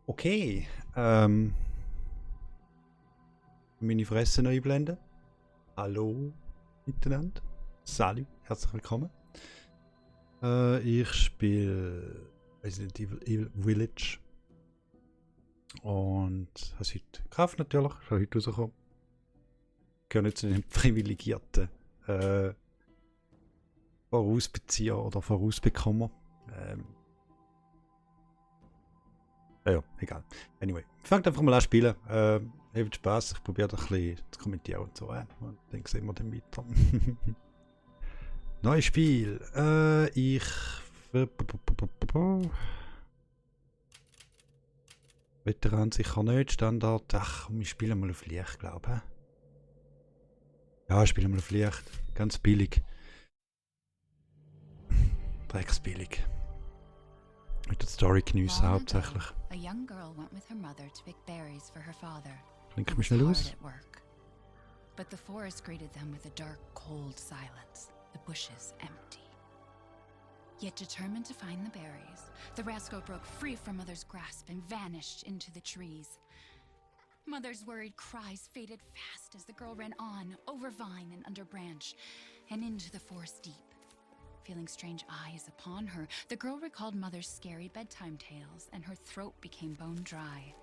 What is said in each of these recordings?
Okay. Meine Fresse neu einblenden. Hallo miteinander. Salut, herzlich willkommen. Ich spiele Resident Evil Village. Und habe es heute gekauft natürlich, ist heute rausgekommen. Ich gehöre nicht zu den privilegierten Vorausbezieher oder Vorausbekommer. Ja, egal. Anyway, fangt einfach mal an zu spielen. Habt Spaß, ich probiere ein bisschen zu kommentieren und so. Und dann sehen wir dann weiter. Neues Spiel. Veteran sicher nicht. Standard. Ach, wir spielen mal auf Licht, glaube ich. Ja, spielen wir auf Licht. Ganz billig. Drecksbillig. Mit der Story geniessen hauptsächlich. A young girl went with her mother to pick berries for her father. Klingt mich schnell aus. Hard at work. But the forest greeted them with a dark, cold silence, the bushes empty. Yet determined to find the berries, the rascal broke free from Mother's grasp and vanished into the trees. Mother's worried cries faded fast as the girl ran on, over vine and under branch, and into the forest deep. Feeling strange eyes upon her, the girl recalled Mother's scary bedtime tales, and her throat became bone dry.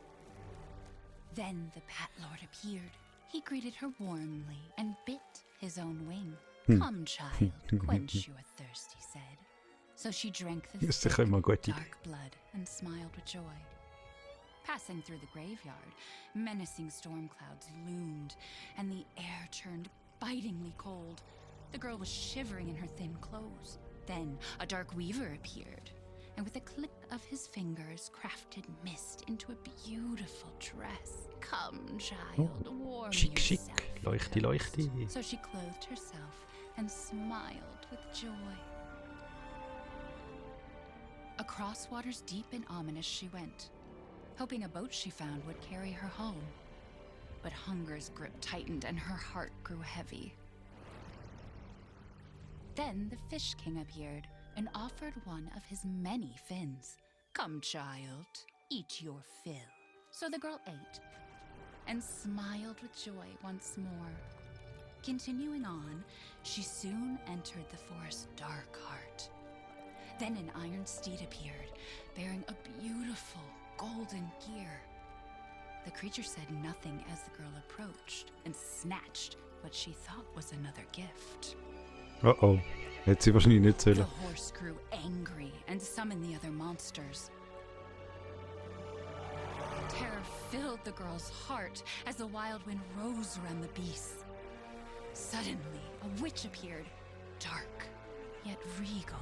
Then the Bat Lord appeared. He greeted her warmly and bit his own wing. Come, child, quench your thirst, he said. So she drank the Ist sicher immer eine gute Idee. dark blood and smiled with joy. Passing through the graveyard, menacing storm clouds loomed, and the air turned bitingly cold. The girl was shivering in her thin clothes. Then a dark weaver appeared, and with a click of his fingers, crafted mist into a beautiful dress. Come, child, warm Schick, schick. yourself. Leuchte, leuchte. So she clothed herself and smiled with joy. Across waters deep and ominous she went, hoping a boat she found would carry her home. But hunger's grip tightened and her heart grew heavy. Then the Fish King appeared and offered one of his many fins. Come, child, eat your fill. So the girl ate and smiled with joy once more. Continuing on, she soon entered the forest's dark heart. Then an iron steed appeared, bearing a beautiful golden gear. The creature said nothing as the girl approached and snatched what she thought was another gift. Oh oh. Hätte sie wahrscheinlich nicht The sollen. horse grew angry and summoned the other monsters. Terror filled the girl's heart as the wild wind rose around the beasts. Suddenly, a witch appeared, dark yet regal.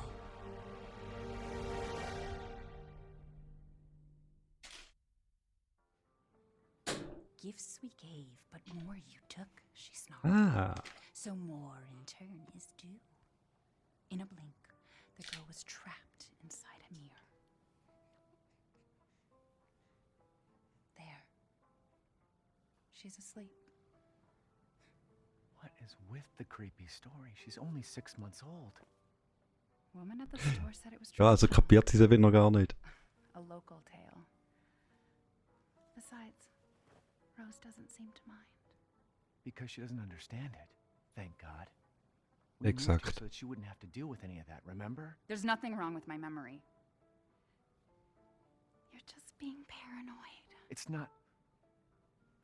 Gifts we gave, but more you took, she snarled. Ah. So more in turn is due. In a blink, the girl was trapped inside a mirror. There. She's asleep. What is with the creepy story? She's only 6 months old. Woman at the store said it was Ja, also true. kapiert sie es eben noch gar nicht. A local tale. Besides, Rose doesn't seem to mind. Because she doesn't understand it. Thank God. We moved Exakt. here so that she wouldn't have to deal with any of that, remember? There's nothing wrong with my memory. You're just being paranoid. It's not...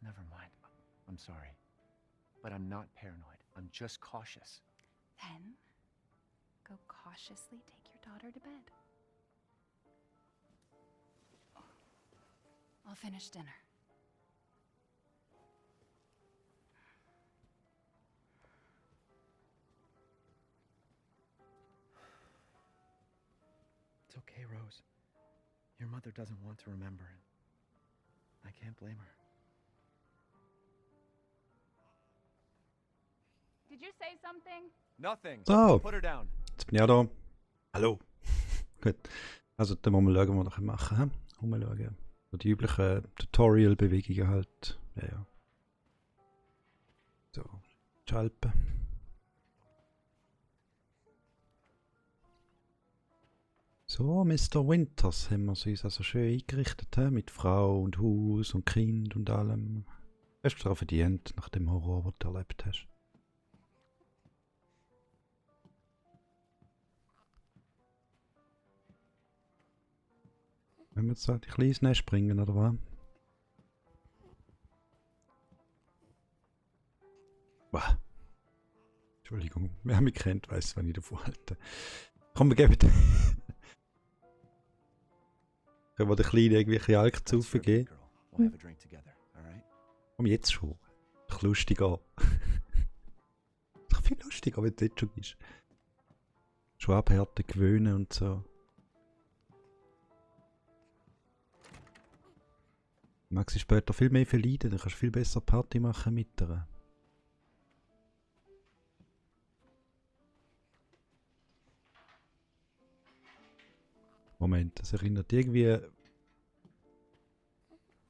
Never mind. I'm sorry. But I'm not paranoid. I'm just cautious. Then, go cautiously take your daughter to bed. I'll finish dinner. It's okay, Rose. Your mother doesn't want to remember it. I can't blame her. Did you say something? Nothing. So. Put her down. Jetzt bin ich auch da. Hallo. Gut. Also, dann wollen wir schauen, was wir noch machen. He? Umschauen. So die üblichen Tutorial-Bewegungen halt. Ja, ja. So. Schalten. So, Mr. Winters haben wir uns also schön eingerichtet, mit Frau und Haus und Kind und allem. Hast du daran verdient, nach dem Horror, den du erlebt hast. Wenn wir jetzt halt ein kleines Nest springen, oder was? Wow. Entschuldigung, wer mich kennt, weiß, wann ich davon halte. Komm, wir geben können wir den Kleinen irgendwelche Alk zu geben? We'll have a drink together, all right? Komm, jetzt schon. Doch lustiger. Doch viel lustiger, wenn du jetzt schon bist. Schon abhärten, gewöhnen und so. Mag sie später viel mehr verleiden, dann kannst du viel besser Party machen mit ihr. Moment, das erinnert irgendwie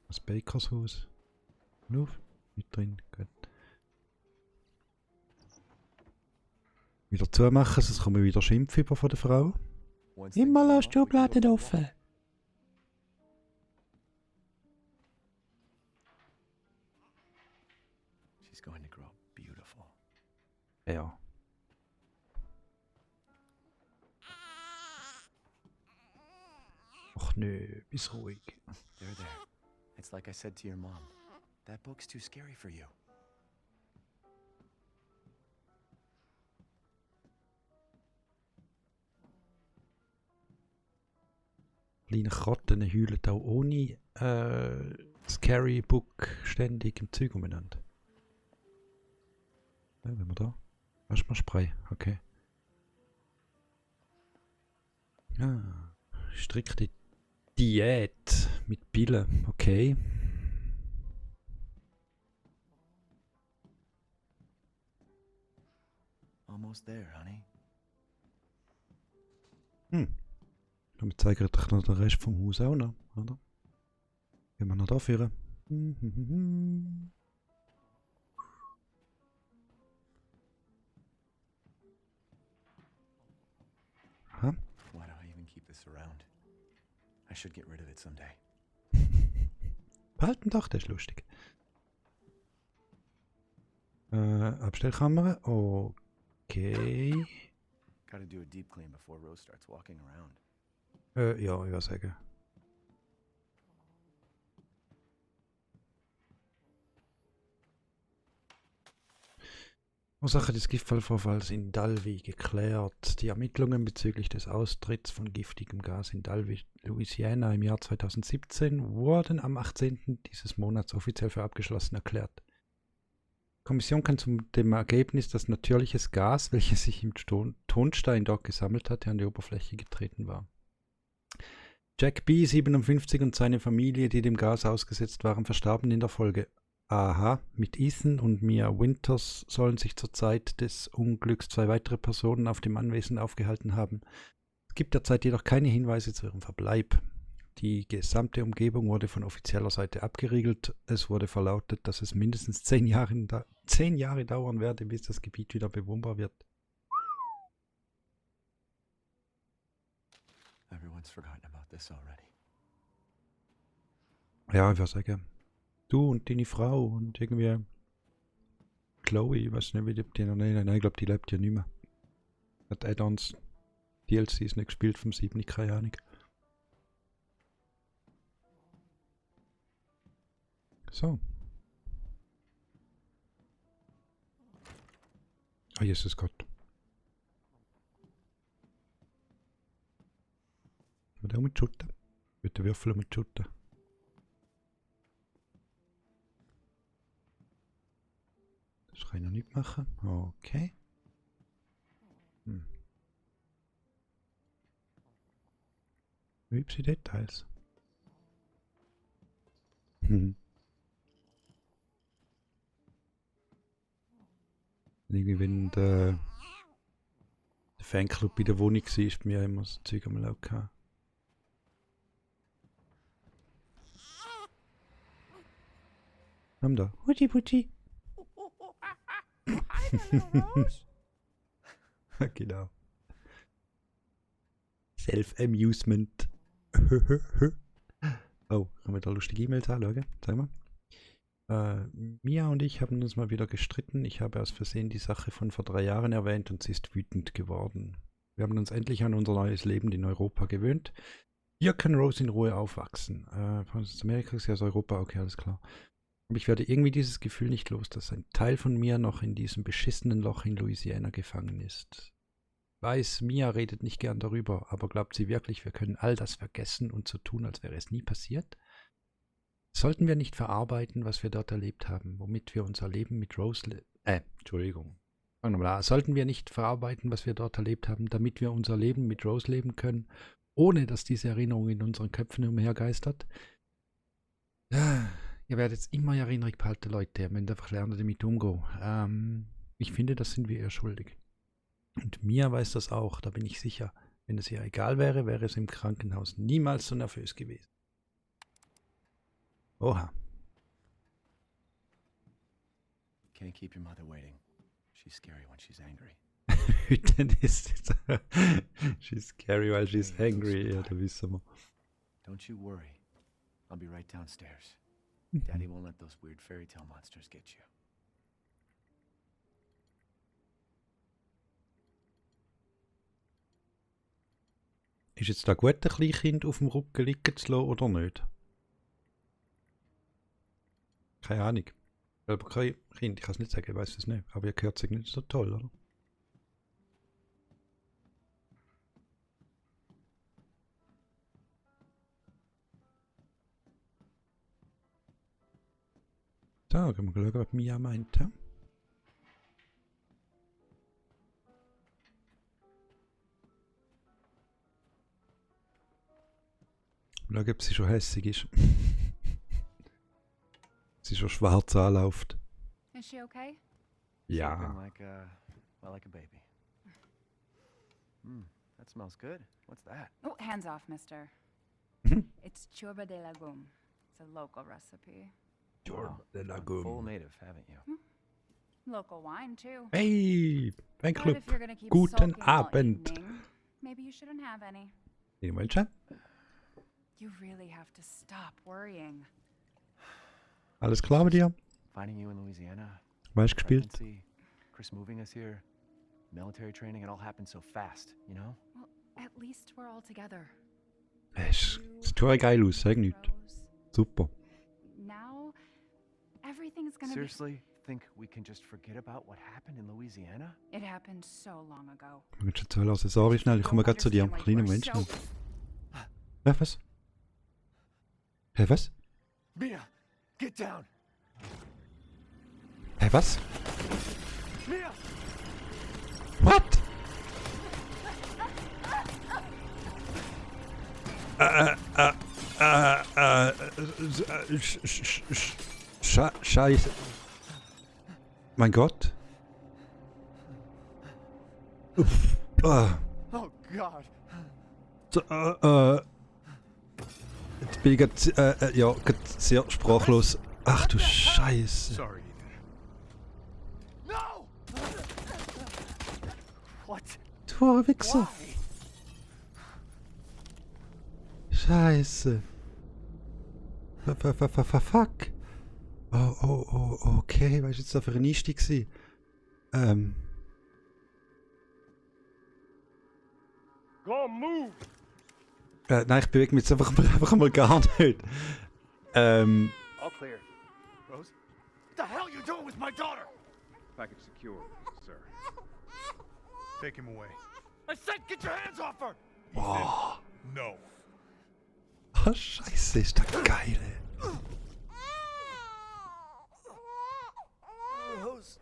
das Bakershaus. Auf, mit drin, gut. Wieder zumachen, sonst kommen wieder Schimpf über von der Frau. Immer lass die Schublade offen. She's going to grow beautiful. Ja. Ach nö, bist ruhig. There. It's like I said to your mom. That book's too scary for you. Kleine Katzen heulen auch ohne Scary Book ständig im Zeug umeinander. Ja, wenn wir da. Waschmaspray, okay. Ah, strikte Diät mit Pillen, okay. Almost there, honey. Dann zeigen wir doch noch den Rest vom Haus auch noch, oder? Gehen wir noch da führen. Aha. Why do I even keep this around? I should get rid of it someday. Behalten doch, das ist lustig. Abstellkammer, okay. Gotta do a deep clean before Rose starts walking around. Ja, ich würde sagen. Ursache des Giftfallvorfalls in Dalby geklärt. Die Ermittlungen bezüglich des Austritts von giftigem Gas in Dalby, Louisiana im Jahr 2017 wurden am 18. dieses Monats offiziell für abgeschlossen erklärt. Die Kommission kam zu dem Ergebnis, dass natürliches Gas, welches sich im Tonstein dort gesammelt hatte, an die Oberfläche getreten war. Jack B., 57, und seine Familie, die dem Gas ausgesetzt waren, verstarben in der Folge. Aha, mit Ethan und Mia Winters sollen sich zur Zeit des Unglücks 2 weitere Personen auf dem Anwesen aufgehalten haben. Es gibt derzeit jedoch keine Hinweise zu ihrem Verbleib. Die gesamte Umgebung wurde von offizieller Seite abgeriegelt. Es wurde verlautet, dass es mindestens 10 Jahre dauern werde, bis das Gebiet wieder bewohnbar wird. Everyone's forgotten about this already. Ja, ich würde sagen, du und deine Frau und irgendwie Chloe, ich weiß nicht, wie die noch nennen. Nein, ich glaube, die lebt ja nicht mehr. Hat Add-ons, DLCs nicht gespielt vom 7, keine Ahnung. So. Ah, Jesus Gott. Mit der mit Schutten. Mit den Würfeln mit Schutten. Das kann ich noch nicht machen. Okay. Hübsche Details. Irgendwie, wenn der Fanclub bei der Wohnung war, ist bei mir immer so Zeug am Laut gehabt. Komm da. Hutti Putti. Genau. Self-Amusement. Oh, können wir da lustige E-Mails anschauen? Sag mal. Mia und ich haben uns mal wieder gestritten. Ich habe aus Versehen die Sache von vor 3 Jahren erwähnt und sie ist wütend geworden. Wir haben uns endlich an unser neues Leben in Europa gewöhnt. Hier kann Rose in Ruhe aufwachsen. Von Amerika ist ja aus Europa, okay, alles klar. Aber ich werde irgendwie dieses Gefühl nicht los, dass ein Teil von mir noch in diesem beschissenen Loch in Louisiana gefangen ist. Ich weiß, Mia redet nicht gern darüber, aber glaubt sie wirklich, wir können all das vergessen und so tun, als wäre es nie passiert? Sollten wir nicht verarbeiten, was wir dort erlebt haben, womit wir unser Leben mit Rose... Entschuldigung. Fangen wir mal an. Sollten wir nicht verarbeiten, was wir dort erlebt haben, damit wir unser Leben mit Rose leben können, ohne dass diese Erinnerung in unseren Köpfen umhergeistert? Ja, ihr werdet jetzt immer in Erinnerung behalten, Leute. Ihr müsst einfach lernen, damit umzugehen. Ich finde, das sind wir ihr schuldig. Und Mia weiß das auch, da bin ich sicher. Wenn es ihr egal wäre, wäre es im Krankenhaus niemals so nervös gewesen. Oha. Can't keep your mother waiting. She's scary when she's angry. Wütend ist she's scary while she's angry. Ja, da wissen wir. Don't you worry. I'll be right downstairs. Daddy won't let those weird fairy tale monsters get you. Ist jetzt da gut, ein Kleinkind auf dem Rücken liegen zu lassen oder nicht? Keine Ahnung. Selber kein Kind, ich kann es nicht sagen, ich weiß es nicht. Aber ihr gehört sich nicht so toll, oder? So, können wir schauen, was Mia meint. Ja? Schauen, ob sie schon hässig ist. Sie schon schwarz anläuft. Is she okay? Ja. Sleeping like a baby. That smells good. What's that? Oh, hands off, mister. It's churba de legume. It's a local recipe. Wow, de gone Lagoon. full native, haven't you? Local wine, too. Hey, But Fanclub. if you're gonna keep Guten sulking all Abend. evening, maybe you shouldn't have any. Irgendwann. You really have to stop worrying. Alles klar mit dir? Finding you in Louisiana. Weißt gespielt? Pregnancy, Chris moving us here, military training, it all happened so fast, you know? Well, at least we're all together. Es sieht total geil aus, sag nicht. Rose. Super. Now, everything's gonna Seriously, think we can just forget about what happened in Louisiana? be... It happened so long ago. Ich muss schon zuhören, also sorry schnell, ich komme gerade zu dir. Kleiner Moment schnell. Hä, was? Hä, was? Mia, get down! Hä, was? Mia! What? Scheiße. Mein Gott. Uff. Oh God! So, jetzt bin ich grad, ja, grad sehr sprachlos. Ach du Scheiße. Sorry, Ethan. No! What? Du Wichser. Why? Scheiße. Fuck. Oh, okay. Was war jetzt da für ein Einstieg gewesen? Go move! Nein, ich bewege mich jetzt einfach mal gar nicht. All clear. Rose? What the hell you doing with my daughter? Package secure, sir. Take him away. I said get your hands off her! Boah. No. Oh, Scheiße, ist das geil, ey. Rose.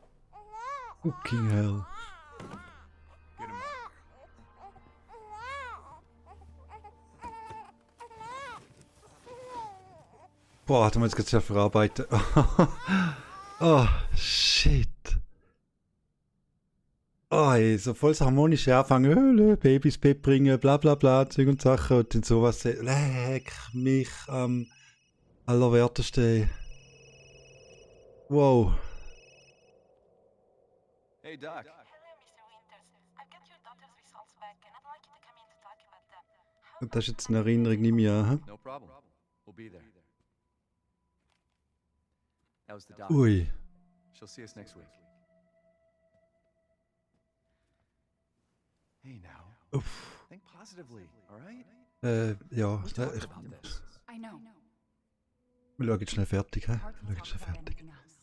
Fucking hell. Get him out. Boah, da muss ich jetzt ja verarbeiten. Oh, shit. Oh, ey, so voll das harmonische Anfangen. Babys Bett bringen, bla bla bla, Zeug und Sachen. Und dann sowas. Leck mich am allerwertesten. Wow. Hey, Doc. Hello, Mr. Winters. I've got your daughter's results back, and I'd like you to come in to talk about them. Das ist jetzt eine Erinnerung nicht mehr. Hm? No problem. We'll be there. That was the doc. Ui. She'll see us next week. Hey now. Uff. Think positively, all right? Ja. We talked about this. I know. Wir schauen jetzt schnell fertig. Hä? Hard to Wir schauen jetzt talk schnell about fertig. anything else.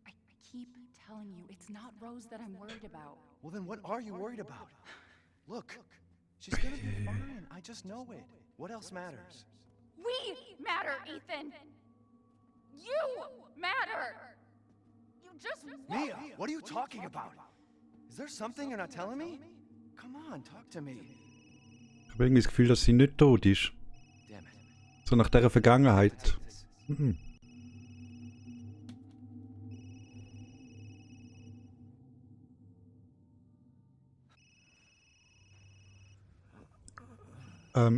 I keep telling you, it's not Rose that I'm worried about. Well, then what are you worried about? Look, she's gonna be fine. I just know it. What else matters? We matter, Ethan! You matter! You just Mia, what are you talking about? Is there something you're not telling me? Come on, talk to me. Ich habe irgendwie das Gefühl, dass sie nicht tot ist. Damn it. So nach dieser Vergangenheit. Take this. Mhm.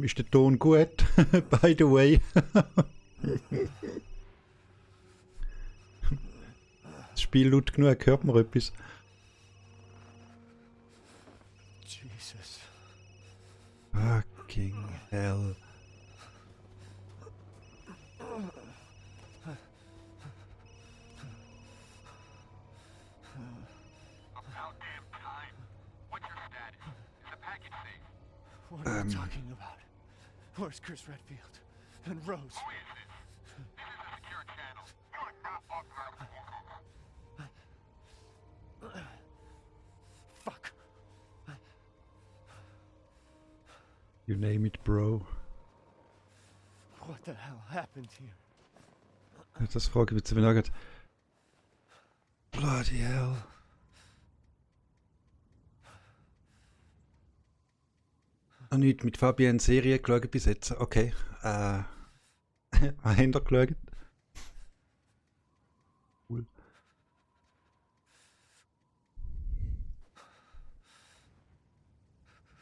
Ist der Ton gut? By the way. Das Spiel laut genug, hört man etwas. Jesus. Fucking hell. About damn time. What's your status? Is the package safe? What are you talking about? Where's Chris Redfield? And Rose? Who is this? This is a secure channel. You are not authorized to walk over. Fuck. You name it, bro. What the hell happened here? Das frage ich jetzt wieder gerade. Bloody hell. Noch nicht mit Fabian Serie geschaut bis jetzt. Okay. Was habt ihr geschaut? Cool.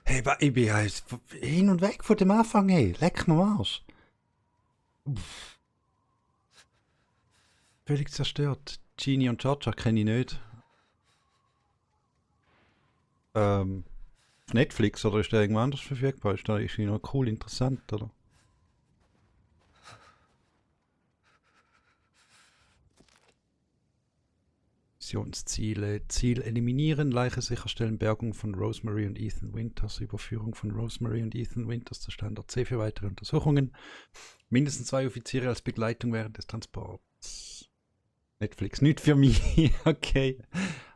Hey, ich bin ja hin und weg von dem Anfang, hey. Leck mir am Arsch. Uff. Völlig zerstört. Genie und Georgia kenne ich nicht. Auf Netflix oder ist der irgendwo anders verfügbar? Ist da irgendwie noch cool, interessant, oder? Missionsziele. Ziel eliminieren, Leiche sicherstellen, Bergung von Rosemary und Ethan Winters, Überführung von Rosemary und Ethan Winters zur Standard C für weitere Untersuchungen. Mindestens 2 Offiziere als Begleitung während des Transports. Netflix, nicht für mich, okay.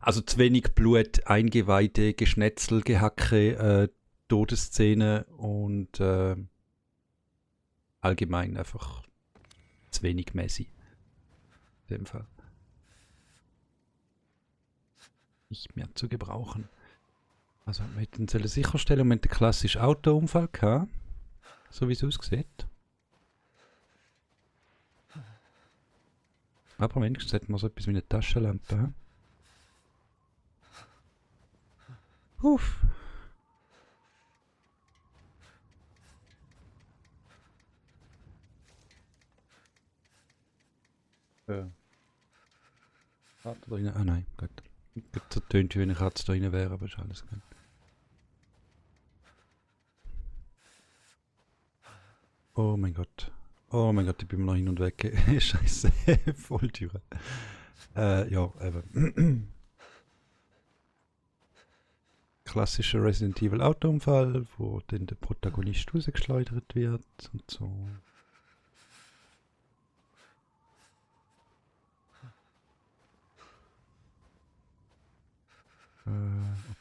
Also zu wenig Blut, Eingeweide, Geschnetzel, Gehacke, Todesszene und allgemein einfach zu wenig Messi. In dem Fall. Nicht mehr zu gebrauchen. Also wir hätten sicherstellen, wir hatten einen klassischen Autounfall gehabt, so wie es aussieht. Aber wenigstens hätten wir so etwas wie eine Taschenlampe. Uff. Katze da rein? Ah nein, gut. So tönt wie eine Katze da rein wäre, aber ist alles gut. Oh mein Gott. Oh mein Gott, ich bin noch hin und weg. Scheiße, Volltüre. Ja, eben. Klassischer Resident Evil Autounfall, wo dann der Protagonist rausgeschleudert wird und so.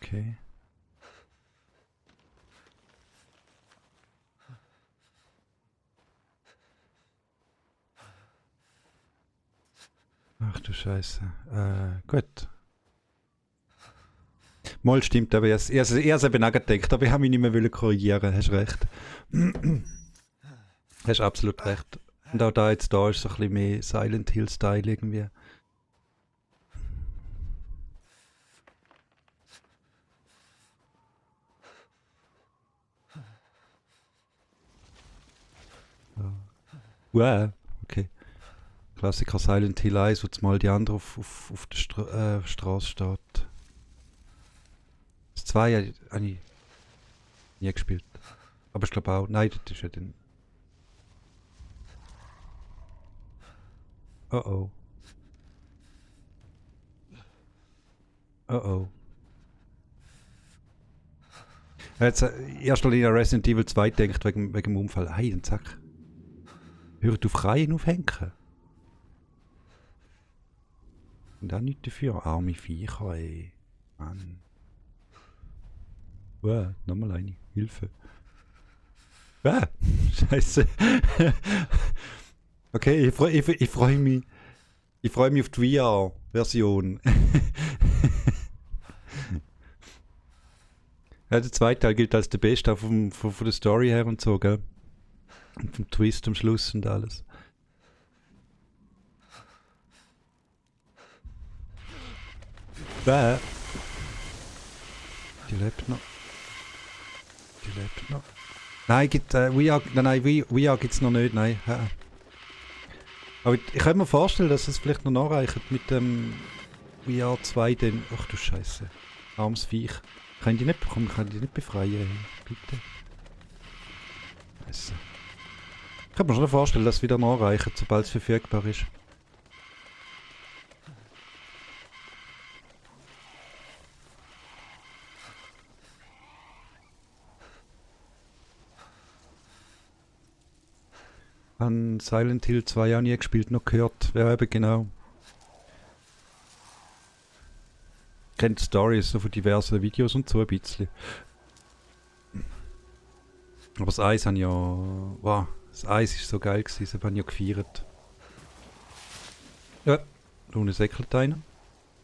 Okay. Ach du Scheiße. Gut. Mal stimmt, aber erst eben auch gedacht, aber ich habe mich nicht mehr korrigieren, hast recht. Hast absolut recht. Und auch da jetzt da ist so ein bisschen mehr Silent Hill Style irgendwie. Wow, okay. Klassiker Silent Hill 1, wo jetzt mal die andere auf der Straße steht. Das 2 habe ich nie gespielt. Aber ich glaube auch, nein, das ist ja dann... Oh oh. Oh oh. Jetzt erst mal in Resident Evil 2 denkt wegen dem Unfall. Hey, dann zack. Hört auf Reihen aufhängen. Und auch nichts dafür. Arme Viecher, ey. Mann. Nochmal eine. Hilfe. Scheiße. Okay, ich freu mich. Ich freue mich auf die VR-Version. Ja, der zweite Teil gilt als der beste, auch von der Story her und so, gell? Und vom Twist am Schluss und alles. Die lebt noch. Die lebt noch. Nein, VR gibt's noch nicht, nein. Aber ich könnte mir vorstellen, dass es vielleicht noch nachreicht mit dem VR 2 dann. Ach du Scheiße. Armes Viech. Kann die nicht bekommen, kann die nicht befreien, bitte. Scheiße. Ich kann mir schon vorstellen, dass es wieder nachreicht, sobald es verfügbar ist. An Silent Hill 2 auch nie gespielt, noch gehört. Ja, eben genau. Kennt Stories so von diversen Videos und so ein bisschen. Aber das Eis habe ich ja... Wow, das Eis ist so geil gewesen, das habe ich ja gefeiert. Ja, da unten säckelt einer.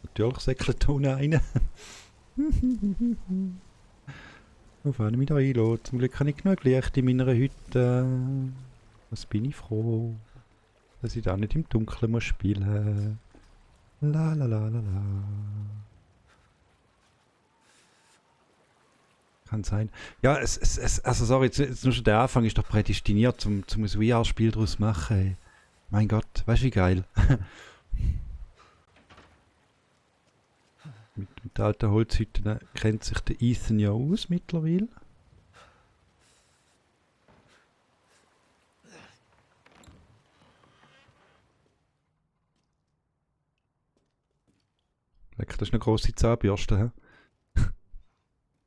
Natürlich säckelt da unten einer. Auf einen mich da einlassen. Zum Glück habe ich genug Licht in meiner Hütte. Was bin ich froh, dass ich da nicht im Dunkeln muss spielen. La la la la la. Kann sein. Ja, also sorry, jetzt nur schon der Anfang ist doch prädestiniert, zum ein VR-Spiel daraus zu machen. Ey. Mein Gott, weißt du wie geil? mit der alten Holzhütte kennt sich der Ethan ja aus mittlerweile. Leck, das ist eine grosse Zahnbürste, hä?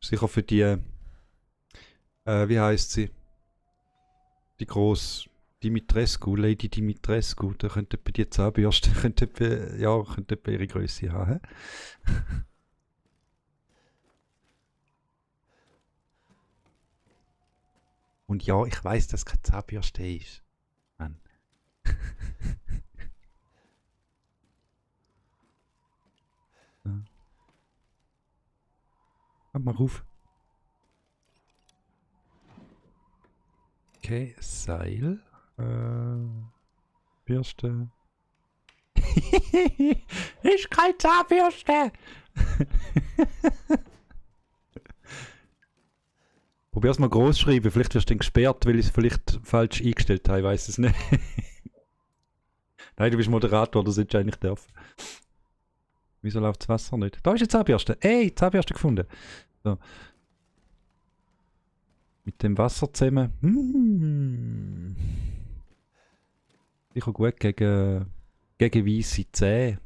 Sicher für die, wie heisst sie? Die grosse Dimitrescu, Lady Dimitrescu, da könnte bei die Zahnbürste, könnte etwa ihre Größe haben, hä? Und ja, ich weiss, dass es keine Zahnbürste ist. Mann. Mal auf. Okay, Seil. Bürste. Ist keine Zahnbürste! Probier's mal groß schreiben, vielleicht wirst du dann gesperrt, weil ich es vielleicht falsch eingestellt habe, ich weiß es nicht. Nein, du bist Moderator, das solltest du eigentlich dürfen. Wieso läuft das Wasser nicht? Da ist eine Zahnbürste. Ey, Zahnbürste gefunden. So. Mit dem Wasser zusammen. Sicher gut gegen weisse Zähne.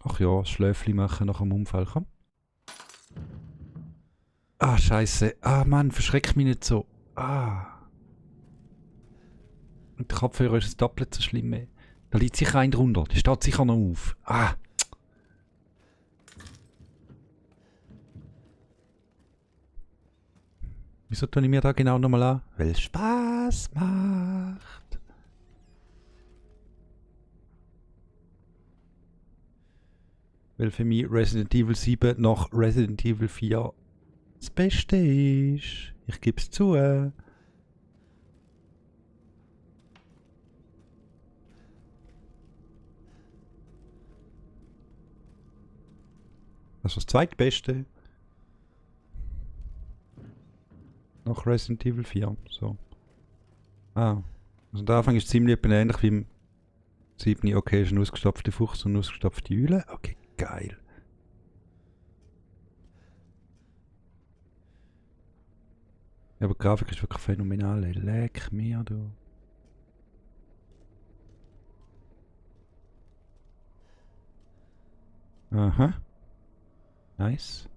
Ach ja, Schläfli machen nach dem Unfall, komm. Ah, Scheiße. Ah, Mann, verschreck mich nicht so. Ah. Und der Kopfhörer ist doppelt so schlimm. Ey. Da liegt sicher ein drunter. Der steht sicher noch auf. Ah. Wieso tue ich mir da genau nochmal an? Weil es Spaß macht. Weil für mich Resident Evil 7 nach Resident Evil 4 das Beste ist. Ich gebe es zu. Also das zweitbeste. Nach Resident Evil 4. So. Ah. Also der Anfang ist ziemlich ähnlich wie im 7. Okay, ist eine ausgestopfte Fuchs und eine ausgestopfte Eule. Okay, geil. Ja, aber die Grafik ist wirklich phänomenal, ey. Leck mir, du. Aha. Nice.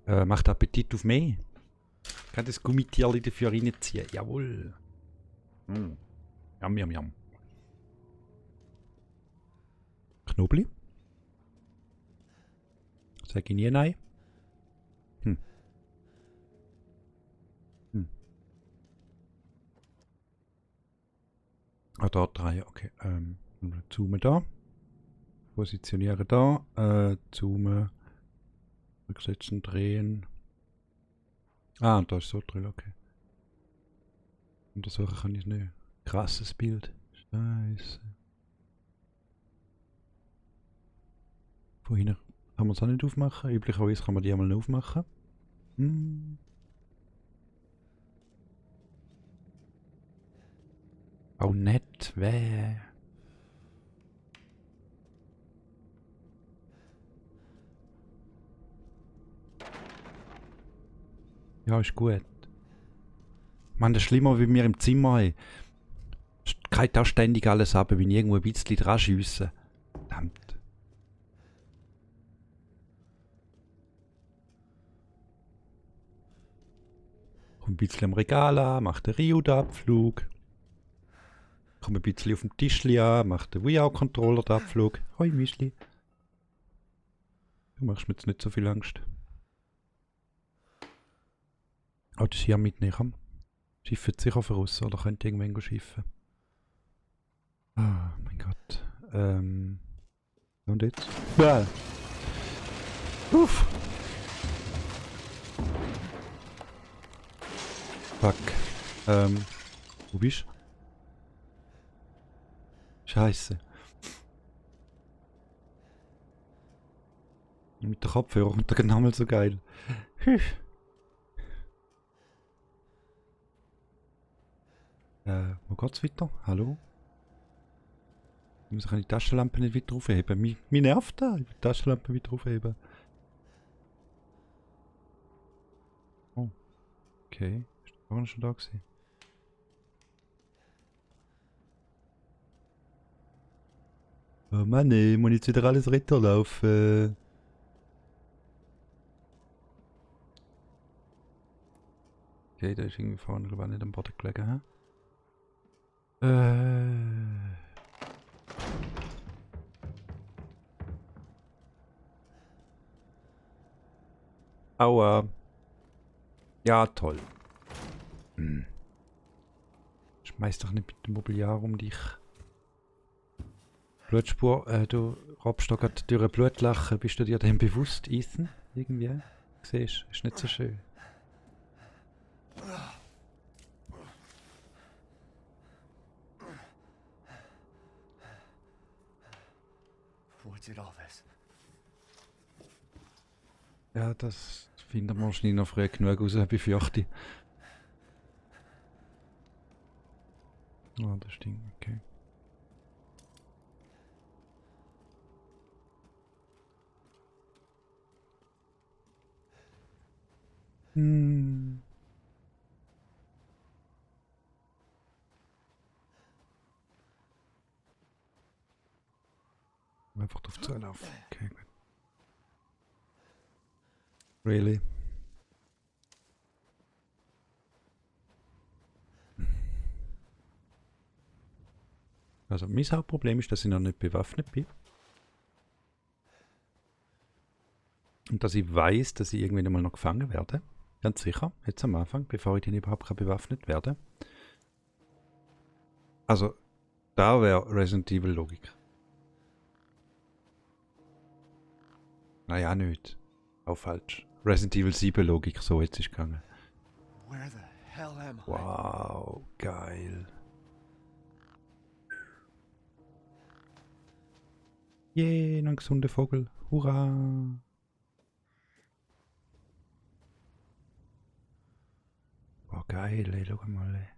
Macht Appetit auf mehr. Kann das Gummitierli dafür reinziehen? Jawohl. Mm. Yum, yum, yum. Knobli? Sag ich nie nein. Hm. Hm. Ah, da 3, okay. Zoomen da. Positionieren da. Zoomen. Rücksetzen, drehen. Ah, und da ist so drin, okay. Untersuchen kann ich nicht. Krasses Bild. Scheiße. Vorhin kann man es auch nicht aufmachen. Üblicherweise kann man die einmal aufmachen. Hm. Auch nett, weh. Ja, ist gut. Man, das ist schlimmer wie wir im Zimmer. Ey. Geht auch ständig alles ab, wenn ich irgendwo ein bisschen dran schiesse. Verdammt. Komm ein bisschen am Regal an, macht den Ryu-Abflug. Komm ein bisschen auf dem Tischli an, macht den Wii-Controller-Abflug. Hoi, Mischli. Du machst mir jetzt nicht so viel Angst. Oh, das hier mitnehmen. Schifft sicher voraus, oder könnt ihr irgendwann schiffen? Ah, mein Gott. Und jetzt? Ja. Uff. Fuck. Wo bist du? Scheiße. Mit der Kopfhörer und der Name so geil. Wo geht's weiter? Hallo? Ich muss die Taschenlampe nicht weiter aufheben. Mich nervt da. Ich will die Taschenlampe weiter aufheben. Oh. Okay. Ist der vorne schon da gewesen? Oh Mann, ey, muss jetzt wieder alles runterlaufen. Okay, da ist irgendwie vorne, glaube ich, nicht am Boden gelegen, hä? Aua. Ja, toll. Hm. Schmeiß doch nicht mit dem Mobiliar um dich. Blutspur, du robbst da gerade durch ein Blutlachen. Bist du dir dem bewusst, Ethan? Irgendwie? Siehst, ist nicht so schön. What's it all this? Ja, das finden wir wahrscheinlich noch früh genug raus, befürchte ich. Ah, das stimmt, okay. Hm. Einfach drauf zulaufen. Okay, gut. Really? Also, mein Hauptproblem ist, dass ich noch nicht bewaffnet bin. Und dass ich weiß, dass ich irgendwann mal noch gefangen werde. Ganz sicher, jetzt am Anfang, bevor ich dann überhaupt bewaffnet werde. Also, da wäre Resident Evil Logik. Naja, nicht. Auch falsch. Resident Evil 7 Logik, so jetzt ist gegangen. Where the hell am I? Wow, geil. Yay, ein gesunder Vogel. Hurra. Boah, geil, ey, schau mal. Ey.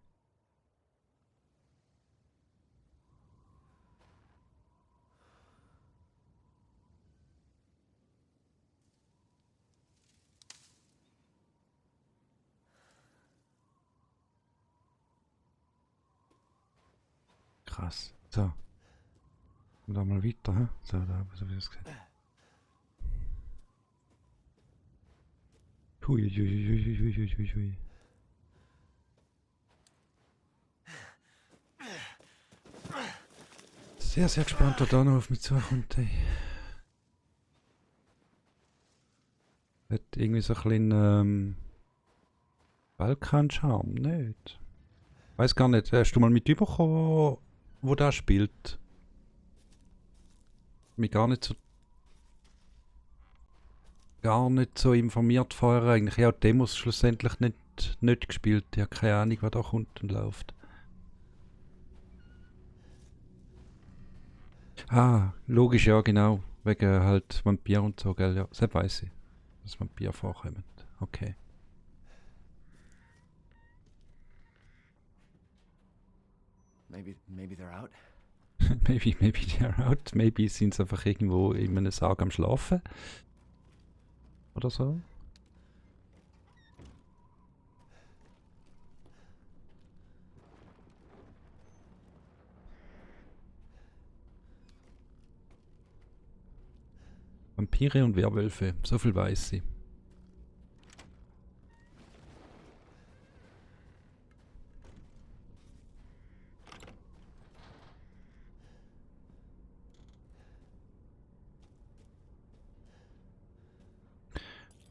krass. So. Und dann mal weiter, hä? So, da haben wir so wie es gesagt. Hui, hui, hui, hui, hui, hui, hui, hui. Sehr, sehr gespannt, wer da noch auf mich zukommt. Ey. Hat irgendwie so ein bisschen Balkan-Charme, nicht? Weiß gar nicht, hast du mal mit überkommen, wo der spielt? Mich gar nicht so informiert vorher eigentlich. Ich habe Demos schlussendlich nicht gespielt. Ich habe keine Ahnung, was da kommt und läuft. Ah, logisch, ja, genau. Wegen halt Vampir und so, gell? Ja, das weiß ich. Dass Vampir vorkommen. Okay. Maybe they're out. maybe they're out. Maybe sind sie einfach irgendwo in einem Sarg am Schlafen. Oder so. Vampire und Werwölfe, so viel weiß sie.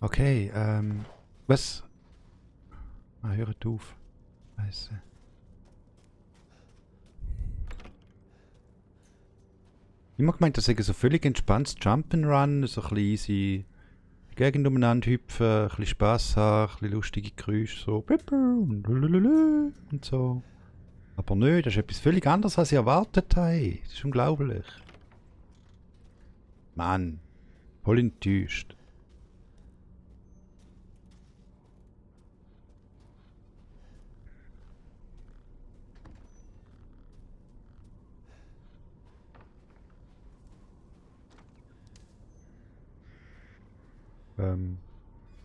Okay, was? Ah, hört auf. Scheiße. Immer gemeint, das sei so völlig entspanntes Jump'n'Run, so ein bisschen easy die Gegend umeinander hüpfen, ein bisschen Spass haben, ein bisschen lustige Geräusche, so und so. Aber nö, das ist etwas völlig anderes, als ich erwartet habe. Das ist unglaublich. Mann, voll enttäuscht.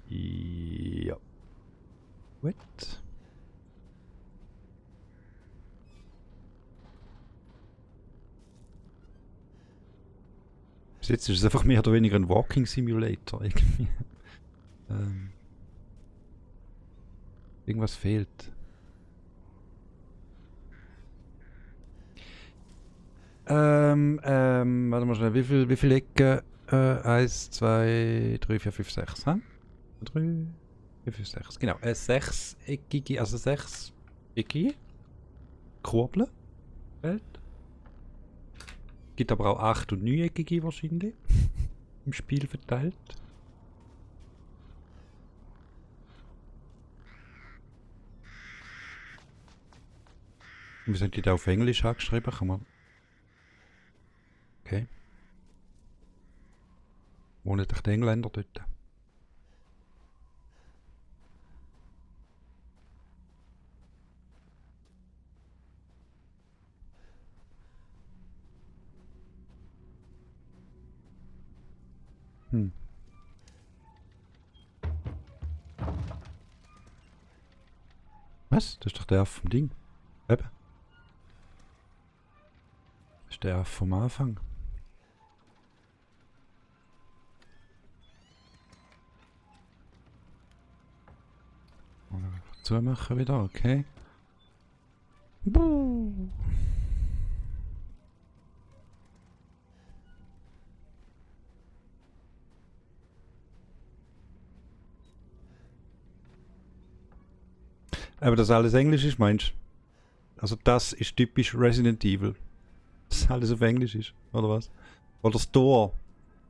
Ja. What? Bis jetzt ist es einfach mehr oder weniger ein Walking Simulator irgendwie. Irgendwas fehlt. Warte mal schnell, wie viele Ecken? 1, 2, 3, 4, 5, 6, hä? 3, 4, 5, 6, genau. 6-eckige, also 6-eckige Kurbeln. Gibt aber auch 8- und 9-eckige wahrscheinlich. Im Spiel verteilt. Wir sind die da auf Englisch angeschrieben, kann man. Okay. Wohnen doch die Engländer dort? Was? Das ist doch der vom Ding. Eben. Das ist der vom Anfang. Zumachen wieder, okay. Buh. Aber das alles Englisch ist, meinst du? Also das ist typisch Resident Evil. Dass alles auf Englisch ist, oder was? Oder das Tor.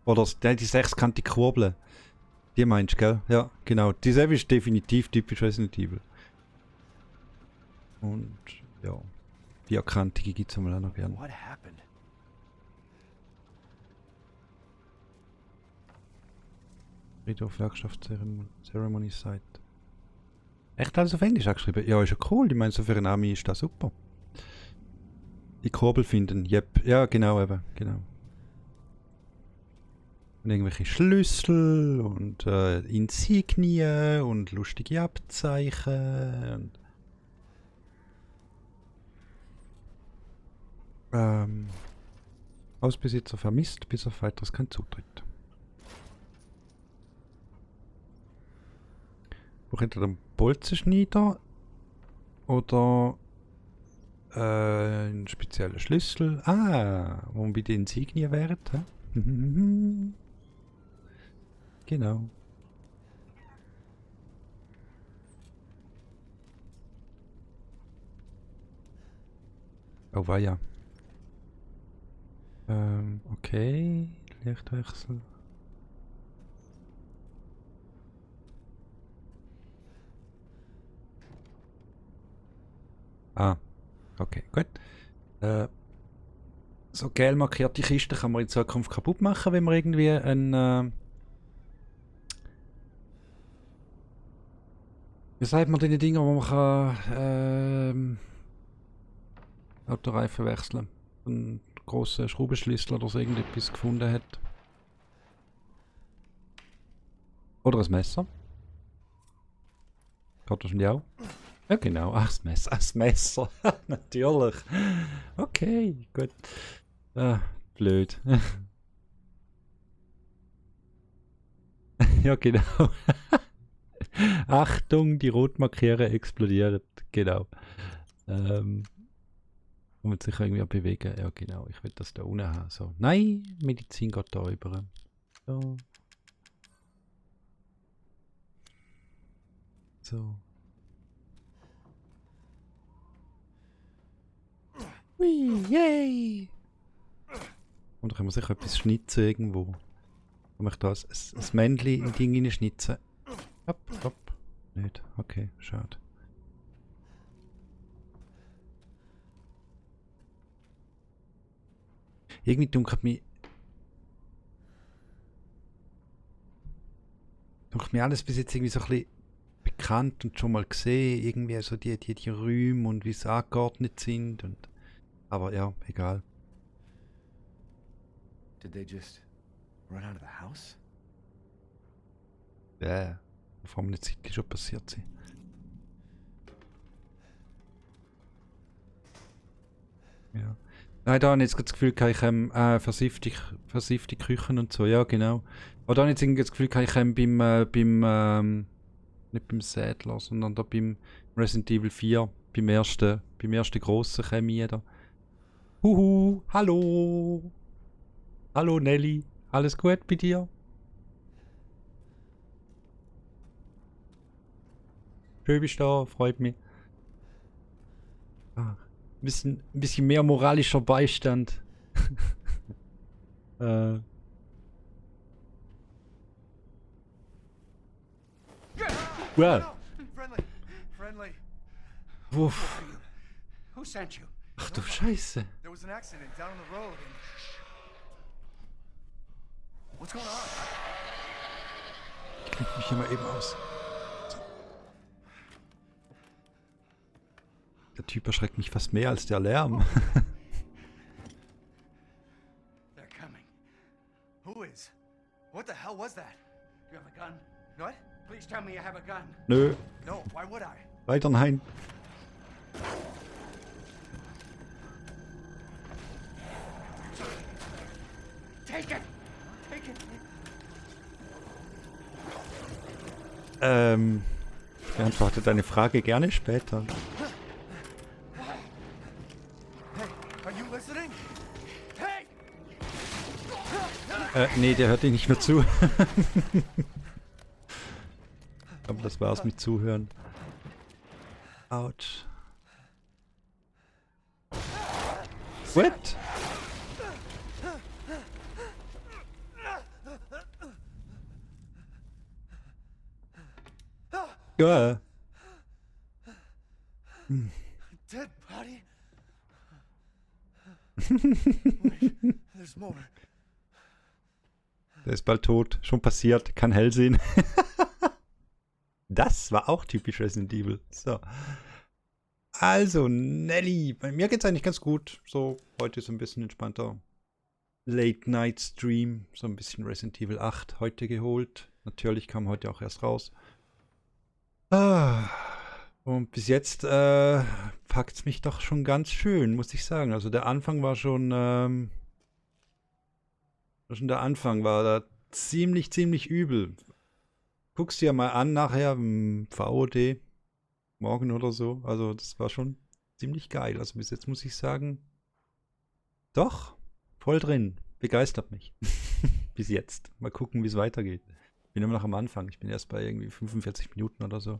Oder die sechskante Kurbel. Die meinst du, gell? Ja, genau. Die selbe ist definitiv typisch Resident Evil. Und ja, vierkantige gibt es auch noch gerne. What happened? Friedhof Werkschaft Ceremony Site. Echt alles auf Englisch angeschrieben? Ja, ist ja cool. Ich meine, so für einen Ami ist das super. Die Kurbel finden, yep. Ja, genau, eben, genau. Und irgendwelche Schlüssel und Insignien und lustige Abzeichen. Und Hausbesitzer vermisst, bis auf weiteres kein Zutritt. Braucht entweder einen Bolzenschneider oder einen speziellen Schlüssel. Ah, wo man bei den Insignien wäre. Genau. Oh, war ja. Okay. Lichtwechsel. Ah, okay, gut. So gelb markierte Kisten kann man in Zukunft kaputt machen, wenn man irgendwie ein wie sagt man diese Dinger, wo man kann Autoreifen wechseln? Einen grossen Schraubenschlüssel oder so irgendetwas gefunden hat. Oder ein Messer. Geht wahrscheinlich auch. Ja genau, ach das Messer. Ach, das Messer. Natürlich. Okay, gut. Ah, blöd. Ja genau. Achtung, die Rotmarkierer explodieren. Genau. Und sich irgendwie auch bewegen. Ja genau, ich will das da unten haben. So. Nein, Medizin geht da über. So. So. Ui, yay! Und da können wir sicher etwas schnitzen irgendwo. Kann ich da ein Männchen in Ding reinschnitzen? Hopp, hopp. Nicht. Okay, schade. Irgendwie dunkelt mir alles bis jetzt irgendwie so ein bisschen bekannt und schon mal gesehen. Irgendwie so die Räume und wie sie angeordnet sind. Und, aber ja, egal. Did they just run out of the house? Ja, vor einer Zeit schon passiert sind. Ja. Nein, da habe ich jetzt das Gefühl, ich versiffte Küchen und so, ja genau. Aber da habe ich jetzt irgendwie das Gefühl, ich nicht beim Sädler, sondern da beim Resident Evil 4, beim ersten grossen Chemie da. Huhu, hallo! Hallo Nelly, alles gut bei dir? Schön bist du da, freut mich. Ah, ein bisschen mehr moralischer Beistand. Wow. Friendly. Wuff. Who sent you? Ach du Scheiße. There was an accident down the road. What's going on? Ich klinge mich hier mal eben aus. Der Typ erschreckt mich fast mehr als der Lärm. They're coming. Who is? What the hell was that? You have a gun? What? Please tell me you have a gun. Nö, No, why would I? weiter nein. Take it! Take it! Ich beantworte deine Frage gerne später. Hey, are you listening? Hey! Nee, der hört dir nicht mehr zu. Aber das war's mit Zuhören. Autsch. What? Ja. Dead body? Wait, there's more. Der ist bald tot. Schon passiert. Kann hell sehen. Das war auch typisch Resident Evil. So. Also, Nelly. Bei mir geht's eigentlich ganz gut. So, heute ist ein bisschen entspannter Late-Night-Stream. So ein bisschen Resident Evil 8 heute geholt. Natürlich kam heute auch erst raus. Ah, Und bis jetzt packt es mich doch schon ganz schön, muss ich sagen. Also der Anfang war schon der Anfang war da ziemlich übel. Guck's dir mal an nachher im VOD, morgen oder so. Also das war schon ziemlich geil. Also bis jetzt muss ich sagen, doch, voll drin. Begeistert mich. Bis jetzt. Mal gucken, wie es weitergeht. Ich bin immer noch am Anfang. Ich bin erst bei irgendwie 45 Minuten oder so.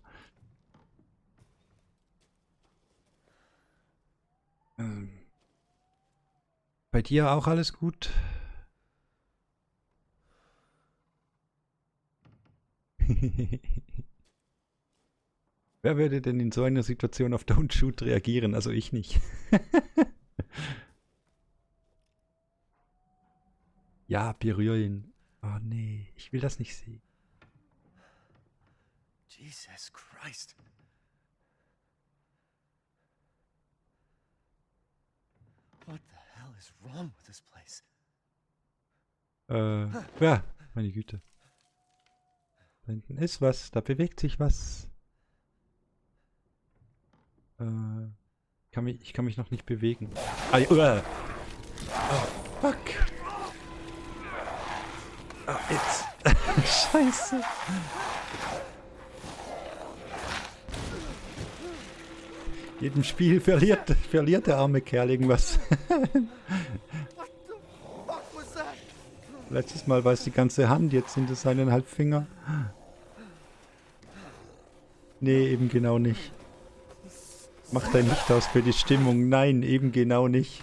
Bei dir auch alles gut? Wer würde denn in so einer Situation auf Don't Shoot reagieren? Also ich nicht. Ja, berühr ihn. Oh nee, ich will das nicht sehen. Jesus Christ. What the hell is wrong with this place? Ja, meine Güte. Da hinten ist was, da bewegt sich was. Ich kann mich noch nicht bewegen. Oh, fuck. Ah, jetzt. Scheiße. Jedem Spiel verliert der arme Kerl irgendwas. What the fuck was that? Letztes Mal war es die ganze Hand, jetzt sind es 1,5 Finger. Nee, eben genau nicht. Mach dein Licht aus für die Stimmung. Nein, eben genau nicht.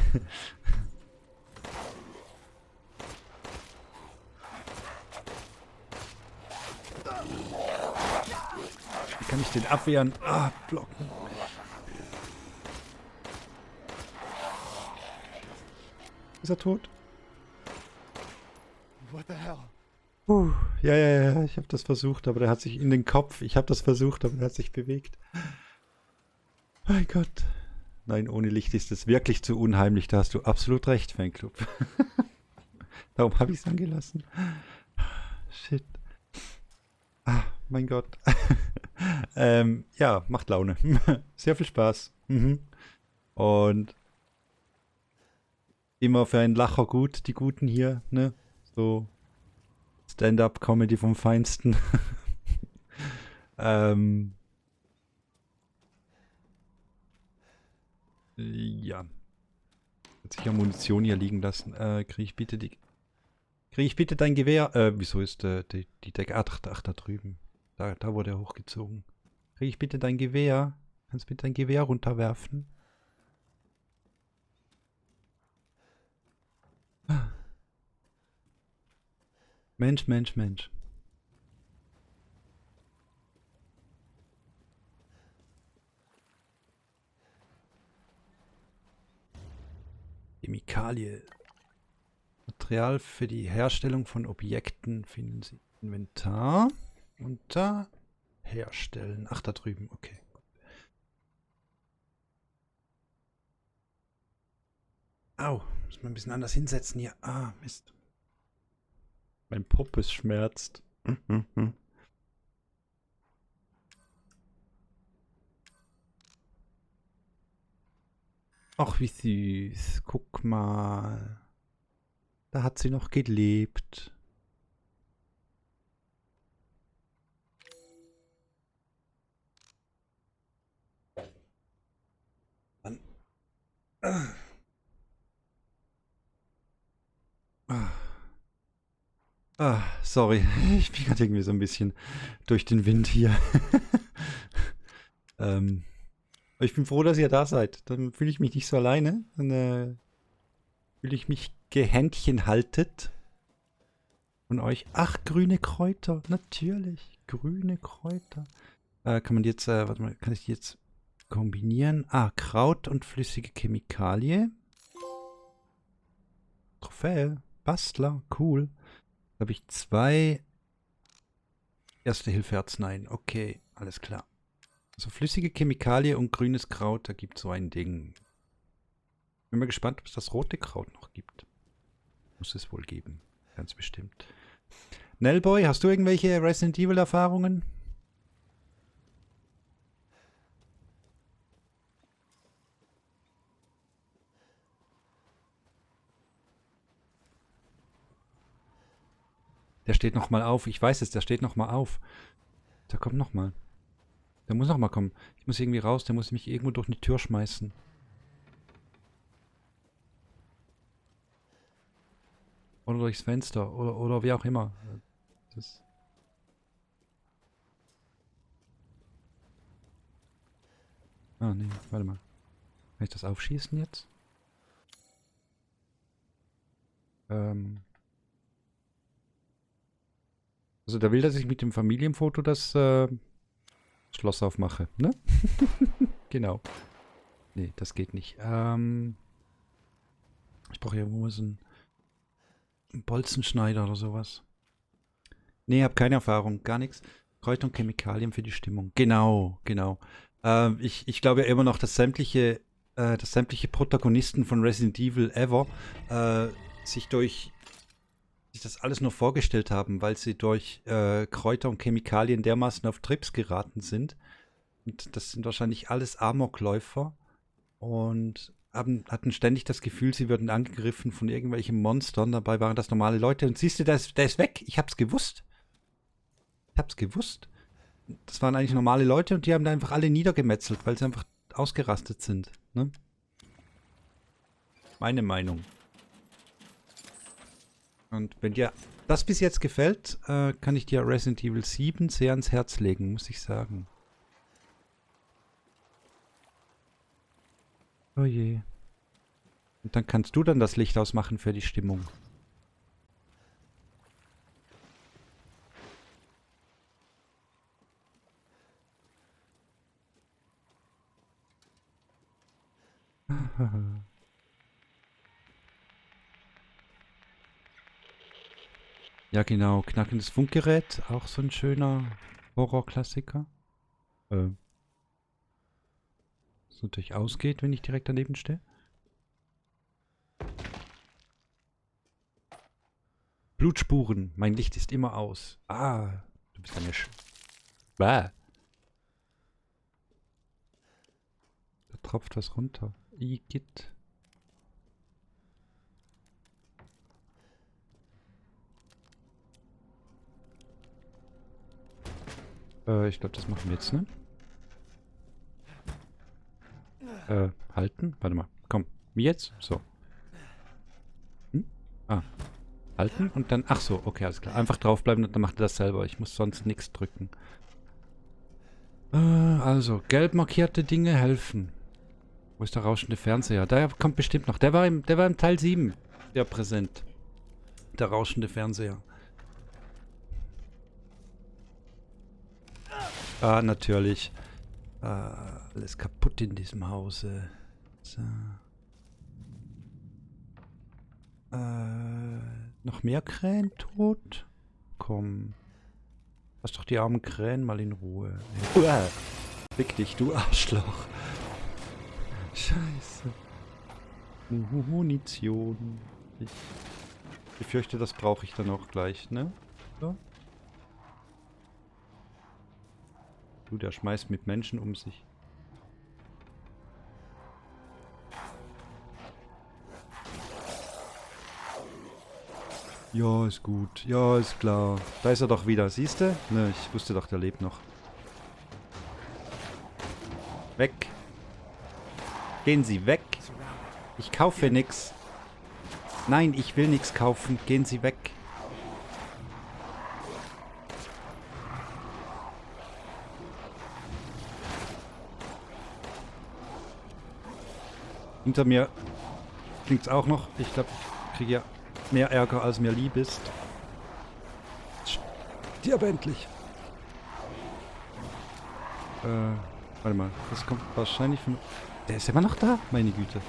Wie kann ich den abwehren? Ah, blocken. Ist er tot? What the hell? Ja, ich habe das versucht, aber der hat sich in den Kopf. Ich habe das versucht, aber der hat sich bewegt. Mein Gott. Nein, ohne Licht ist es wirklich zu unheimlich. Da hast du absolut recht, Fanclub. Darum habe ich es angelassen. Shit. Ah, mein Gott. Ja, macht Laune. Sehr viel Spaß. Und immer für einen Lacher gut, die Guten hier, ne? So Stand-up-Comedy vom Feinsten. Ja. Hat sich ja Munition hier liegen lassen. Krieg ich bitte dein Gewehr? Wieso ist die Decke? Ach, da drüben. Da wurde er hochgezogen. Krieg ich bitte dein Gewehr? Kannst du bitte dein Gewehr runterwerfen? Mensch. Chemikalie. Material für die Herstellung von Objekten finden Sie im Inventar. Unter Herstellen. Ach, da drüben. Okay. Au, muss man ein bisschen anders hinsetzen hier. Ah, Mist. Mein Poppes schmerzt. Ach, wie süß. Guck mal. Da hat sie noch gelebt. Sorry. Ich bin gerade irgendwie so ein bisschen durch den Wind hier. Ich bin froh, dass ihr da seid. Dann fühle ich mich nicht so alleine. Dann fühle ich mich gehändchenhaltet von euch. Ach, grüne Kräuter. Natürlich. Grüne Kräuter. Kann man die jetzt, warte mal, kann ich die jetzt kombinieren? Ah, Kraut und flüssige Chemikalie. Trophäe. Bastler. Cool. Da habe ich 2 Erste-Hilfe-Arzneien. Okay, alles klar. Also flüssige Chemikalie und grünes Kraut, da gibt es so ein Ding. Bin mal gespannt, ob es das rote Kraut noch gibt. Muss es wohl geben. Ganz bestimmt. Nellboy, hast du irgendwelche Resident Evil-Erfahrungen? Der steht nochmal auf. Ich weiß es, der steht nochmal auf. Der kommt nochmal. Der muss nochmal kommen. Ich muss irgendwie raus, der muss mich irgendwo durch eine Tür schmeißen. Oder durchs Fenster. Oder wie auch immer. Das ah, nee, warte mal. Kann ich das aufschießen jetzt? Also der will, dass ich mit dem Familienfoto das Schloss aufmache, ne? Genau. Nee, das geht nicht. Ich brauche irgendwo mal so einen Bolzenschneider oder sowas. Nee, hab keine Erfahrung, gar nichts. Kräuter und Chemikalien für die Stimmung. Genau, genau. Ich glaube ja immer noch, dass sämtliche Protagonisten von Resident Evil ever sich das alles nur vorgestellt haben, weil sie durch Kräuter und Chemikalien dermaßen auf Trips geraten sind. Und das sind wahrscheinlich alles Amokläufer und hatten ständig das Gefühl, sie würden angegriffen von irgendwelchen Monstern. Dabei waren das normale Leute. Und siehst du, der ist weg. Ich hab's gewusst. Das waren eigentlich normale Leute und die haben da einfach alle niedergemetzelt, weil sie einfach ausgerastet sind. Ne? Meine Meinung. Und wenn dir das bis jetzt gefällt, kann ich dir Resident Evil 7 sehr ans Herz legen, muss ich sagen. Oh je. Und dann kannst du dann das Licht ausmachen für die Stimmung. Ja, genau. Knackendes Funkgerät. Auch so ein schöner Horrorklassiker. Das natürlich ausgeht, wenn ich direkt daneben stehe. Blutspuren. Mein Licht ist immer aus. Ah, du bist eine Bäh. Da tropft was runter. Igitt. Ich glaube, das machen wir jetzt, ne? Halten? Warte mal. Komm. Wie jetzt? So. Hm? Ah. Halten und dann... Ach so, okay, alles klar. Einfach draufbleiben und dann macht er das selber. Ich muss sonst nichts drücken. Also, gelb markierte Dinge helfen. Wo ist der rauschende Fernseher? Der kommt bestimmt noch. Der war im Teil 7 ja präsent. Der rauschende Fernseher. Ah, natürlich. Alles kaputt in diesem Hause. So. Noch mehr Krähen tot? Komm. Lass doch die armen Krähen mal in Ruhe. Fick dich, du Arschloch. Scheiße. Munition. Ich befürchte, das brauche ich dann auch gleich, ne? So. Du, der schmeißt mit Menschen um sich. Ja, ist gut. Ja, ist klar. Da ist er doch wieder. Siehst du? Ne, ich wusste doch, der lebt noch. Weg. Gehen Sie weg. Ich kaufe nix. Nein, ich will nichts kaufen. Gehen Sie weg. Hinter mir klingt's auch noch. Ich glaube, ich kriege ja mehr Ärger, als mir lieb ist. Stirb endlich. Warte mal. Das kommt wahrscheinlich von... Der ist immer noch da? Meine Güte.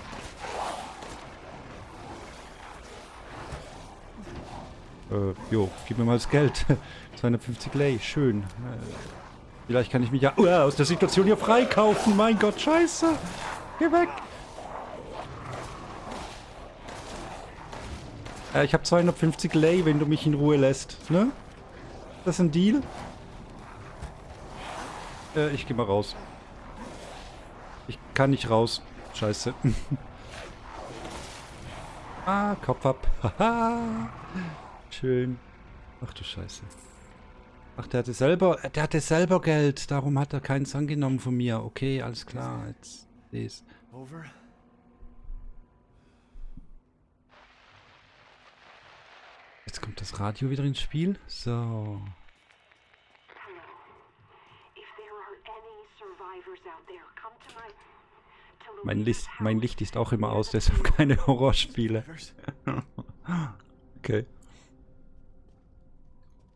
Jo, gib mir mal das Geld. 250 Lei, schön. Vielleicht kann ich mich ja aus der Situation hier freikaufen. Mein Gott, scheiße. Geh weg. Ich habe 250 Lei, wenn du mich in Ruhe lässt, ne? Das ist ein Deal? Ich geh mal raus. Ich kann nicht raus. Scheiße. Ah, Kopf ab. Haha. Schön. Ach du Scheiße. Ach, der hatte selber Geld. Darum hat er keins angenommen von mir. Okay, alles klar. Jetzt sehe ich's. Over? Jetzt kommt das Radio wieder ins Spiel. So. Mein Licht ist auch immer aus, deshalb keine Horrorspiele. Okay.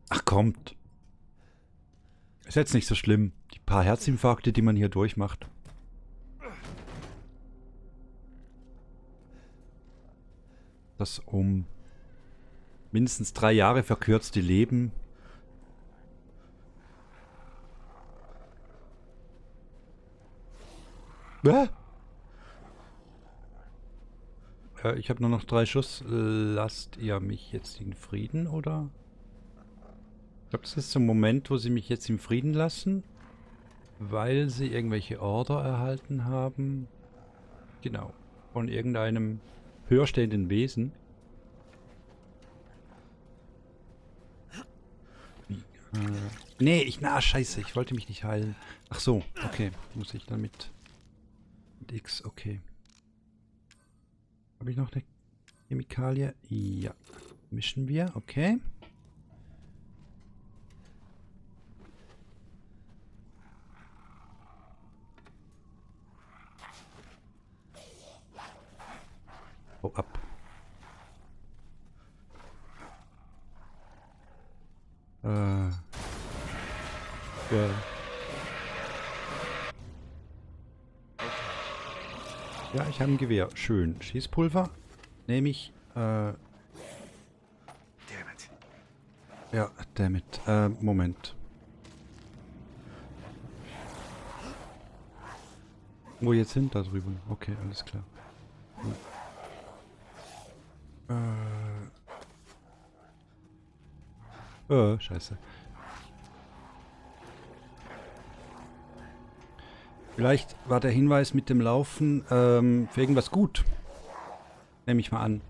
Ach, kommt. Ist jetzt nicht so schlimm. Die paar Herzinfarkte, die man hier durchmacht. Das um mindestens 3 Jahre verkürzte Leben. Ich habe nur noch 3 Schuss. Lasst ihr mich jetzt in Frieden, oder? Ich glaube, das ist so ein Moment, wo sie mich jetzt in Frieden lassen, weil sie irgendwelche Order erhalten haben. Genau. Von irgendeinem höherstehenden Wesen. Nee, scheiße, ich wollte mich nicht heilen. Ach so, okay. Muss ich dann mit X, okay. Habe ich noch eine Chemikalie? Ja. Mischen wir, okay. Oh, ab. Ja. Ja, ich habe ein Gewehr. Schön. Schießpulver. Nehme ich. Damn it. Ja, dammit. Moment. Wo jetzt hin? Da drüben. Okay, alles klar. Scheiße. Vielleicht war der Hinweis mit dem Laufen für irgendwas gut. Nehme ich mal an.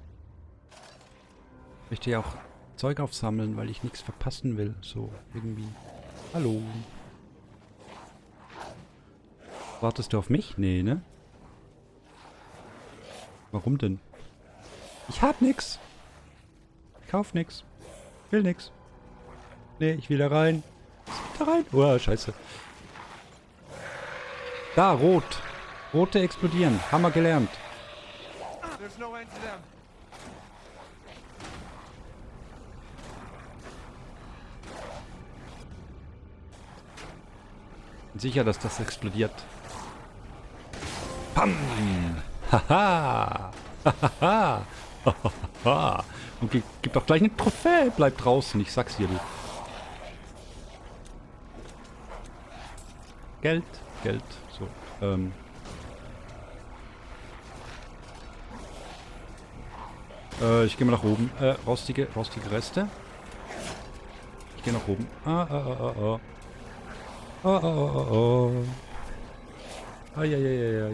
Ich möchte ja auch Zeug aufsammeln, weil ich nichts verpassen will. So, irgendwie. Hallo. Wartest du auf mich? Nee, ne? Warum denn? Ich hab nix. Ich kauf nix. Will nix. Nee, ich will da rein. Da rein. Oh, scheiße. Da, rot. Rote explodieren. Haben wir gelernt. There's no end to them. Bin sicher, dass das explodiert. Pam! Haha! Hahaha! Hahaha! Und gibt auch gleich eine Trophäe. Bleib draußen, ich sag's dir, du. Geld, Geld. So, ich gehe mal nach oben. Rostige Reste. Ich gehe nach oben. Ai.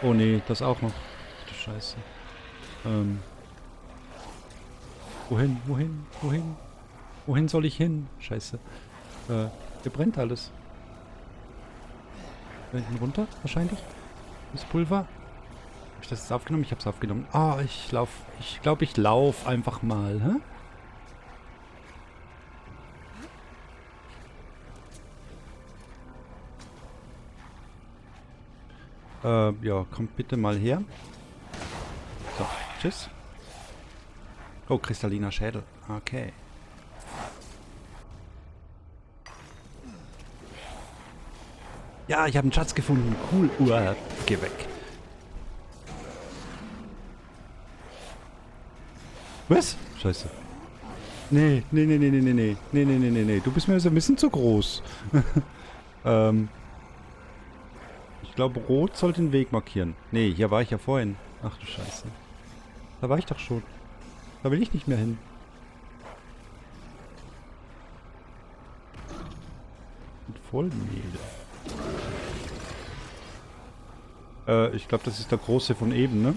Oh nee, das auch noch. Du Scheiße. Wohin soll ich hin? Scheiße. Hier brennt alles. Da hinten runter, wahrscheinlich. Das Pulver. Habe ich das jetzt aufgenommen? Ich habe es aufgenommen. Ah, ich glaube, ich lauf einfach mal. Hä? Ja, kommt bitte mal her. So, tschüss. Oh, kristalliner Schädel. Okay. Ja, ich habe einen Schatz gefunden. Cool. Geh weg. Was? Scheiße. Nee. Du bist mir so ein bisschen zu groß. Ich glaube, Rot soll den Weg markieren. Nee, hier war ich ja vorhin. Ach du Scheiße. Da war ich doch schon. Da will ich nicht mehr hin. Mit Vollmehl. Ich glaube, das ist der große von eben, ne?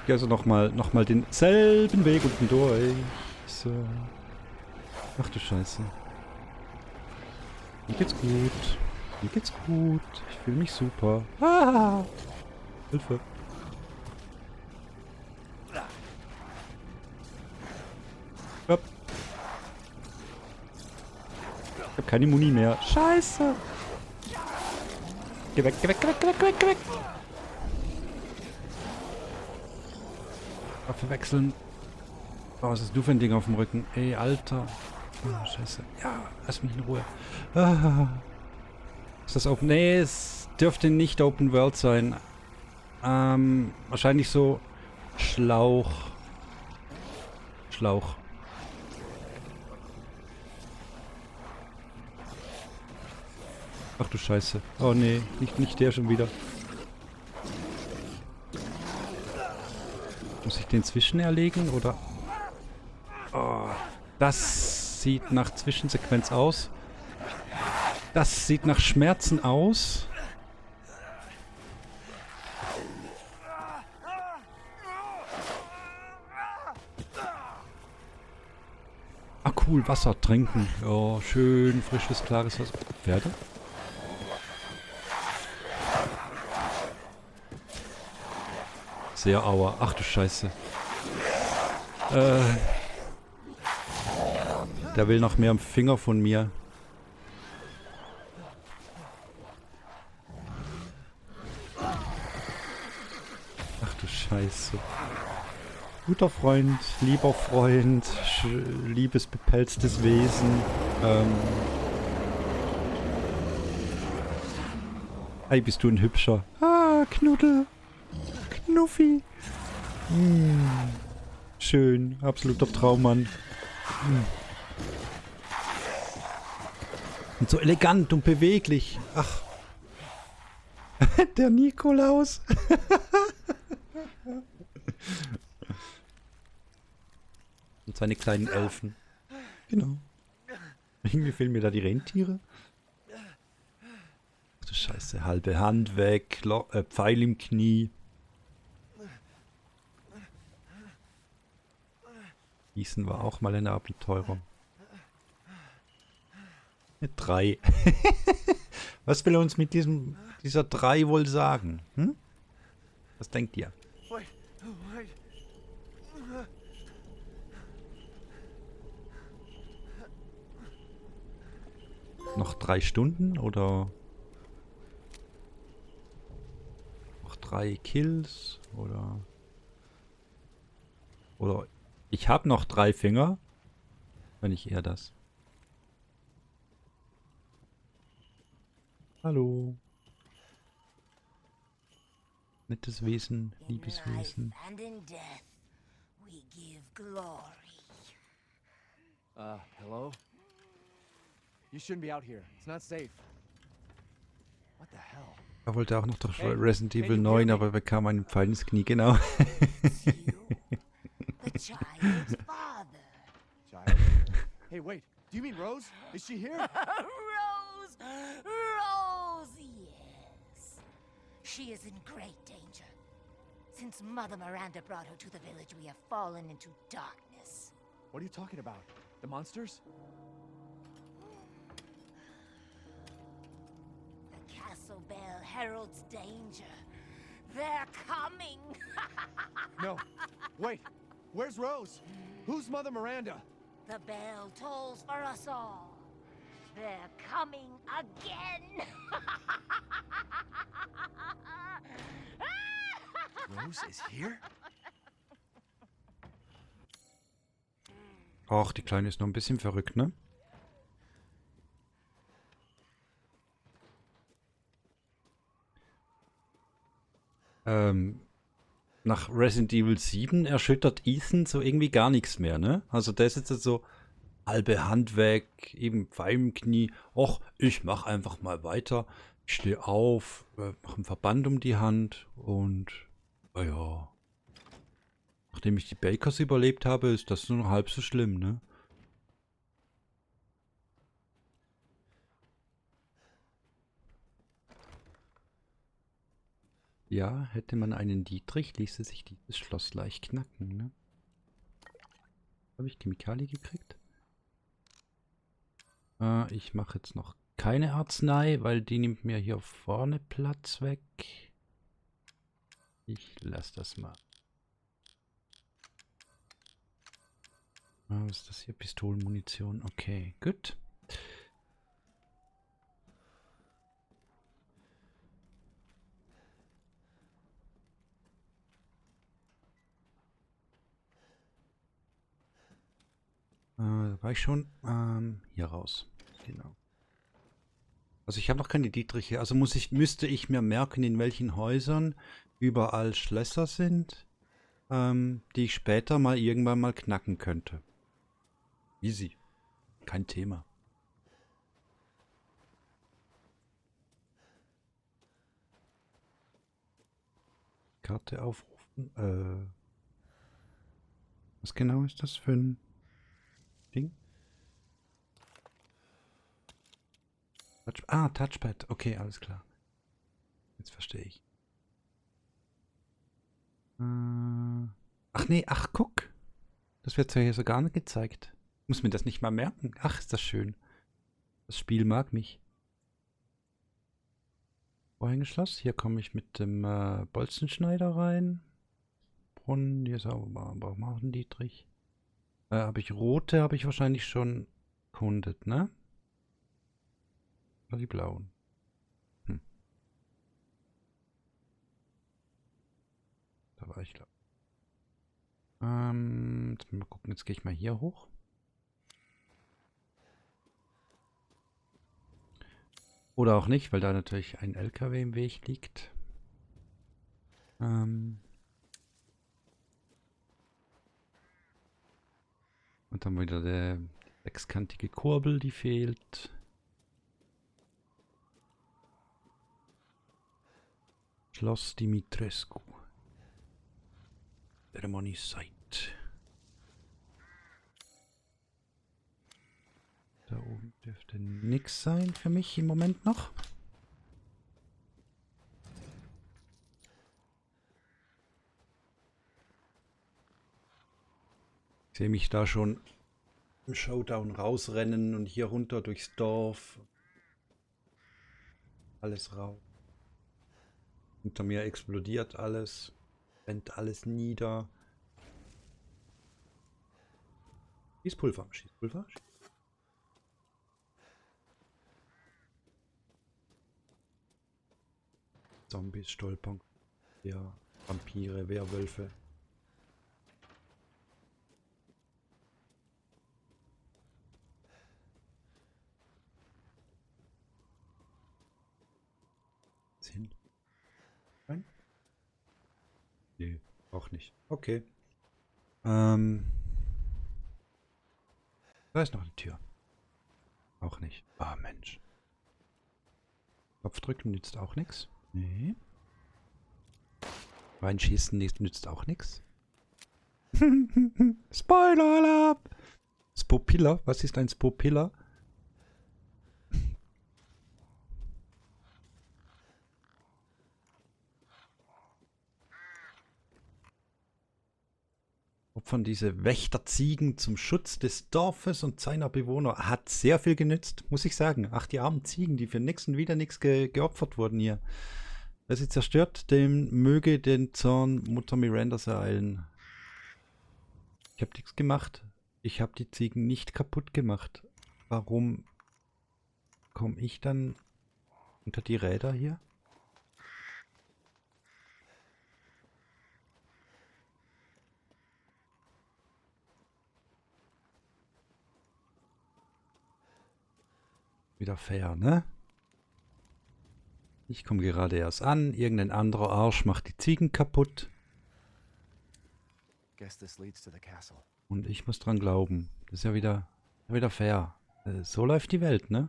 Ich gehe also noch mal denselben Weg unten durch. So. Ach du Scheiße. Mir geht's gut. Mir geht's gut. Ich fühle mich super. Ah! Hilfe. Hopp. Ich hab keine Muni mehr. Scheiße. Geh weg, geh weg, geh weg, geh weg, geh weg, geh weg. Waffe wechseln. Oh, was ist du für ein Ding auf dem Rücken? Ey, Alter. Oh, Scheiße. Ja, lass mich in Ruhe. Ah. Ist das Open? Nee, es dürfte nicht Open World sein. Wahrscheinlich so Schlauch. Schlauch. Ach du Scheiße. Oh nee, nicht der schon wieder. Muss ich den zwischen erlegen oder? Oh, das sieht nach Zwischensequenz aus. Das sieht nach Schmerzen aus. Ah cool, Wasser trinken. Ja, schön frisches, klares Wasser. Pferde? Sehr aua. Ach du Scheiße. Der will noch mehr am Finger von mir. Ach du Scheiße. Guter Freund, lieber Freund, liebes bepelztes Wesen. Ei, bist du ein Hübscher. Ah, Knuddel. Knuffi. Schön, absoluter Traummann. Und so elegant und beweglich. Ach. Der Nikolaus. Und seine kleinen Elfen. Genau. Irgendwie fehlen mir da die Rentiere. Ach du Scheiße, halbe Hand weg, Pfeil im Knie. Gießen war auch mal eine Abenteuerung. Eine 3. Was will er uns mit dieser 3 wohl sagen? Hm? Was denkt ihr? Wait, wait. Noch 3 Stunden oder noch 3 Kills oder ich habe noch 3 Finger, wenn ich eher das. Hallo. Nettes Wesen, liebes Wesen. And in death, we give glory. Hello? You shouldn't be out here. It's not safe. What the hell? Er wollte auch noch durch Hey, Resident can Evil you 9, hear me? aber bekam einen Pfeil ins Knie, genau. It's you, the child's father. Child? Hey, wait. Do you mean Rose? Is she here? Rose! Rose, yes. She is in great danger. Since Mother Miranda brought her to the village, we have fallen into darkness. What are you talking about? The monsters? The castle bell heralds danger. They're coming! No. Wait. Where's Rose? Who's Mother Miranda? The bell tolls for us all. They're coming again! Rose is here? Ach, die Kleine ist noch ein bisschen verrückt, ne? Nach Resident Evil 7 erschüttert Ethan so irgendwie gar nichts mehr, ne? Also der ist jetzt so halbe Hand weg, eben Pfeil im Knie. Och, ich mach einfach mal weiter. Ich stehe auf, mach einen Verband um die Hand und ja. Nachdem ich die Bakers überlebt habe, ist das nur noch halb so schlimm, ne? Ja, hätte man einen Dietrich, ließe sich dieses Schloss leicht knacken, ne? Habe ich Chemikalie gekriegt? Ich mache jetzt noch keine Arznei, weil die nimmt mir hier vorne Platz weg. Ich lasse das mal. Was ist das hier? Pistolenmunition. Okay, gut. War ich schon? Hier raus. Genau. Also ich habe noch keine Dietriche. Also müsste ich mir merken, in welchen Häusern überall Schlösser sind, die ich später mal irgendwann mal knacken könnte. Easy. Kein Thema. Karte aufrufen. Was genau ist das für ein Ding? Touchpad. Okay, alles klar. Jetzt verstehe ich. Ach nee, ach guck. Das wird ja hier so gar nicht gezeigt. Muss mir das nicht mal merken. Ach, ist das schön. Das Spiel mag mich. Vorhängeschloss. Hier komme ich mit dem Bolzenschneider rein. Brunnen. Hier ist auch ein Dietrich. Habe ich rote, habe ich wahrscheinlich schon kundet, ne? Oder die blauen. Da war ich, glaube ich. Jetzt mal gucken, jetzt gehe ich mal hier hoch. Oder auch nicht, weil da natürlich ein LKW im Weg liegt. Und dann wieder der sechskantige Kurbel, die fehlt. Schloss Dimitrescu. Ceremony Site. Da oben dürfte nichts sein für mich im Moment noch. Ich sehe mich da schon im Showdown rausrennen und hier runter durchs Dorf. Alles raus. Hinter mir explodiert alles. Brennt alles nieder. Schießpulver. Schießpulver. Zombies stolpern. Ja, Vampire, Werwölfe. Hin. Nein? Nee, auch nicht. Okay. Da ist noch eine Tür. Auch nicht. Ah, Mensch. Kopf drücken nützt auch nichts. Nee. Reinschießen nützt auch nichts. Spoiler-Alarm! Spopilla? Was ist ein Spopilla? Opfern diese Wächterziegen zum Schutz des Dorfes und seiner Bewohner. Hat sehr viel genützt, muss ich sagen. Ach, die armen Ziegen, die für nix und wieder nichts geopfert wurden hier. Wer sie zerstört, dem möge den Zorn Mutter Mirandas ereilen. Ich habe nichts gemacht. Ich habe die Ziegen nicht kaputt gemacht. Warum komme ich dann unter die Räder hier? Wieder fair, ne? Ich komme gerade erst an, irgendein anderer Arsch macht die Ziegen kaputt. Und ich muss dran glauben. Das ist ja wieder fair. So läuft die Welt, ne?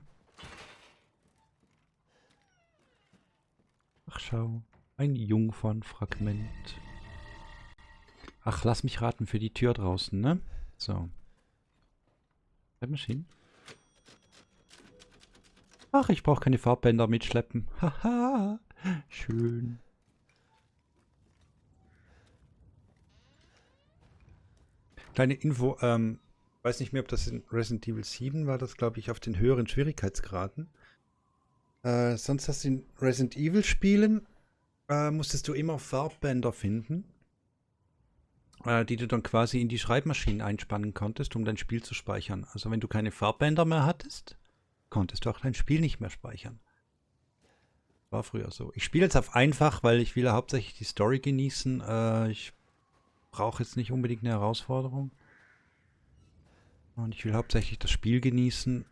Ach schau, ein Jungfernfragment. Ach, lass mich raten, für die Tür draußen, ne? So. Maschinen. Ach, ich brauche keine Farbbänder mitschleppen. Haha, schön. Kleine Info, weiß nicht mehr, ob das in Resident Evil 7 war, das glaube ich auf den höheren Schwierigkeitsgraden. Sonst hast du in Resident Evil Spielen, musstest du immer Farbbänder finden, die du dann quasi in die Schreibmaschinen einspannen konntest, um dein Spiel zu speichern. Also wenn du keine Farbbänder mehr hattest, konntest du auch dein Spiel nicht mehr speichern. War früher so. Ich spiele jetzt auf einfach, weil ich will hauptsächlich die Story genießen. Ich brauche jetzt nicht unbedingt eine Herausforderung. Und ich will hauptsächlich das Spiel genießen.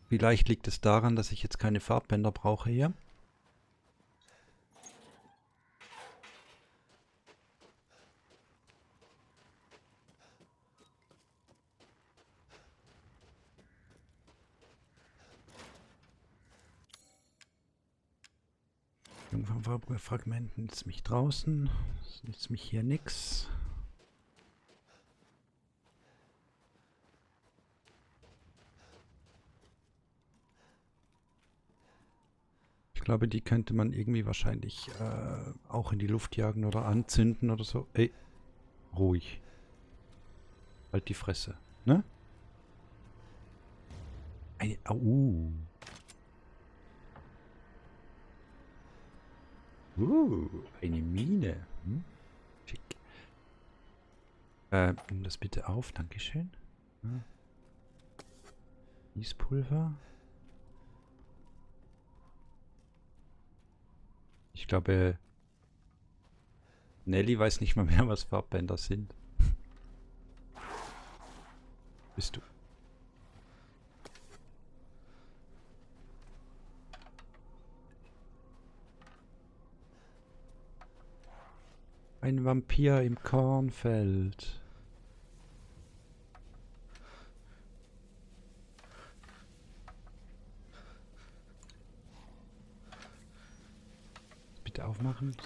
Vielleicht liegt es daran, dass ich jetzt keine Farbbänder brauche hier. Fragmenten nützt mich draußen. Das nützt mich hier nix. Ich glaube, die könnte man irgendwie wahrscheinlich auch in die Luft jagen oder anzünden oder so. Ey, ruhig. Halt die Fresse, ne? Eine, au. Eine Mine. Hm? Schick. Nimm das bitte auf, dankeschön. Ja. Gießpulver. Ich glaube, Nelly weiß nicht mal mehr, was Farbbänder sind. Bist du? Ein Vampir im Kornfeld. Bitte aufmachen.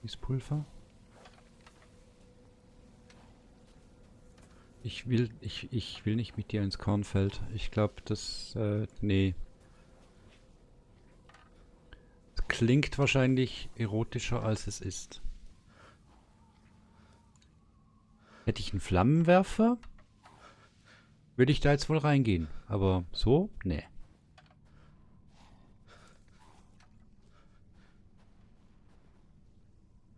Dieses Pulver. Ich will nicht mit dir ins Kornfeld. Ich glaube, das, nee. Es klingt wahrscheinlich erotischer, als es ist. Hätte ich einen Flammenwerfer, würde ich da jetzt wohl reingehen. Aber so, nee.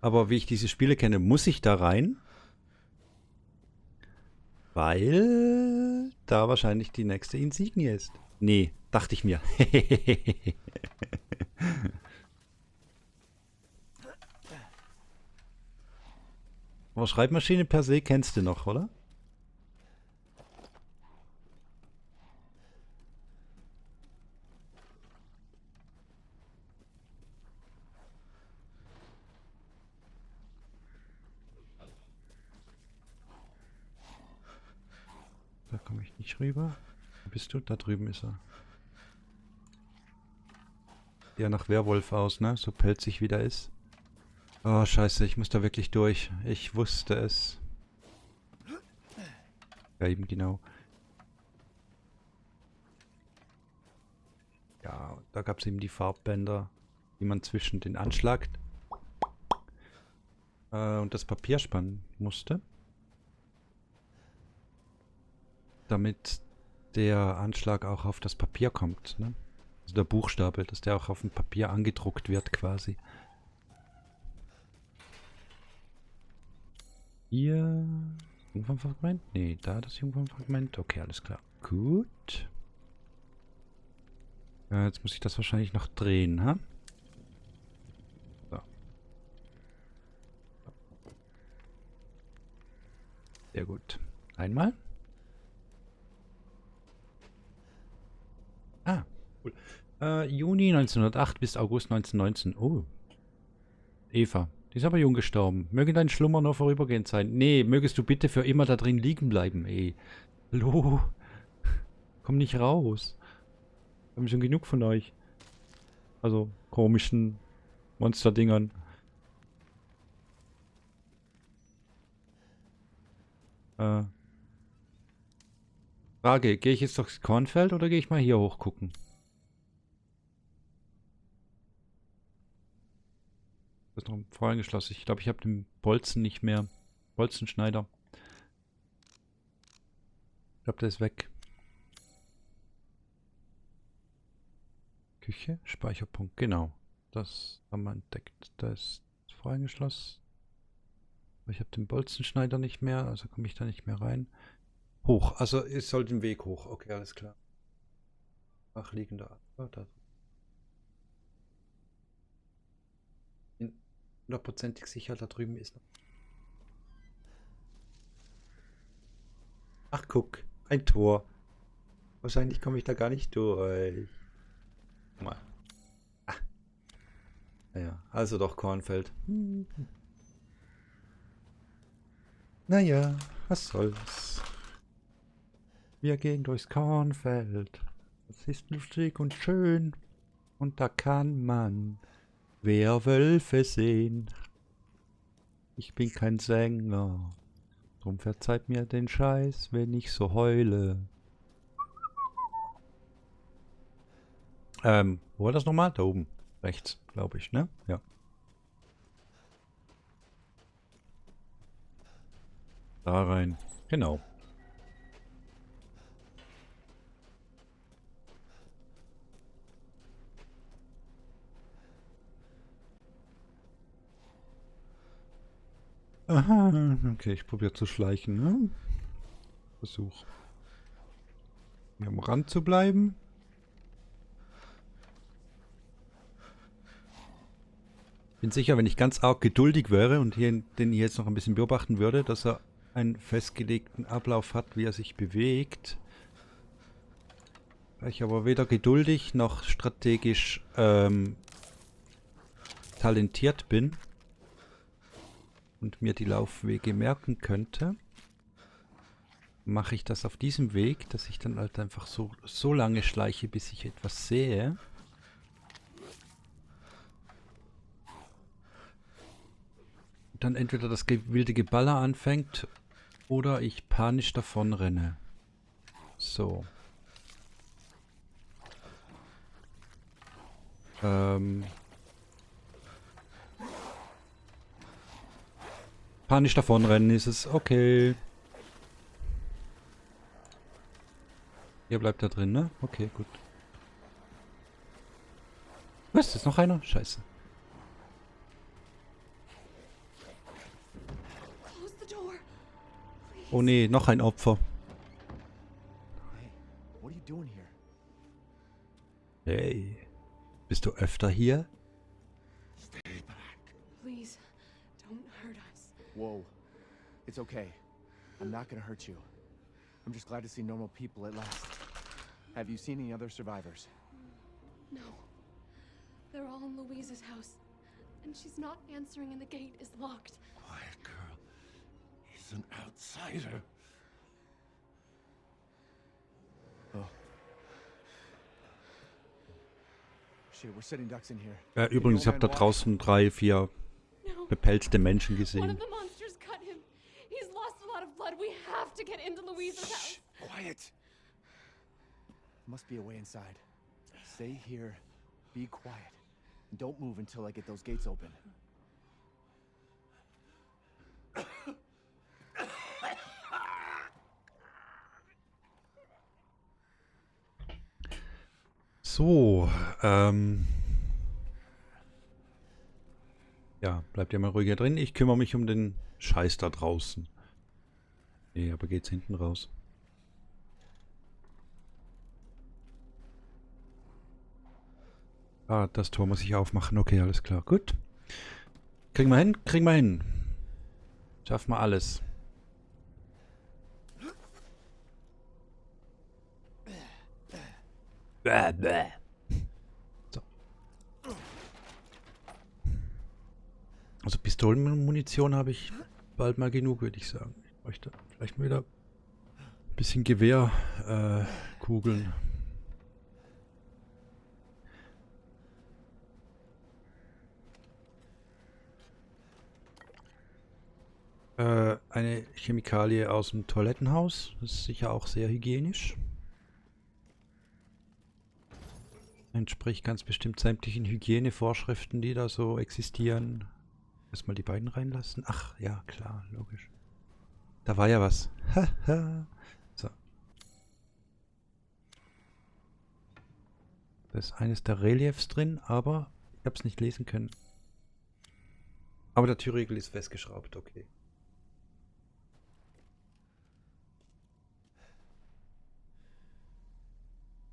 Aber wie ich diese Spiele kenne, muss ich da rein. Weil da wahrscheinlich die nächste Insignie ist. Nee, dachte ich mir. Aber Schreibmaschine per se kennst du noch, oder? Da komme ich nicht rüber. Wo bist du? Da drüben ist er. Ja, nach Werwolf aus, ne? So pelzig wie der ist. Oh, scheiße, ich muss da wirklich durch. Ich wusste es. Ja, eben genau. Ja, da gab es eben die Farbbänder, die man zwischen den Anschlag und das Papier spannen musste. Damit der Anschlag auch auf das Papier kommt, ne? Also der Buchstabe, dass der auch auf dem Papier angedruckt wird quasi. Hier. Jungfernfragment? Nee, da das Jungfernfragment. Okay, alles klar. Gut. Jetzt muss ich das wahrscheinlich noch drehen, ha? So. Sehr gut. Einmal. Ah, cool. Juni 1908 bis August 1919. Oh. Eva. Die ist aber jung gestorben. Möge dein Schlummer nur vorübergehend sein. Nee, mögest du bitte für immer da drin liegen bleiben, ey. Hallo? Komm nicht raus. Wir haben schon genug von euch. Also, komischen Monsterdingern. Frage, gehe ich jetzt durchs Kornfeld oder gehe ich mal hier hoch gucken? Das ist noch vorher geschlossen. Ich glaube, ich habe den Bolzen nicht mehr. Bolzenschneider. Ich glaube, der ist weg. Küche, Speicherpunkt, genau. Das haben wir entdeckt. Da ist voreingeschlossen. Aber ich habe den Bolzenschneider nicht mehr, also komme ich da nicht mehr rein. Hoch, also es soll den Weg hoch. Okay, alles klar. Nachliegender. Oh, da. Bin 100%ig sicher, da drüben ist noch. Ach, guck, ein Tor. Wahrscheinlich komme ich da gar nicht durch. Mal. Ah. Naja, also doch Kornfeld. Naja, was soll's. Wir gehen durchs Kornfeld. Es ist lustig und schön. Und da kann man Werwölfe sehen. Ich bin kein Sänger. Drum verzeiht mir den Scheiß, wenn ich so heule. Wo war das nochmal? Da oben. Rechts, glaube ich, ne? Ja. Da rein. Genau. Aha, okay, ich probiere zu schleichen, ne? Versuch. Hier am Rand zu bleiben. Bin sicher, wenn ich ganz arg geduldig wäre und den hier jetzt noch ein bisschen beobachten würde, dass er einen festgelegten Ablauf hat, wie er sich bewegt. Da ich aber weder geduldig noch strategisch talentiert bin und mir die Laufwege merken könnte, mache ich das auf diesem Weg, dass ich dann halt einfach so lange schleiche, bis ich etwas sehe. Und dann entweder das wilde Geballer anfängt oder ich panisch davon renne. So. Panisch davonrennen ist es. Okay. Ihr bleibt da drin, ne? Okay, gut. Was? Ist noch einer? Scheiße. Oh nee, noch ein Opfer. Hey, what are you doing here? Hey. Bist du öfter hier? Please, don't hurt us. Whoa. It's okay. I'm not gonna hurt you. I'm just glad to see normal people at last. Have you seen any other survivors? No. They're all in Louise's house. And she's not answering and the gate is locked. Quiet girl. He's an outsider. Oh. Shit, we're sitting ducks in here. Übrigens, ich habe da draußen 3, 4 bepelzte Menschen One gesehen. of the monsters cut him. He's lost a lot of blood. We have to get into Louise's house. Quiet. Must be a way inside. Stay here. Be quiet. And don't move until I get those gates open. So, ja, bleibt ihr mal ruhiger drin. Ich kümmere mich um den Scheiß da draußen. Nee, aber geht's hinten raus. Ah, das Tor muss ich aufmachen. Okay, alles klar. Gut. Kriegen wir hin? Kriegen wir hin. Schaffen wir alles. Bäh, bäh. So. Also Pistolenmunition habe ich bald mal genug, würde ich sagen. Ich bräuchte vielleicht mal wieder ein bisschen Gewehrkugeln. Eine Chemikalie aus dem Toilettenhaus. Das ist sicher auch sehr hygienisch. Entspricht ganz bestimmt sämtlichen Hygienevorschriften, die da so existieren. Erstmal die beiden reinlassen. Ach, ja, klar, logisch. Da war ja was. So. Da ist eines der Reliefs drin, aber ich habe es nicht lesen können. Aber der Türriegel ist festgeschraubt, okay.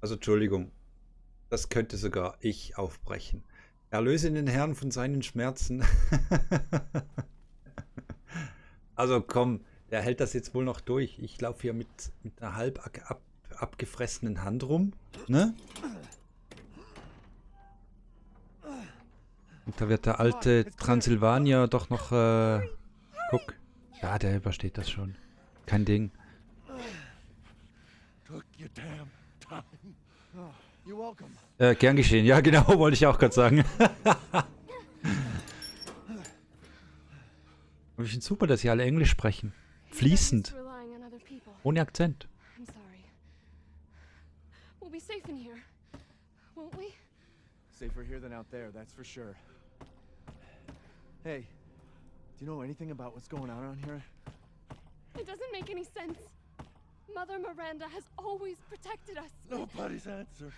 Also Entschuldigung, das könnte sogar ich aufbrechen. Erlöse den Herrn von seinen Schmerzen. Also komm, der hält das jetzt wohl noch durch. Ich laufe hier mit einer halb abgefressenen Hand rum, ne? Und da wird der alte Transsilvanier doch noch, guck. Ja, der übersteht das schon. Kein Ding. Took your damn time. You're welcome. Gern geschehen. Ja, genau, wollte ich auch gerade sagen. Aber ich finde super, dass sie alle Englisch sprechen. Fließend. Relying on other people. Ohne Akzent. I'm sorry. We'll be safe in here, won't we? Safer here than out there, that's for sure. Hey, do you know anything about what's going on around here? It doesn't make any sense. Mother Miranda has always protected us. Nobody's answer.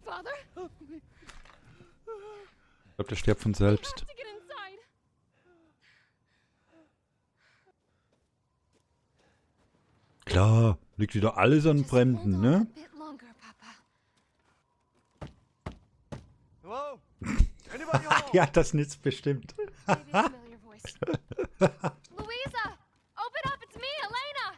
Father? Ich glaube, der stirbt von selbst. To get inside. Klar, liegt wieder alles an Fremden, ne? A bit longer, Papa. Hello? Anybody home? Ja, das nützt bestimmt. Maybe a familiar voice. Louisa! Open up, it's me, Elena!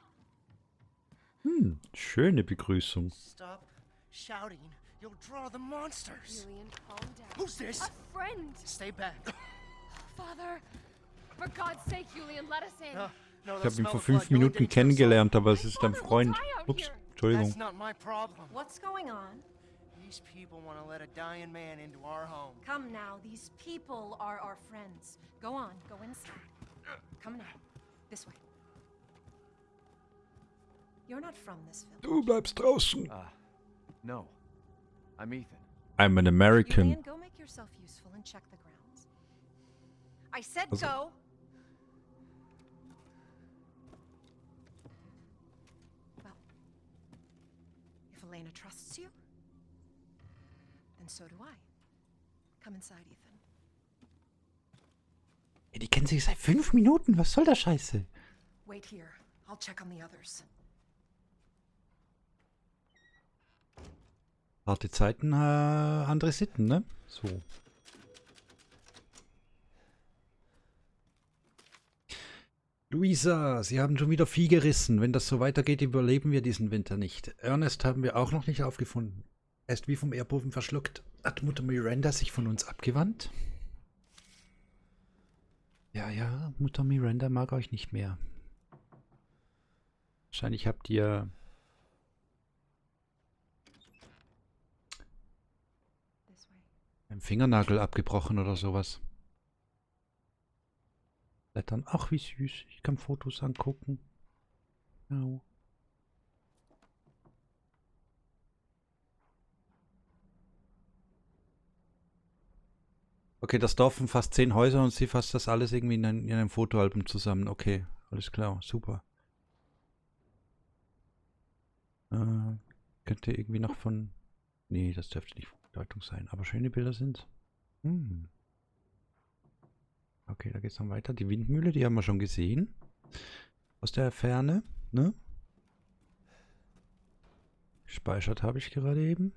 Schöne Begrüßung. Stop shouting. You'll draw the monsters. Julian, calm down. Who's this? A friend! Stay back. Father! For God's sake, Julian, let us in. No, no, Ich habe ihn vor 5 Minuten kennengelernt, aber es ist ein Freund. Ups, Entschuldigung. That's not my problem. What's going on? These people want to let a dying man into our home. Come now, these people are our friends. Go on, go inside. Come now, this way. You're not from this village. Du bleibst draußen. No. I'm Ethan. I'm an American. Julian, go make yourself useful and check the grounds. I said Also- go! Well, if Elena trusts you, then so do I. Come inside, Ethan. Ja, die kennen sich seit 5 Minuten. Was soll der Scheiße? Wait here. I'll check on the others. Harte Zeiten, andere Sitten, ne? So. Luisa, Sie haben schon wieder Vieh gerissen. Wenn das so weitergeht, überleben wir diesen Winter nicht. Ernest haben wir auch noch nicht aufgefunden. Er ist wie vom Erdboden verschluckt. Hat Mutter Miranda sich von uns abgewandt? Ja, Mutter Miranda mag euch nicht mehr. Wahrscheinlich habt ihr This way. einen Fingernagel abgebrochen oder sowas. Blättern. Ach, wie süß. Ich kann Fotos angucken. Ja. Okay, das Dorf umfasst 10 Häuser und sie fasst das alles irgendwie in einem Fotoalbum zusammen. Okay, alles klar, super. Könnte irgendwie noch von... Nee, das dürfte nicht von Bedeutung sein, aber schöne Bilder sind. Okay, da geht's dann weiter. Die Windmühle, die haben wir schon gesehen. Aus der Ferne, ne? Gespeichert habe ich gerade eben.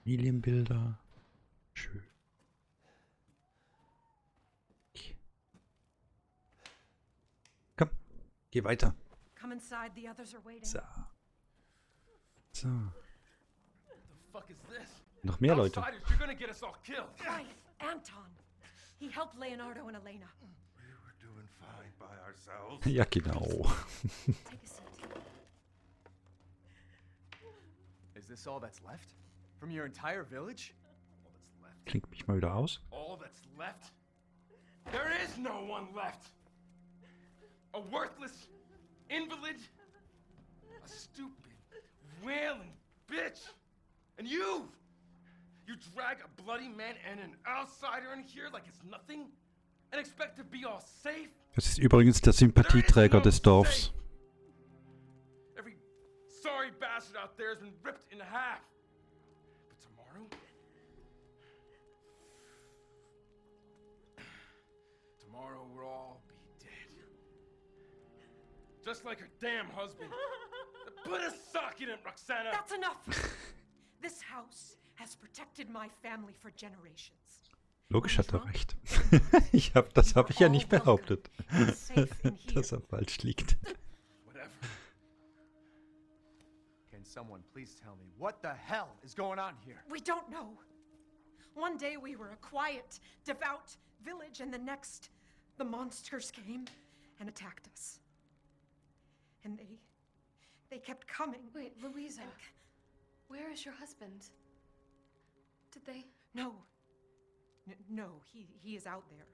Familienbilder. Schön. Komm, geh weiter. Come inside, the others are waiting. So. So. What the fuck is this? Noch mehr Leute. Outsiders, you're gonna get us all killed. Quiet, Anton. He helped Leonardo and Elena. We were doing fine by ourselves. Ja, genau. Take a seat. Is this all that's left? From your entire village? All that's left. Klingt mich mal wieder aus. All that's left? There is no one left. A worthless invalid. A stupid, wailing bitch. you! You drag a bloody man and an outsider in here like it's nothing? And expect to be all safe? Das ist übrigens der Sympathieträger des Dorfs. Every sorry bastard out there has been ripped in half. But tomorrow? Tomorrow we'll all be dead. Just like her damn husband. Put a sock in it, Roxana! That's enough! This house has protected my family for generations. Logisch hat er recht. Das habe ich ja nicht behauptet, dass er falsch liegt. Can someone please tell me what the hell is going on here? We don't know. One day we were a quiet, devout village, and the next, the monsters came and attacked us. And they kept coming. Wait, Louisa. Where is your husband? Did they? No. No, he is out there.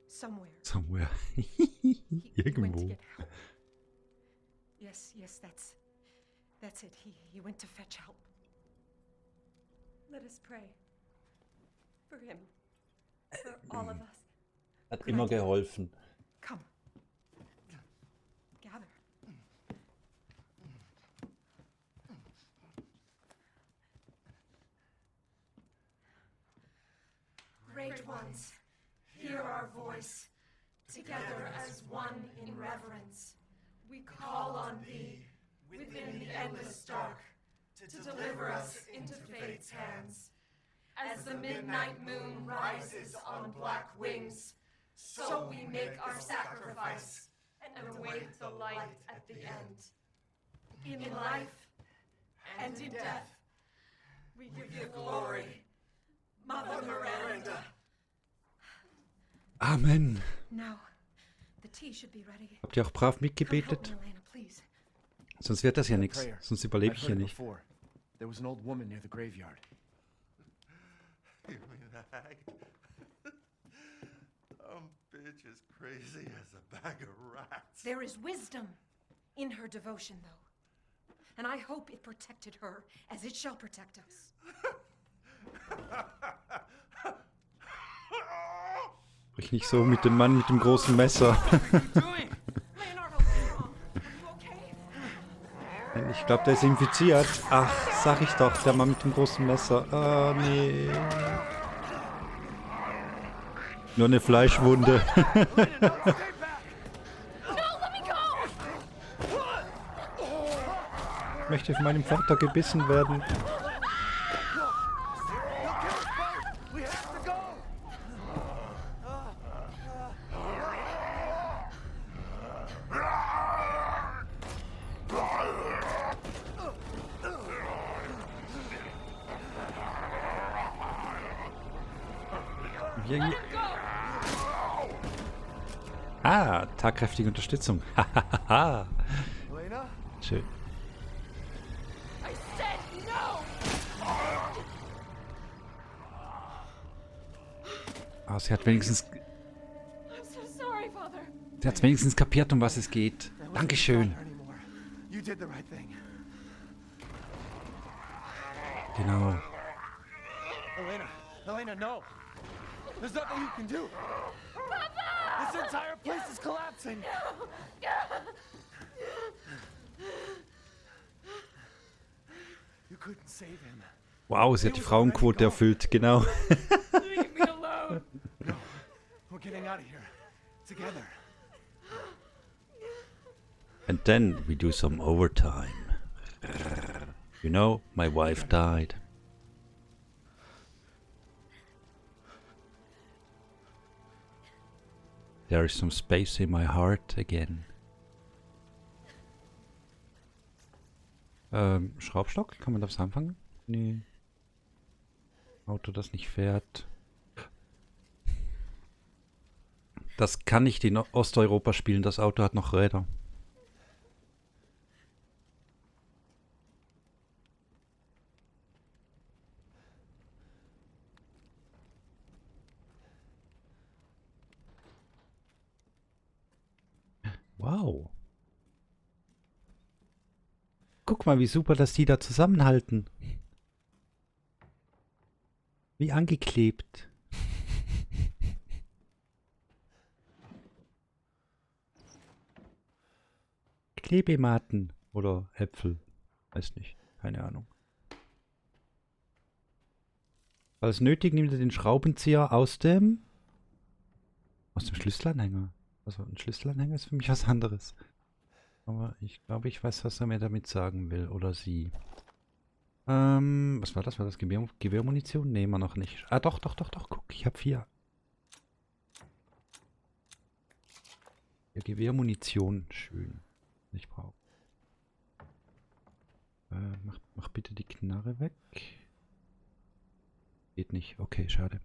Somewhere. Somewhere. He went to Irgendwo. get help. Yes, that's it. He went to fetch help. Let us pray. For him. For all of us. Hat immer geholfen. Come. Gather. Great ones, hear our voice. Together as one in reverence, we call on thee within the endless dark to deliver us into fate's hands. As the midnight moon rises on black wings, so we make our sacrifice and await the light at the end. In life and in death, we give you glory, Mother Miranda. Amen. Now, the tea should be ready. Habt ihr auch brav Come help me, mitgebetet? Elena, please. Sonst wird das ja nichts. Prayer. Sonst überlebe I've ich hier heard it nicht. before. There was an old woman near the graveyard. You mean the hag? Dumb bitch is crazy as a bag of rats. There is wisdom in her devotion, though. And I hope it protected her as it shall protect us. Sprich nicht so mit dem Mann mit dem großen Messer. Leonardo, what's wrong? Are you okay? Ich glaube, der ist infiziert. Ach, sag ich doch, der Mann mit dem großen Messer. Ah, nee. Nur eine Fleischwunde. Ich möchte von meinem Vater gebissen werden. Ah, tagkräftige Unterstützung. Hahaha. Elena? Schön. I said no! Ah, sie hat wenigstens I'm so sorry, Father. Sie hat wenigstens kapiert, um was es geht. Dankeschön. You did the right thing. Genau. Elena, no. There's nothing you can do. This entire place is collapsing. You couldn't save him. Wow, sie hat die Frauenquote erfüllt. Genau. Leave me alone. No, we're getting out of here. Together. And then we do some overtime. You know, my wife died. There is some space in my heart again. Schraubstock? Kann man das anfangen? Nee. Auto, das nicht fährt. Das kann nicht in Osteuropa spielen. Das Auto hat noch Räder. Wow. Guck mal, wie super, dass die da zusammenhalten. Wie angeklebt. Klebematen oder Äpfel. Weiß nicht. Keine Ahnung. Falls nötig, nimmt er den Schraubenzieher aus dem Schlüsselanhänger. Also ein Schlüsselanhänger ist für mich was anderes. Aber ich glaube, ich weiß, was er mir damit sagen will. Oder sie. Was war das? War das Gewehrmunition? Nee, immer noch nicht. Ah, doch. Guck, ich habe 4. Ja, Gewehrmunition. Schön. Ich brauche. Mach bitte die Knarre weg. Geht nicht. Okay, schade.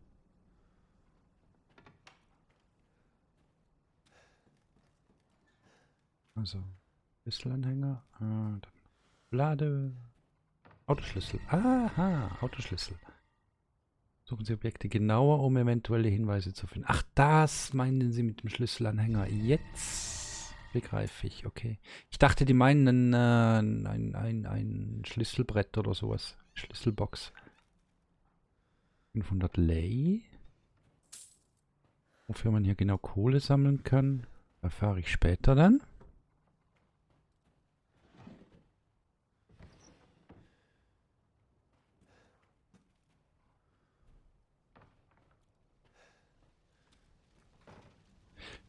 Also, Schlüsselanhänger. Dann Lade. Autoschlüssel. Aha, Autoschlüssel. Suchen Sie Objekte genauer, um eventuelle Hinweise zu finden. Ach, das meinen Sie mit dem Schlüsselanhänger. Jetzt begreife ich. Okay. Ich dachte, die meinen ein Schlüsselbrett oder sowas. Schlüsselbox. 500 Lei. Wofür man hier genau Kohle sammeln kann, erfahre ich später dann.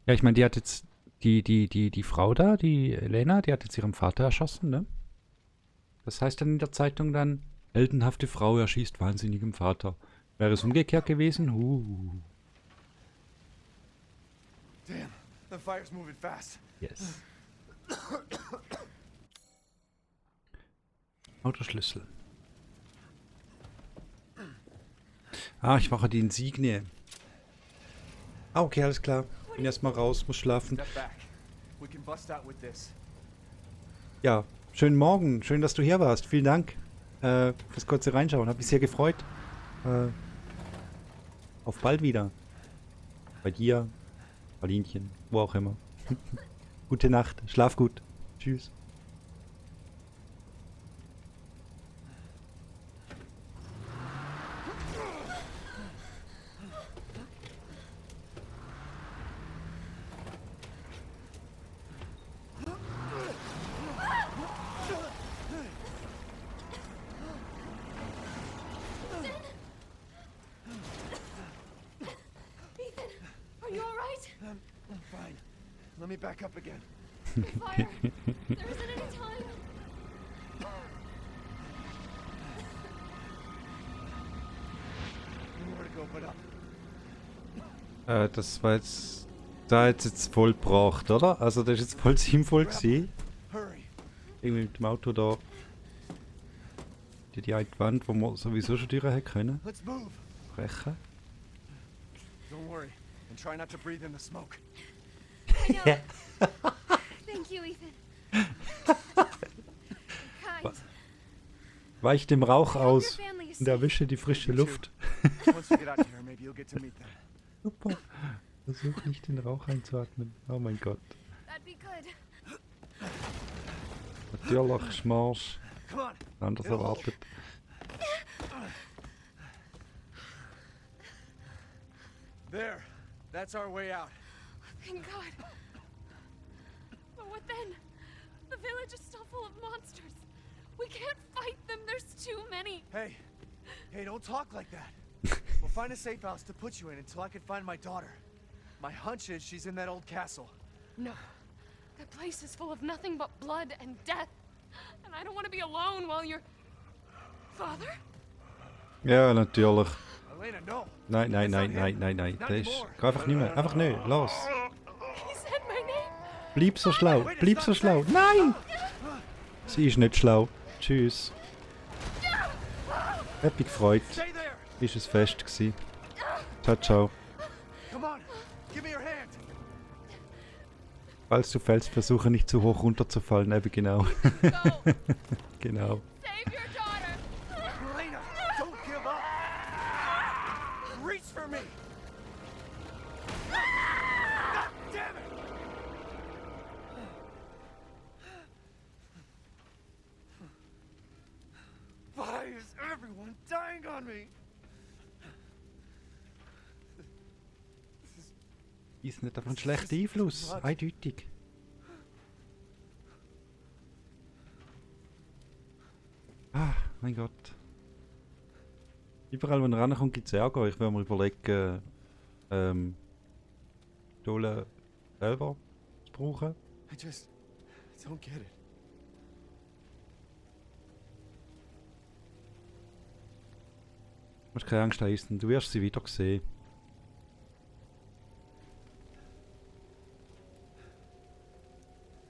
Ja, ich meine, die hat jetzt die Frau da, die Elena, die hat jetzt ihren Vater erschossen, ne? Das heißt dann in der Zeitung dann, heldenhafte Frau erschießt wahnsinnigem Vater. Wäre es umgekehrt gewesen? Damn, the fire's moving fast. Yes. Autoschlüssel. Ah, ich mache die Insignie. Ah, okay, alles klar. Bin erstmal raus, muss schlafen. Step back. We can bust out with this. Ja, schönen Morgen. Schön, dass du hier warst. Vielen Dank fürs kurze Reinschauen. Hab mich sehr gefreut. Auf bald wieder. Bei dir, Paulinchen, wo auch immer. Gute Nacht. Schlaf gut. Tschüss. Let me back up again. Fire! There isn't any time! Nowhere to go but up. Das war jetzt... Da hat es jetzt voll gebracht, oder? Also das ist jetzt voll sinnvoll gewesen. Hurry. Irgendwie mit dem Auto da. Die eine Wand, wo man sowieso schon durch hätte können. Let's move. Brechen. Don't worry. And try not to breathe in the smoke. I know. Thank you, Ethan. Kind. Weich dem Rauch aus und erwische die frische Luft. Once we get out of here, maybe you'll get to meet them. Super. Versuch nicht den Rauch einzuatmen. Oh mein Gott. That'd be good. Natürlich, Schmarsch. Come on. Anders erwartet. There. That's our way out. Thank God. But what then? The village is still full of monsters. We can't fight them. There's too many. Hey. Hey, don't talk like that. We'll find a safe house to put you in until I can find my daughter. My hunch is she's in that old castle. No. That place is full of nothing but blood and death. And I don't want to be alone while you're... Father? Ja, natürlich. Elena, no. Nein. Das ist... Geh einfach nicht mehr. Einfach nicht. Los. He said my name. Bleib so schlau. Bleib so schlau. Nein! Sie ist nicht schlau. Tschüss. Hab mich gefreut. Stay there. Ist es fest gewesen. Ciao, ciao. Come on. Give me your hand. Falls du fällst, versuche nicht zu hoch runterzufallen. Eben genau. Go. Genau. Save your daughter. Elena, don't give up. Reach for me. God damn it. Why is everyone dying on me? Ist nicht einfach ein schlechter Einfluss. Eindeutig. Ah, mein Gott. Überall, wo er rankommt, gibt es Ärger. Ich will mir überlegen, Dole selber zu brauchen. I just don't get it. Du musst keine Angst haben, du wirst sie wieder sehen.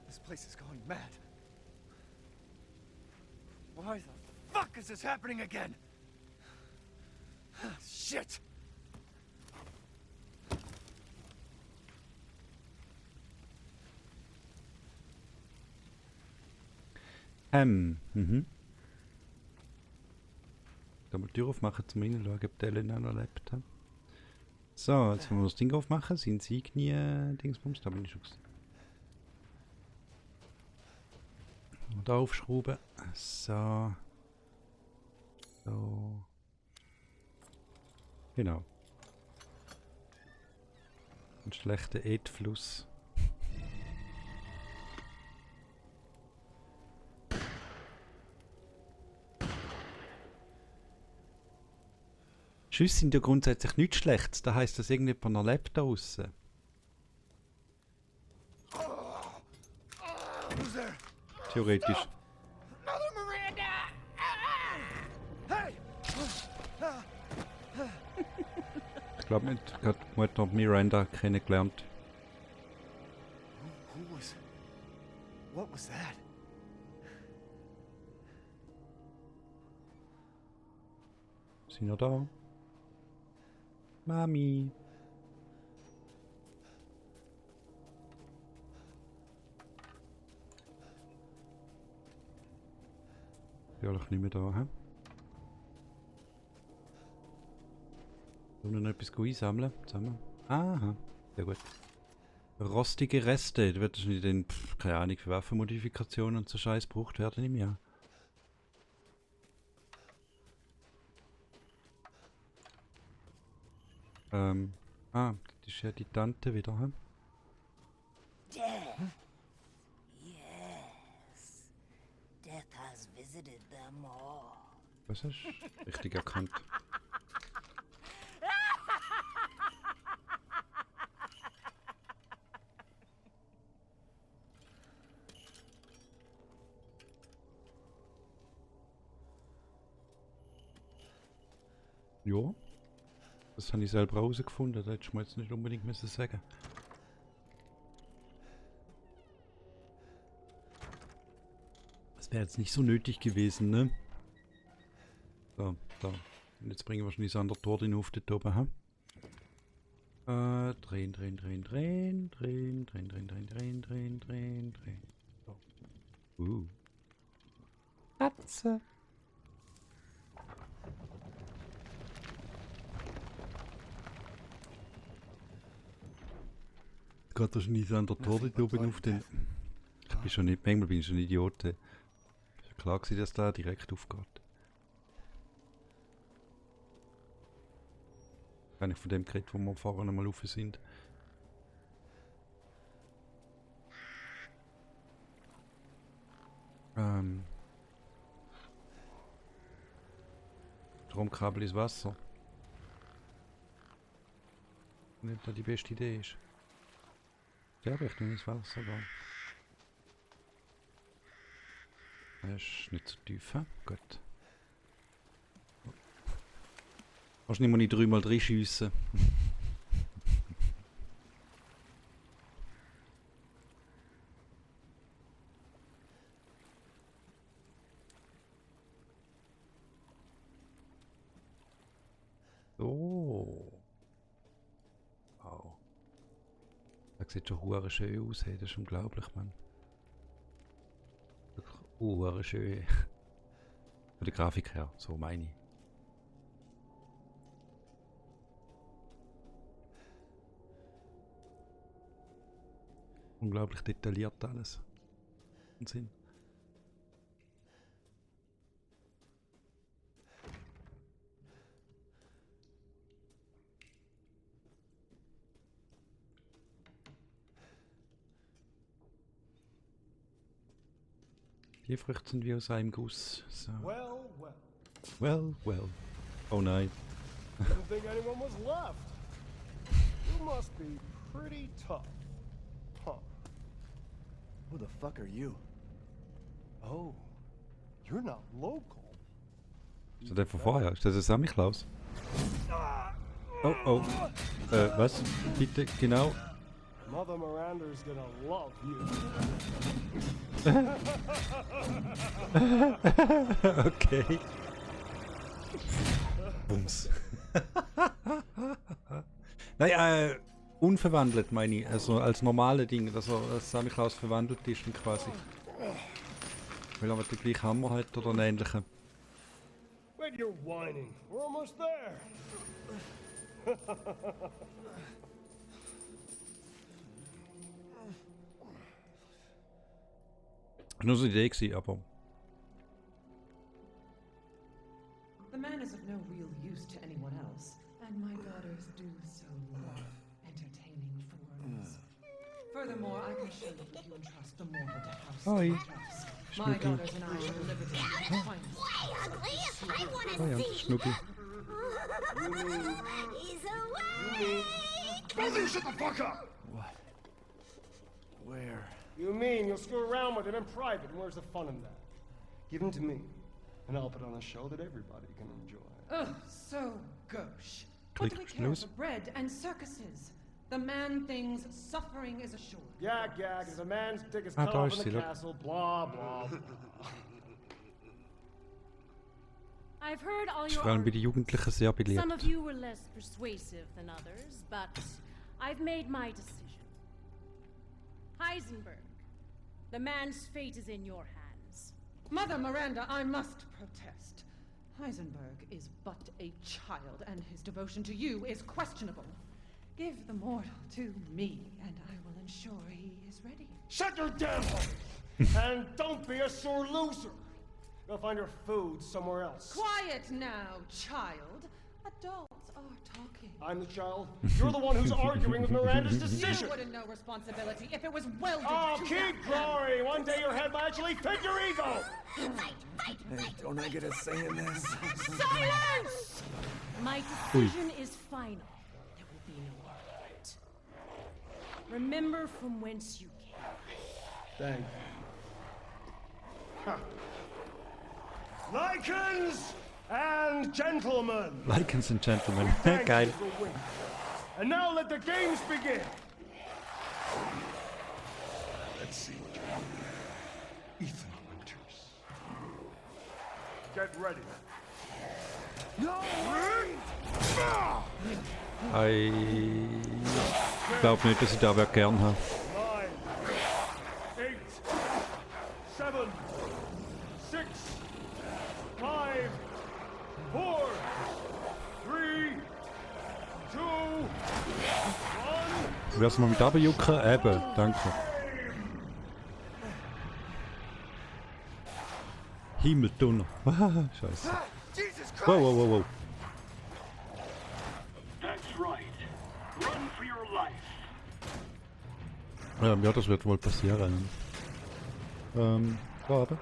This place is going mad. Why the fuck is this happening again? Shit! Mhm. Da mal die Tür aufmachen, zum Reinschauen, ob die Elena noch lebt. So, jetzt wollen wir das Ding aufmachen. Sind Insignie-Dingsbums? Da bin ich schon gesehen. Da aufschrauben. So. So. Genau. Ein schlechter Edfluss. Schüsse sind ja grundsätzlich nichts Schlechtes. Das heisst, dass irgendjemand noch lebt da draussen. Theoretisch. Mother Miranda! Hey! Ich glaube nicht, ich habe Mutter Miranda kennengelernt. Who was... What was that? Sind wir da? Mami. Natürlich nicht mehr da, hä? Sollen wir noch etwas einsammeln? Zusammen? Aha, sehr gut. Rostige Reste, da wird wahrscheinlich dann, keine Ahnung, für Waffenmodifikationen und so Scheiß gebraucht werden im Jahr. Das ist ja die Tante wieder, hä? Death. Yes. Death has visited them all. Was hast du richtig erkannt? Ja. Das habe ich selber herausgefunden, das hättest du mir jetzt nicht unbedingt müssen sagen. Das wäre jetzt nicht so nötig gewesen, ne? So, da. Und jetzt bringen wir wahrscheinlich das andere Tor auf dort oben, ha? Drehen. So. Katze. Geht wahrscheinlich das andere Tor dort oben auf den... Ich bin schon nicht... Manchmal bin ich schon ein Idiot. Ist ja klar gewesen, dass da direkt aufgeht. Gar nicht von dem geredet, wo wir vorher einmal rauf sind. Stromkabel ins Wasser. Nicht da die beste Idee ist. Ja, Richtung ins Wasser gehen. Das ist nicht so tief, he? Gut. Wahrscheinlich muss ich 3x3 schiessen. So. Wow. Das sieht schon hure schön aus, hey. Das ist unglaublich, Mann. Wirklich hure schön. Von der Grafik her, so meine ich. Unglaublich detailliert alles. Wahnsinn. Die Früchte sind wie aus einem Guss. So. Well, well. Well, well. Oh nein. Didn't think anyone was left. You must be pretty tough. Huh. Who the fuck are you? Oh, you're not local. Ist das der von vorher? Ist das ein Samichlaus? Oh, oh. Was? Bitte, genau. Mother Miranda's gonna love you. Okay. Bums. Naja, unverwandelt meine ich. Also als normale Ding, dass er als Samichlaus verwandelt ist und quasi. Weil er den gleichen Hammer hat oder einen ähnlichen. Wait, you're whining. We're almost there. Nur so eine Idee gewesen, aber. The man is of no real use to anyone else, and my daughters do so love entertaining foreigners. Furthermore, I can assure you that you entrust the mortal to House Oi. Task. My daughters and I are delivered to the finest. Oh ja, Schnucki. He's away! Both of you shut the fuck up! What? Where? You mean you'll screw around with him in private, and where's the fun in that? Give him to me, and I'll put on a show that everybody can enjoy. Ugh, so gauche. What do we Click, care snooze. for bread and circuses? The man thinks suffering is assured. Yak, yak, as a man's dick is Ah, cut da off ist in sie, the look. castle, blah, blah, blah. I've heard all Ist your vor allem bei den arguments. Jugendlichen sehr beliebt. Some of you were less persuasive than others, but I've made my decision. Heisenberg, the man's fate is in your hands. Mother Miranda, I must protest. Heisenberg is but a child, and his devotion to you is questionable. Give the mortal to me, and I will ensure he is ready. Shut your damn hole! And don't be a sore loser! Go find your food somewhere else. Quiet now, child. Adults are talking. I'm the child. You're the one who's arguing with Miranda's You decision. wouldn't know responsibility if it was welded Oh, to keep that. glory! One day your head will actually fit your ego! Hey, don't I get a say in this? Silence! My decision is final. There will be no argument. Remember from whence you came. Thank you. Huh. Lycans and gentlemen! Lycans and Gentlemen. Thank Geil. you for winning. And now let the games begin! Let's see what you're doing. Ethan Winters. Get ready. Ich glaube nicht, dass ich da wer gern habe. 9, 8, 7, 6, 5, 4, 3, 2, 1. Wär's mal mit runterjucken? Eben, danke. Himmeltunner. Scheiße. Wow, wow, wow, wow. That's right. Run for your life. Ja, das wird wohl passieren. Warte.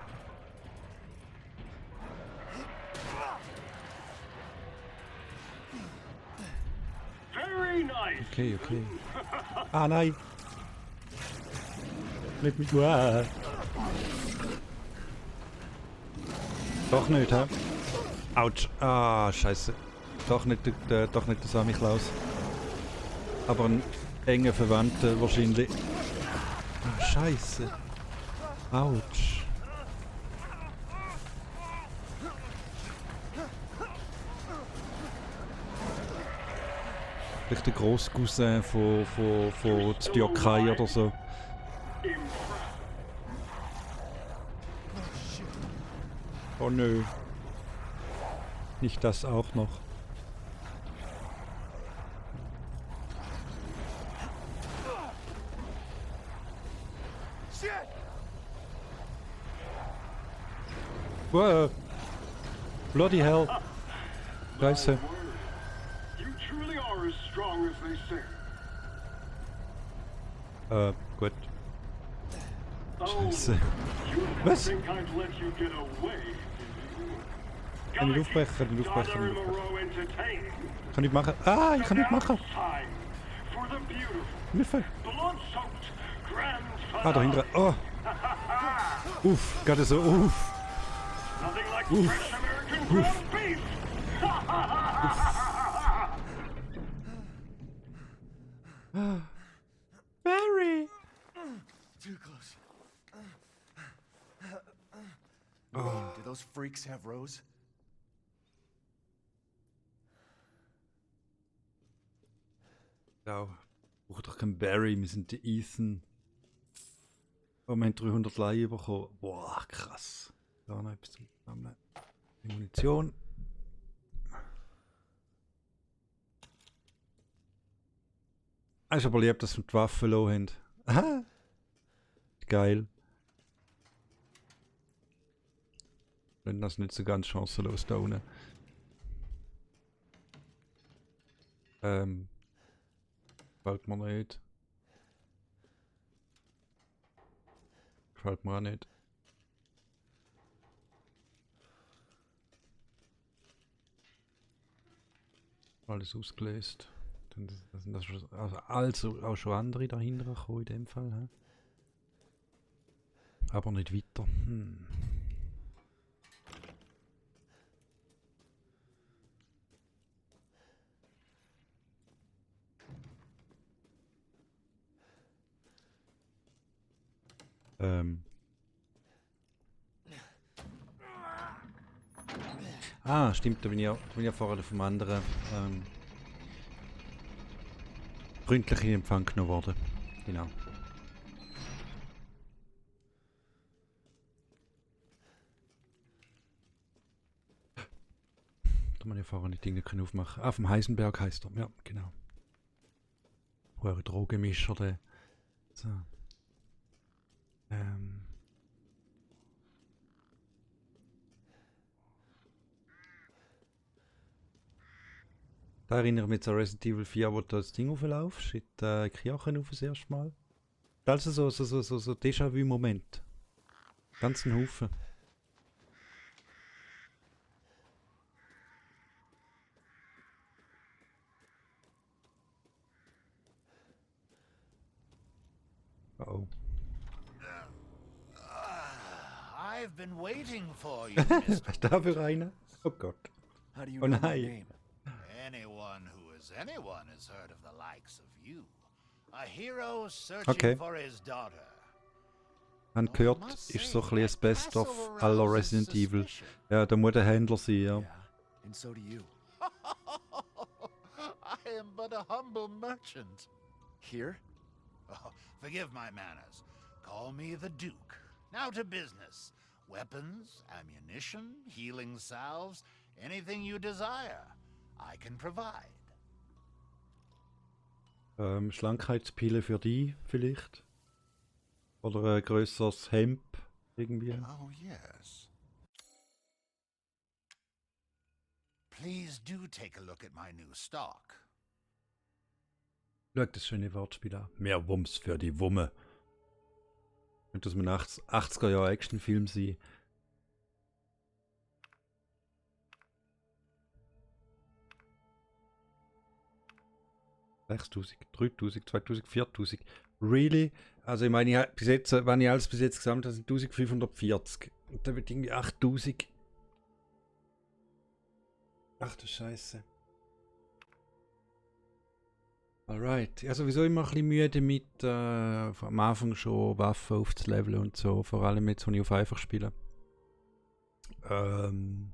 Very nice. Okay, okay. Ah, nein. Nicht mit mir. Doch nicht, hä? Autsch. Ah, scheiße. Doch nicht der Samichlaus. Aber ein enger Verwandter wahrscheinlich. Ah, scheiße. Autsch. Vielleicht der Grosscousin von der Türkei oder so. Oh nö. Nicht das auch noch. Wow. Bloody hell. Scheiße. You truly are as strong as they say. Gut. Scheiße. Was? Kann ich aufbrechen? Kann ich aufbrechen? Kann ich aufbrechen? Kann ich machen? Ah, ich kann nicht machen! Hilfe! Ah, da hinten. Oh! Uff, gerade so, uff! Uff! Uff! Barry! Too close. Oh. Do those freaks have Rose? Ja, ich brauche doch keinen Barry, wir sind der Ethan. Oh, wir haben 300 Leihe bekommen. Boah, krass. Da noch etwas zum Sammeln. Die Munition. Es ist aber lieb, dass wir die Waffen verloren haben. Aha! Geil. Wenn das nicht so ganz chancenlos da unten. Gefällt mir nicht. Gefällt mir auch nicht. Alles ausgelöst. Dann sind das schon, also auch schon andere dahinter gekommen in dem Fall. He? Aber nicht weiter. Ah, stimmt, da bin ich ja vorher vom anderen freundlich in Empfang genommen worden. Genau. Da man ja vorher nicht Dinge aufmachen. Ah, vom Heisenberg heißt er. Ja, genau. Eure Drogenmischer, der. So. Da erinnere ich mich an Resident Evil 4, wo du das Ding auflaufst, in die Kirche auf das erste Mal. Also so Déjà-vu-Moment. Ganzen Haufen. Oh. I've been waiting for you, Mr. Was ist da für einer? Oh Gott. How do you Oh know my nein. name? Anyone has heard of the likes of you. A hero searching for his daughter. Man gehört, ist so ein bisschen das Best of aller Resident Evil. Ja, da muss der Händler sein, ja. And so do you. I am but a humble merchant. Here? Oh, forgive my manners. Call me the Duke. Now to business. Weapons, ammunition, healing salves, anything you desire, I can provide. Schlankheitspille für die vielleicht? Oder ein grösseres Hemd irgendwie? Oh yes. Please do take a look at my new stock. Schau das schöne Wortspiel an. Mehr Wumms für die Wumme. Könnte das ein 80er Jahre Actionfilm sein? $6.000, 3.000, 2.000, 4.000. Really? Also ich meine, bis jetzt, wenn ich alles bis jetzt gesammelt habe, sind 1.540. Und dann wird irgendwie 8.000. Ach du Scheiße. Alright. Ja, sowieso immer ein bisschen müde mit am Anfang schon Waffen aufzuleveln und so. Vor allem jetzt, wenn ich auf einfach spiele. Kann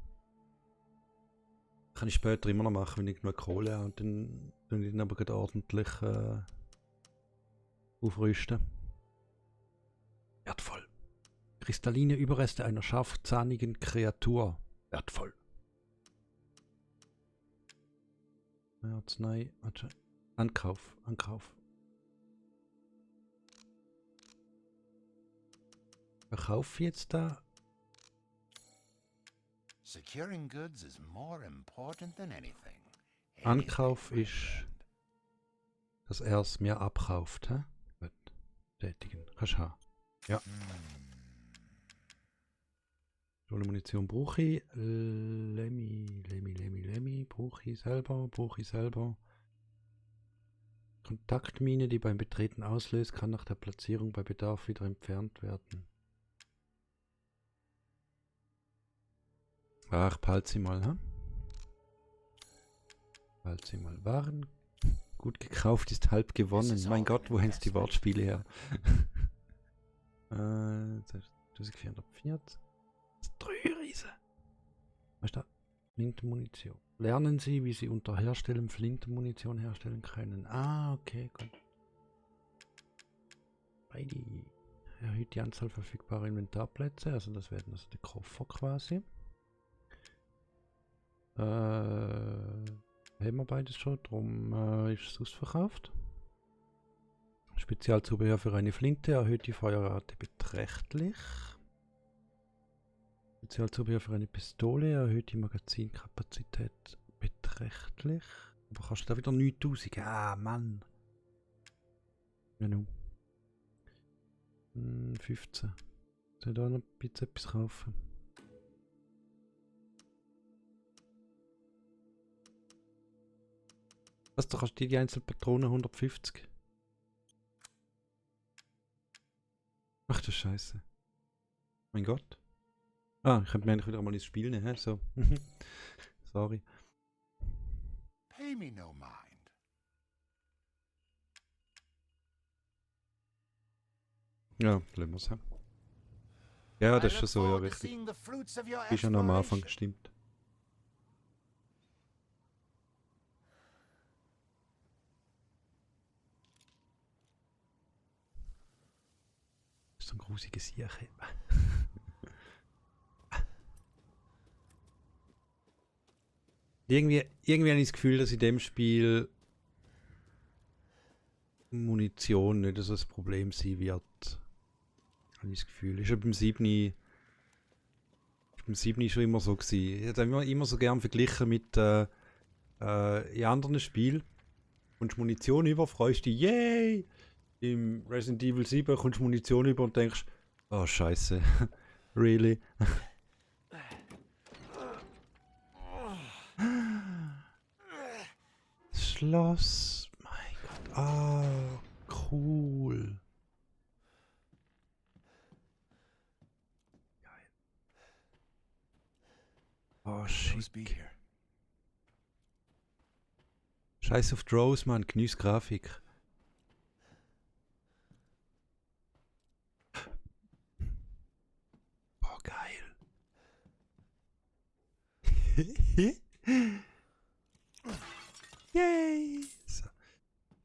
ich später immer noch machen, wenn ich genug Kohle habe. Und dann tue ich dann aber gerade ordentlich aufrüsten. Wertvoll. Kristalline Überreste einer scharfzahnigen Kreatur. Wertvoll. Arznei. Ankauf. Verkauf jetzt da. Securing goods is more important than anything. Ankauf ist, dass er es mir abkauft. He? Gut. Tätigen. Kannst du haben. Ja. So eine Munition brauche ich. Lemmy. Brauche ich selber. Kontaktmine, die beim Betreten auslöst, kann nach der Platzierung bei Bedarf wieder entfernt werden. Ach, behalte sie mal, ha? Behalte sie mal. Waren gut gekauft ist halb gewonnen. Mein Gott, wohin sind die Wortspiele her? 1440. Riese. Was ist da? Flintenmunition. Lernen Sie, wie Sie unter Herstellen Flintenmunition herstellen können. Ah, okay, gut. Erhöht die Anzahl verfügbarer Inventarplätze, also das werden also die Koffer quasi. Haben wir beides schon, darum ist es ausverkauft. Spezialzubehör für eine Flinte erhöht die Feuerrate beträchtlich. Spezialzubehör für eine Pistole erhöht die Magazinkapazität beträchtlich. Aber kannst du da wieder 9000? Ah, Mann. Ja, nun. 15. Soll ich da noch ein bisschen etwas kaufen? Was, da kannst du die einzelnen Patronen 150? Ach du Scheiße. Mein Gott. Ah, ich könnte mir eigentlich wieder mal ins Spiel nehmen, hä? So. Sorry. Pay me no mind. Ja, lassen wir es haben. Ja, das ist schon so, ja, richtig. Ist ja noch am Anfang gestimmt. Das ist so ein grusiges Sieche. Irgendwie habe ich das Gefühl, dass in dem Spiel Munition nicht so das Problem sein wird. Habe ich das Gefühl. Ist ja beim 7. Schon immer so gewesen. Ich habe immer so gern verglichen mit in anderen Spielen. Kommst Munition über, freust dich, yay! Im Resident Evil 7 kommst Munition über und denkst, oh Scheiße, really? Schloss, mein Gott, ah, cool. Geil. Oh, schick. Scheiß auf Drows, Mann, genieß Grafik. Oh, geil. Yay! So.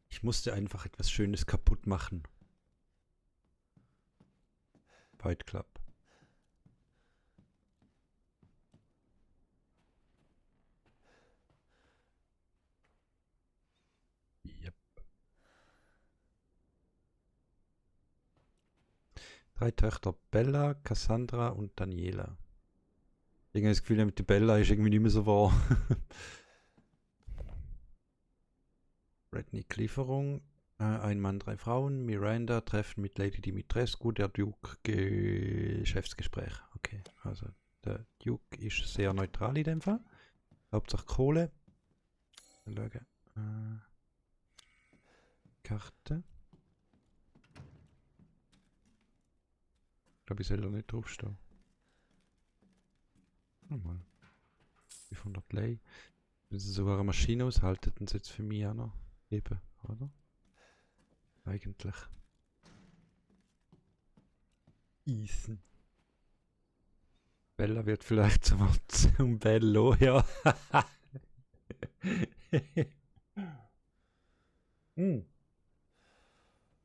Ich musste einfach etwas Schönes kaputt machen. Fight Club. Yep. 3 Töchter: Bella, Cassandra und Daniela. Irgendwie das Gefühl, mit der Bella ist irgendwie nicht mehr so wahr. Redneck-Lieferung. Ein Mann, 3 Frauen. Miranda, Treffen mit Lady Dimitrescu. Der Duke, Geschäftsgespräch. Okay, also der Duke ist sehr neutral in dem Fall. Hauptsache Kohle. Karte. Ich glaube, ich soll da nicht draufstehen. Nochmal. 500 Lei. Wenn sie sogar eine Maschine aushalten, dann jetzt für mich auch noch eben, oder? Eigentlich. Eisen. Bella wird vielleicht zum Bello, ja.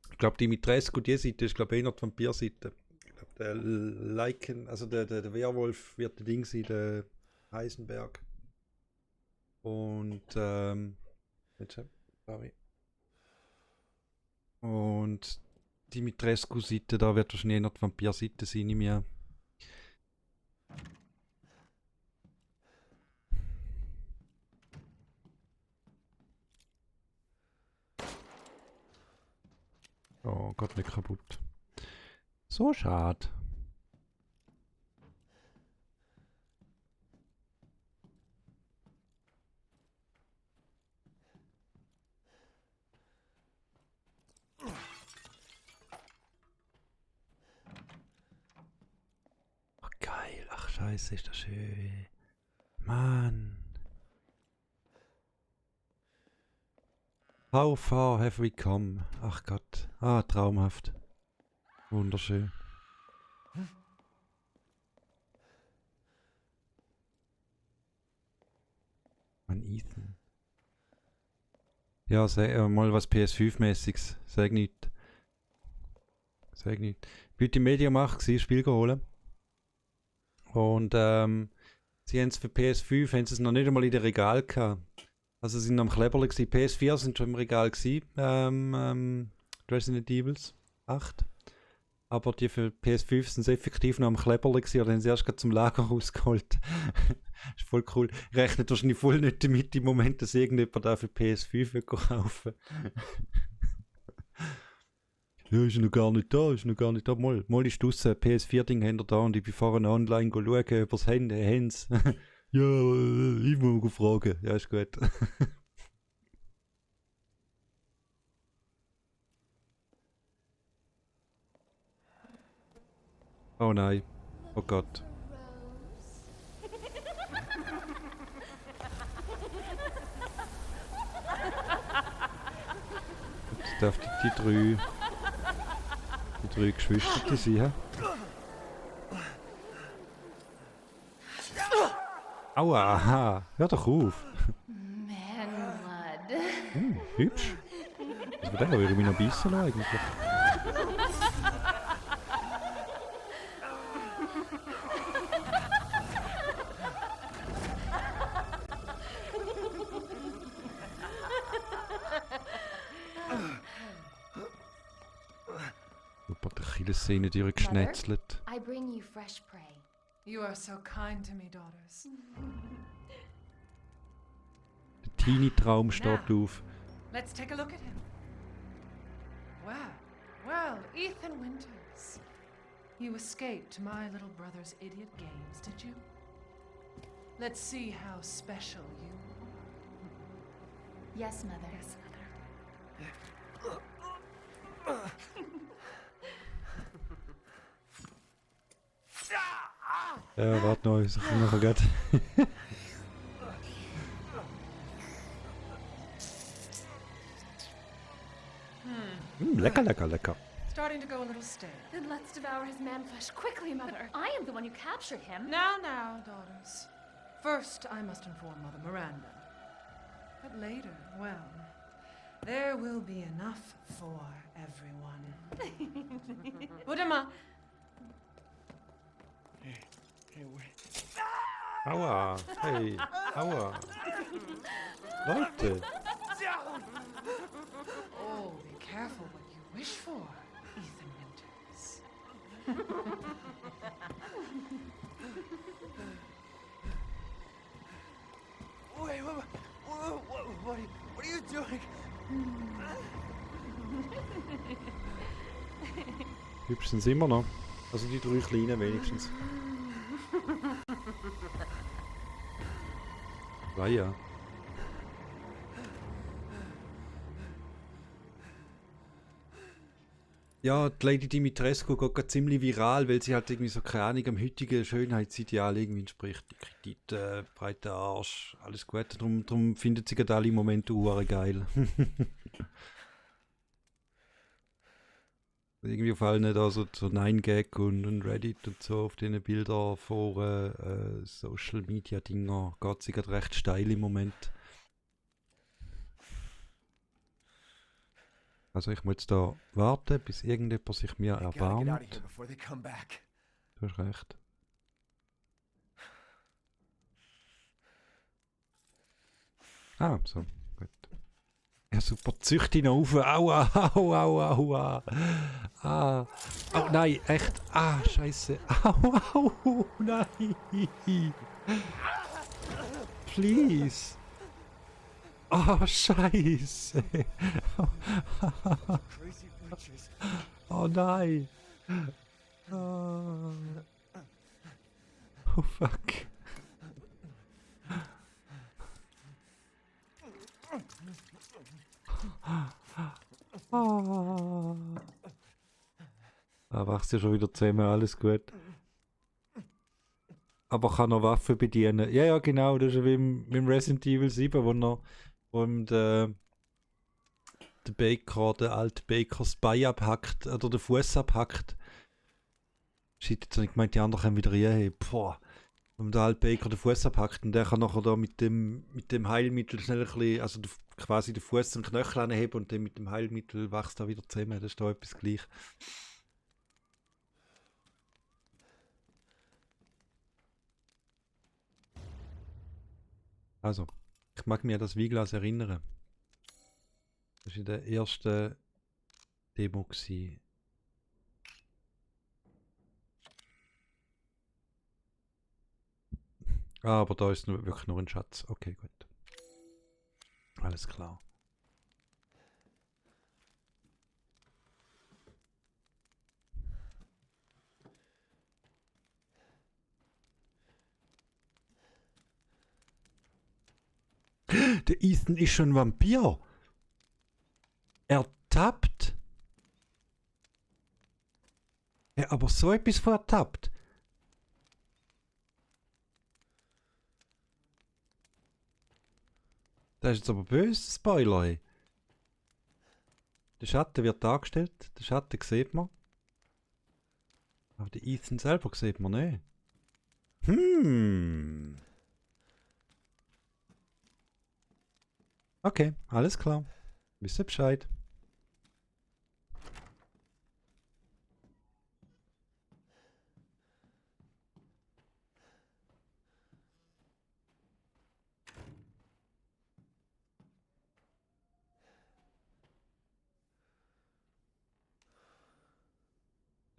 Ich glaube, Dimitrescu, die Seite ist, glaube ich, eher die Vampir-Seite. Ich glaube, der Lycan, also der Werwolf wird der Ding sein, der Heisenberg. Und, sorry. Und Dimitrescu-Seite, da wird wahrscheinlich eher die Vampir-Seite sein, nicht mehr. Oh Gott, nicht kaputt. So schade. Oh, geil. Ach, scheiße, ist das schön. Mann. How far have we come? Ach Gott. Ah, traumhaft. Wunderschön. Mann, Ethan. Ja, mal was PS5-mäßiges. Sag nicht. Sag nicht. Ich bin im Mediamarkt gewesen, Spiel geholt. Und sie haben es für PS5 haben sie es noch nicht einmal in den Regal gehabt. Also sie sind am Kleberle gewesen. PS4 sind schon im Regal gewesen. Resident Evils 8. Aber die für PS5 sind sie effektiv noch am Kleberle gewesen. Oder haben sie erst gerade zum Lager rausgeholt. Ist voll cool. Rechnet wahrscheinlich voll nicht damit im Moment, dass irgendjemand da für PS5 kaufen. Ja, ist noch gar nicht da, ist noch gar nicht da. Mal ist draussen, PS4-Ding haben wir da und ich bin vorhin online schauen, übers Handy, haben's. Ja, ich muss fragen. Ja, ist gut. Oh nein. Oh Gott. Jetzt darf die drei Geschwister sein, hä? Aua, aha. Hör doch auf. Man-Blood. Hübsch. Was war der? Würde ich mich noch beißen lassen, eigentlich? Super, die Achillessehne durchgeschnetzelt. I bring you fresh prey. You are so kind to me, daughters. Der Teenie-Traum steht auf. Let's take a look at him. Well, Ethan Winters. You escaped my little brother's idiot games, did you? Let's see how special you are. Yes, Mother. Ja, warte noch, ich noch vergessen. Lecker, lecker, lecker. Starting to go a little stale. Then let's devour his man flesh quickly, Mother. I am the one who captured him. Now, daughters. First, I must inform Mother Miranda. But later, well, there will be enough for everyone. Budema! Hey, wait. Aua, hey, aua. Leute. Oh, be careful what you wish for, Ethan Winters. Wait, what are you doing? Hübsch sind sie immer noch. Also die drei Kleinen wenigstens. Ja. Ja, die Lady Dimitrescu geht gerade ziemlich viral, weil sie halt irgendwie so, keine Ahnung, am heutigen Schönheitsideal irgendwie entspricht. Die Kredite, breiter Arsch, alles gut. Drum findet sie gerade alle im Moment geil. Irgendwie auf allen da so 9gag und Reddit und so auf diesen Bildern vor Social Media Dinger geht sie gerade recht steil im Moment. Also ich muss jetzt da warten, bis irgendjemand sich mir erbarmt. Du hast recht. Ah, so, gut. Ja, super, zücht ihn auf. Aua, aua, aua. Ah. Oh nein, echt. Ah, scheiße. Au, au, nein. Please. Oh, scheiße. Oh nein. Oh, oh fuck. Wachst ja schon wieder zusammen, alles gut. Aber kann er Waffen bedienen? Ja, ja, genau, das ist wie im Resident Evil 7, wo ihm der Baker, der alte Baker, das Bein abhackt, oder den Fuß abhackt. Shit, jetzt habe ich gemeint, die anderen können wieder reinheben. Boah. Und der alte Baker den Fuß abhackt und der kann nachher da mit dem Heilmittel schnell ein bisschen, also quasi den Fuß zum Knöchel anheben und dann mit dem Heilmittel wächst er wieder zusammen. Das ist da etwas gleich. Also, ich mag mich an das Weinglas erinnern. Das war in der ersten Demo gewesen. Ah, aber da ist wirklich nur ein Schatz. Okay, gut. Alles klar. Der Ethan ist schon ein Vampir. Ertappt. Ja, aber so etwas von ertappt. Das ist jetzt aber böse, Spoiler. Ey. Der Schatten wird dargestellt. Der Schatten sieht man. Aber den Ethan selber sieht man nicht. Okay, alles klar. Wisst ihr Bescheid.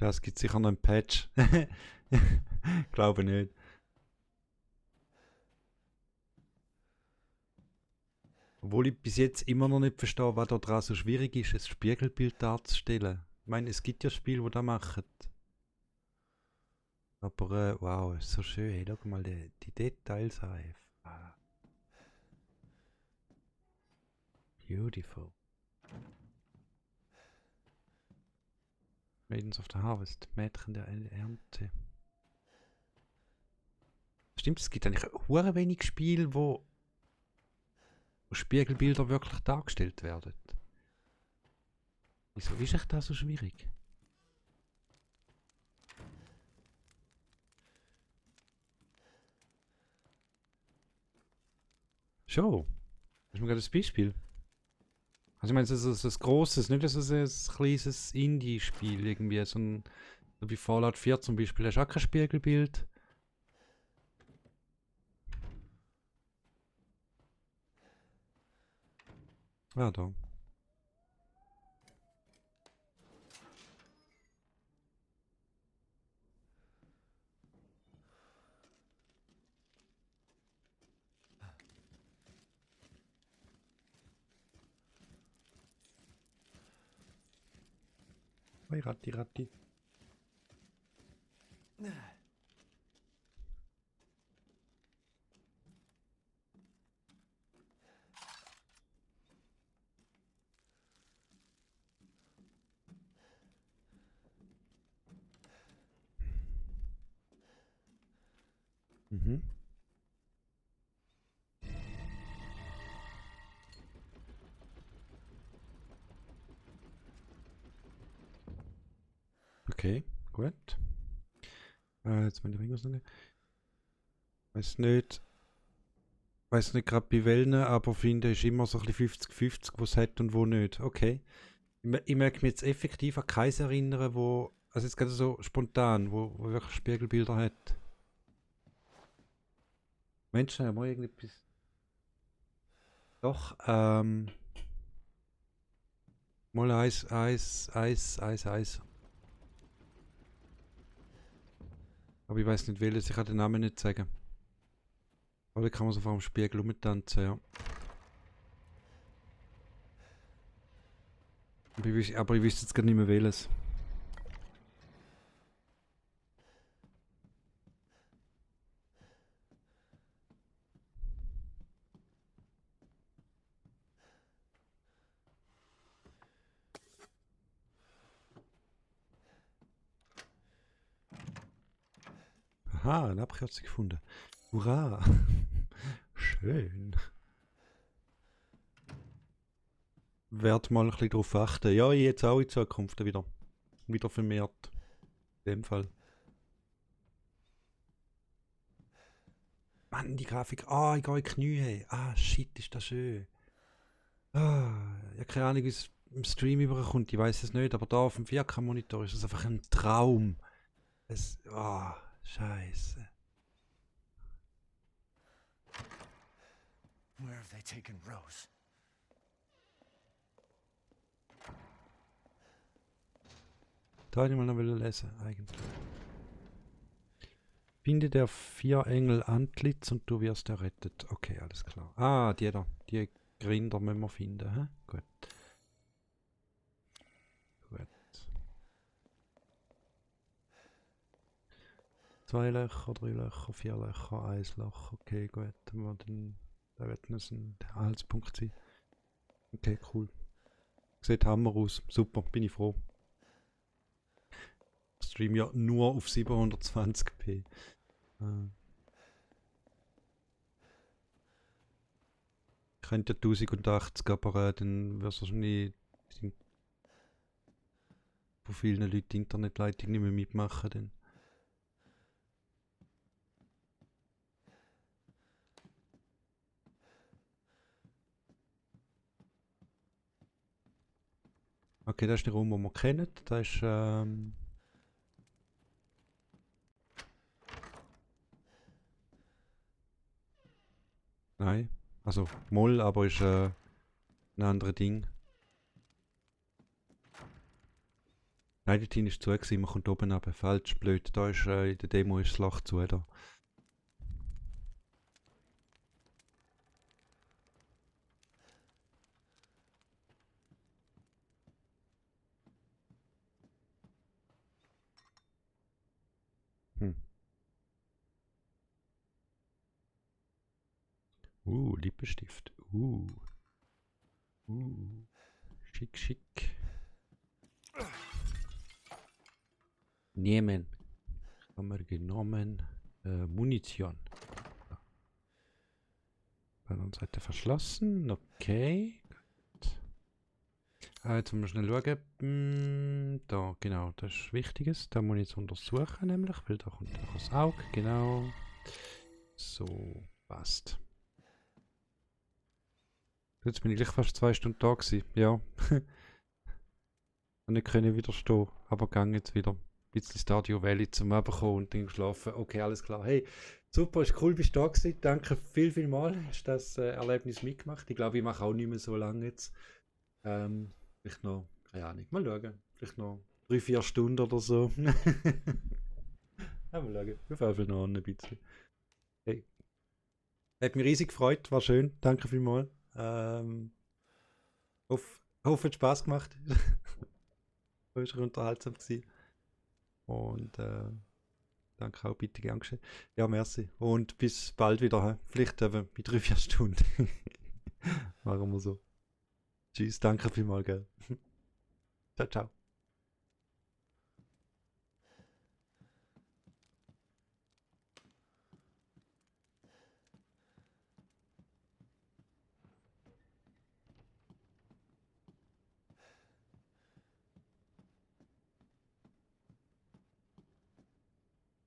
Ja, es gibt sicher noch einen Patch. Glaube nicht. Obwohl ich bis jetzt immer noch nicht verstehe, was daran so schwierig ist, ein Spiegelbild darzustellen. Ich meine, es gibt ja Spiele, die das machen. Aber wow, ist so schön. Hey, schau mal die Details an. Ah. Beautiful. Maidens of the Harvest, Mädchen der Ernte. Stimmt, es gibt eigentlich hure wenig Spiele, wo Spiegelbilder wirklich dargestellt werden. Wieso ist echt das so schwierig? Schon. Das ist mir gerade ein Beispiel. Also ich meine, es ist ein grosses, nicht so ein kleines Indie-Spiel irgendwie, so wie Fallout 4 zum Beispiel, da ist auch kein Spiegelbild. Ja, da. Oi, Ratti, Ratti. Mhm. Okay, gut. Jetzt meine Ringe sind. Weiß nicht gerade bei welchen, aber finde ist immer so ein bisschen 50-50, wo es hat und wo nicht. Okay. Ich merke mich jetzt effektiv an keins erinnern, wo, also jetzt gerade so spontan, wo wirklich Spiegelbilder hat. Menschen haben mal irgendetwas. Doch, mal eins. Aber ich weiß nicht welches, ich kann den Namen nicht sagen. Oder kann man so vor dem Spiegel rumtanzen, ja. Aber ich wüsste jetzt gar nicht mehr welches. Aha, eine Abkürzung gefunden. Hurra! Schön. Werd mal ein bisschen drauf achten. Ja, ich jetzt auch in Zukunft wieder vermehrt. In dem Fall. Mann, die Grafik. Ah, ich gehe in die Knie. Ah, shit, ist das schön. Ah, ich habe keine Ahnung, wie es im Stream überkommt. Ich weiß es nicht, aber da auf dem 4K-Monitor ist es einfach ein Traum. Scheiße. Where have they taken Rose? Da hätte ich mal noch lesen, eigentlich. Finde der 4 Engel Antlitz und du wirst errettet. Okay, alles klar. Ah, die Grinder müssen wir finden, hä? Gut. Gut. 2 Löcher, 3 Löcher, 4 Löcher, 1 Loch. Okay, gut. Da wird es ein Anhaltspunkt sein. Okay, cool. Sieht Hammer aus. Super, bin ich froh. Stream ja nur auf 720p. Ich könnte 1080, aber dann wird es wahrscheinlich von vielen Leuten die Internetleitung nicht mehr mitmachen. Dann. Okay, das ist der Raum, den wir kennen. Das ist nein, also Moll, aber ist ein anderes Ding. Nein, die Tine ist zu gewesen, man kommt oben runter. Falsch, blöd. Da ist in der Demo ist das Loch zu, da. Lippenstift. Schick, schick. Nehmen. Haben wir genommen. Munition. Auf der anderen Seite verschlossen. Okay. Gut. Jetzt müssen wir schnell schauen. Da, genau, das ist Wichtiges. Da muss ich jetzt untersuchen, nämlich, weil da kommt auch das Auge. Genau. So, passt. Jetzt bin ich gleich fast 2 Stunden da gewesen. Ja. Und ich kann widerstehen. Aber gang jetzt wieder ein bisschen Stardew Valley zum Abkommen und dann schlafen. Okay, alles klar. Hey, super, ist cool, bist du da gewesen. Danke viel mal. Hast das Erlebnis mitgemacht. Ich glaube, ich mache auch nicht mehr so lange jetzt. Vielleicht noch, keine Ahnung, mal schauen. Vielleicht noch 3-4 Stunden oder so. Ja, mal schauen. Auf jeden Fall noch ein bisschen. Hey. Hat mich riesig gefreut, war schön. Danke vielmals. Hoffe, es hat Spaß gemacht. Es war unterhaltsam gewesen. Und danke auch, bitte gern geschehen. Ja, merci. Und bis bald wieder. He? Vielleicht eben bei 3-4 Stunden. Machen wir so. Tschüss, danke vielmals, gell. Ciao, ciao.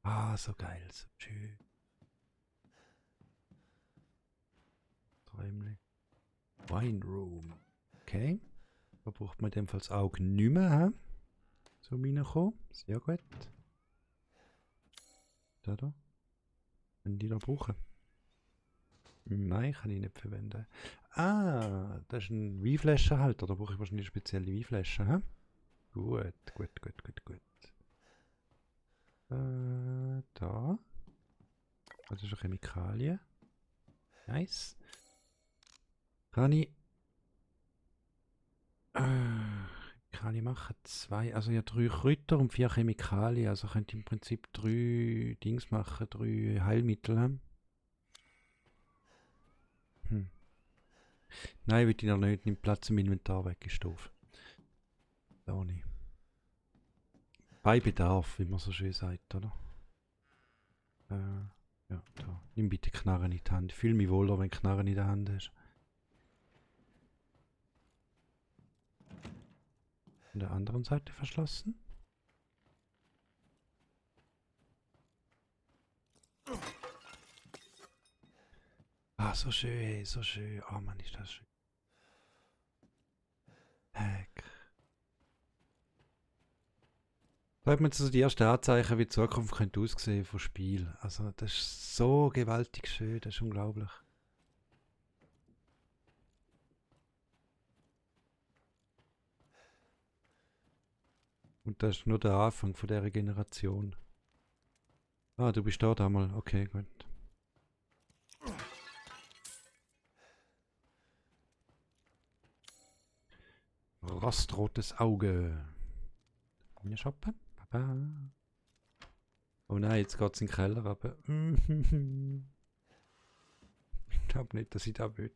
Ah, so geil, so schön. Träumlich. Wine Room. Okay. Da braucht man in dem Fall das Auge nicht mehr, he? So reinkommen. Sehr gut. Da. Können die da brauchen? Nein, kann ich nicht verwenden. Ah, das ist ein Weinflaschenhalter. Da brauche ich wahrscheinlich eine spezielle Weinflasche, he? Gut. Da. Das ist eine Chemikalie. Nice. Kann ich machen 2, also ja 3 Kräuter und 4 Chemikalien. Also könnte ich im Prinzip 3 Dings machen, 3 Heilmittel haben. Nein, will ich noch nicht. Nimmt Platz im Inventar weg, ist doof. Da nicht. Bei Bedarf, wie man so schön sagt, oder? Ja, da. Nimm bitte Knarren in die Hand. Ich fühle mich wohler, wenn Knarren in der Hand ist. Von der anderen Seite verschlossen. Ah, so schön, so schön. Oh Mann, ist das schön. Heck. Da hat man jetzt so die ersten Anzeichen, wie die Zukunft könnte aussehen vom Spiel. Also, das ist so gewaltig schön, das ist unglaublich. Und das ist nur der Anfang von dieser Generation. Ah, du bist da mal. Okay, gut. Rostrotes Auge. Mir shoppen? Papa. Oh nein, jetzt geht's in den Keller, aber. Ich glaube nicht, dass ich da will.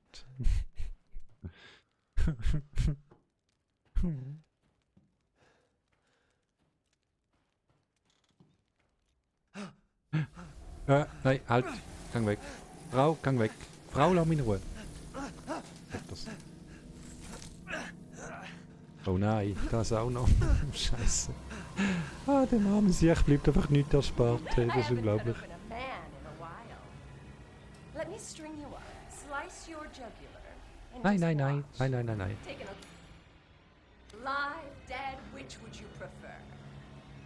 Nein, halt. Gang weg. Frau, gang weg. Frau, lass mich in Ruhe. Oh nein, das auch noch. Scheiße. Ah, dem armen Sieg bleibt einfach nichts erspart. Hey, das ist unglaublich. Nein, nein, nein. Nein, nein, nein, nein. Live, dead, which would you prefer?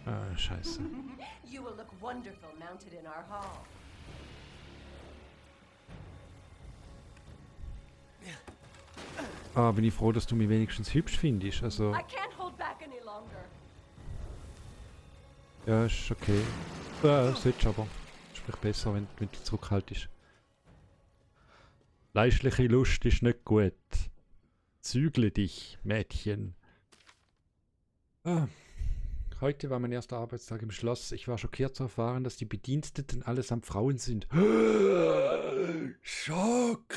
Ah, scheiße. You will look wonderful mounted in our hall. Ah, bin ich froh, dass du mich wenigstens hübsch findest. Also, I can't hold back any longer. ja, ist okay. Ja, solltest aber. Sprich besser, wenn du zurückhaltest. Leichtliche Lust ist nicht gut. Zügle dich, Mädchen. Ah. Heute war mein erster Arbeitstag im Schloss. Ich war schockiert zu erfahren, dass die Bediensteten allesamt Frauen sind. Schock!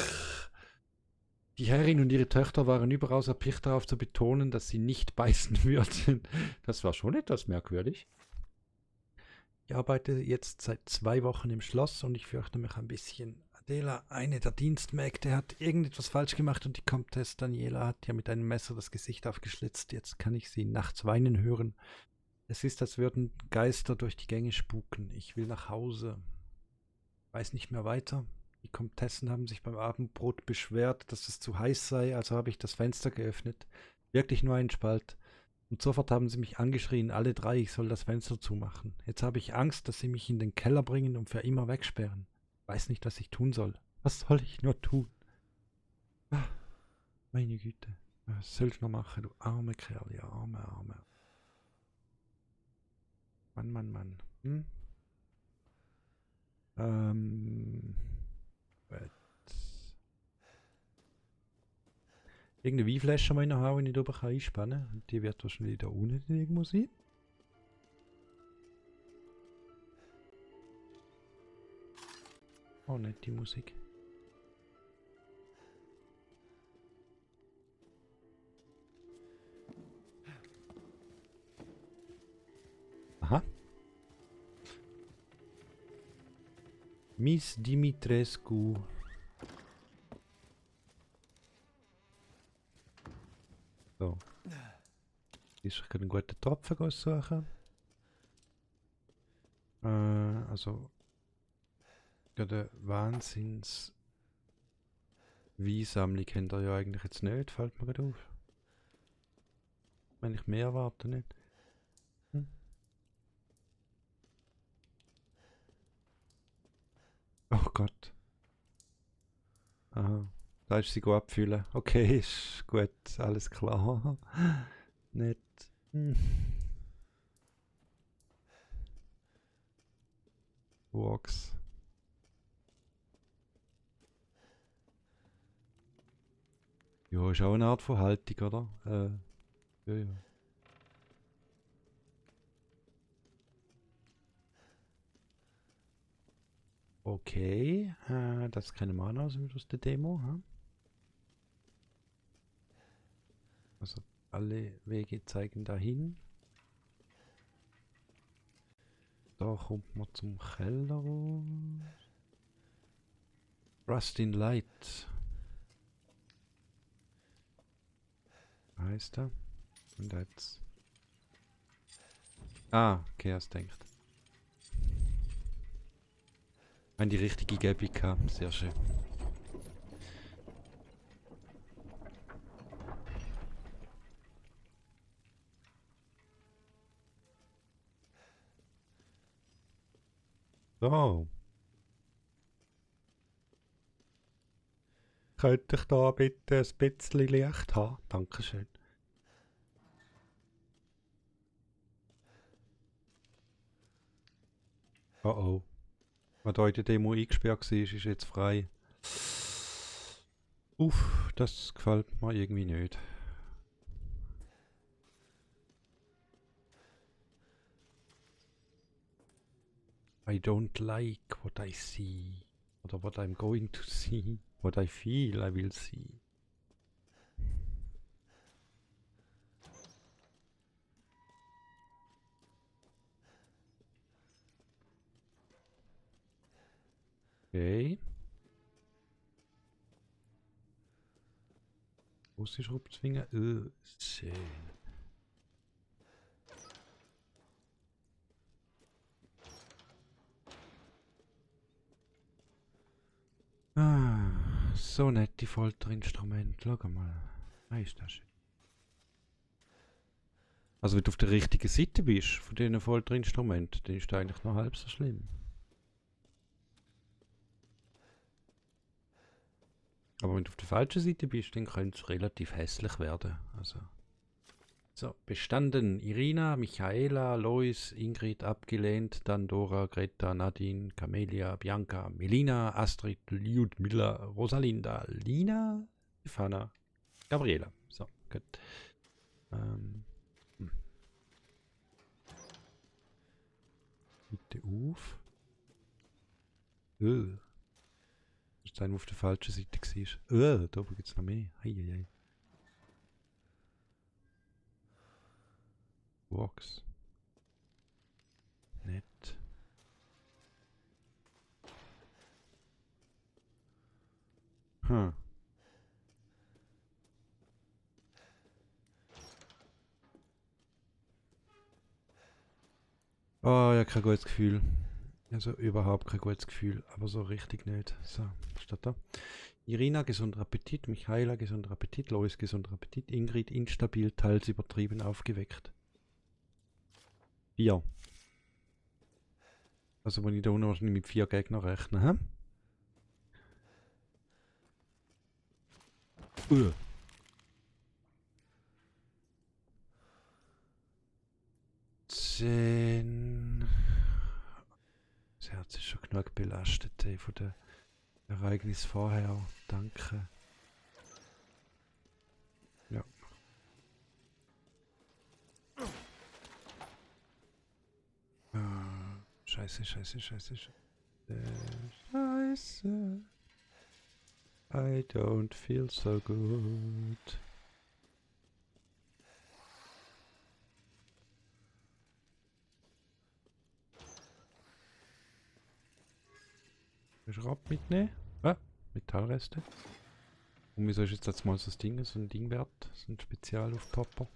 Die Herrin und ihre Töchter waren überaus erpicht darauf zu betonen, dass sie nicht beißen würden. Das war schon etwas merkwürdig. Ich arbeite jetzt seit 2 Wochen im Schloss und ich fürchte mich ein bisschen. Adela, eine der Dienstmägde, hat irgendetwas falsch gemacht und die Comtesse Daniela hat ihr mit einem Messer das Gesicht aufgeschlitzt. Jetzt kann ich sie nachts weinen hören. Es ist, als würden Geister durch die Gänge spuken. Ich will nach Hause. Weiß nicht mehr weiter. Die Komtessen haben sich beim Abendbrot beschwert, dass es zu heiß sei, also habe ich das Fenster geöffnet. Wirklich nur einen Spalt. Und sofort haben sie mich angeschrien, alle 3, ich soll das Fenster zumachen. Jetzt habe ich Angst, dass sie mich in den Keller bringen und für immer wegsperren. Weiß nicht, was ich tun soll. Was soll ich nur tun? Ah, meine Güte. Was soll ich noch machen, du arme Kerl, ja, arme. Mann. Hm? Irgendeine Weinflasche mal reinhauen, die ich da oben einspannen kann. Und die wird wahrscheinlich da unten irgendwo sein. Oh, nicht die Musik. Aha. Miss Dimitrescu. So. Ich kann einen guten Tropfen suchen. Also. Eine Wahnsinns-Weinsammlung kennt ihr ja eigentlich jetzt nicht, fällt mir gerade auf. Wenn ich mehr erwarte, nicht. Oh Gott. Aha. Da ist sie gut abfüllen. Okay, ist gut, alles klar. Nicht. Walks. Ja, ist auch eine Art von Haltung, oder? Ja. Okay, das kennen wir auch noch aus der Demo. Hm? Also alle Wege zeigen dahin. Da kommt man zum Keller. Rustin Light. Heißt er? Und jetzt. Ah, okay, hast denkt. An die richtige Gebung gehabt. Sehr schön. So. Könnte ich da bitte ein bisschen Licht haben? Dankeschön. Oh oh. Was da in der Demo eingesperrt war, ist jetzt frei. Uff, das gefällt mir irgendwie nicht. I don't like what I see. Oder what I'm going to see. What I feel I will see. Okay. Große Schraubzwinge. Schön. Ah, so nette Folterinstrumente. Schau mal. Ah, ist das schön. Also wenn du auf der richtigen Seite bist von diesen Folterinstrumenten, dann ist das eigentlich noch halb so schlimm. Aber wenn du auf der falschen Seite bist, dann könnte es relativ hässlich werden. Also. So, bestanden. Irina, Michaela, Lois, Ingrid abgelehnt, dann Dora, Greta, Nadine, Camelia, Bianca, Melina, Astrid, Lyudmila, Rosalinda, Lina, Stefana, Gabriela. So, gut. Bitte auf. Das sein, der auf der falschen Seite war. Da oben gibt es noch mehr. Heieiei. Box. Nett. Hm. Oh, ja, kein gutes Gefühl. Also überhaupt kein gutes Gefühl, aber so richtig nicht. So, steht da. Irina, gesunder Appetit, Michaela, gesunder Appetit, Lois, gesunder Appetit, Ingrid, instabil, teils übertrieben aufgeweckt. 4. Also wenn ich da unten wahrscheinlich mit 4 Gegnern rechne, hä? 10. Das Herz ist schon genug belastet ey, von dem Ereignis vorher. Danke. Ja. Scheiße, scheiße, scheiße, scheiße. Scheiße. I don't feel so good. Schraub mitnehmen. Ah, Metallreste. Und wieso ist jetzt mal so das Ding, so ein Ding wert? So ein Spezialaufpopper.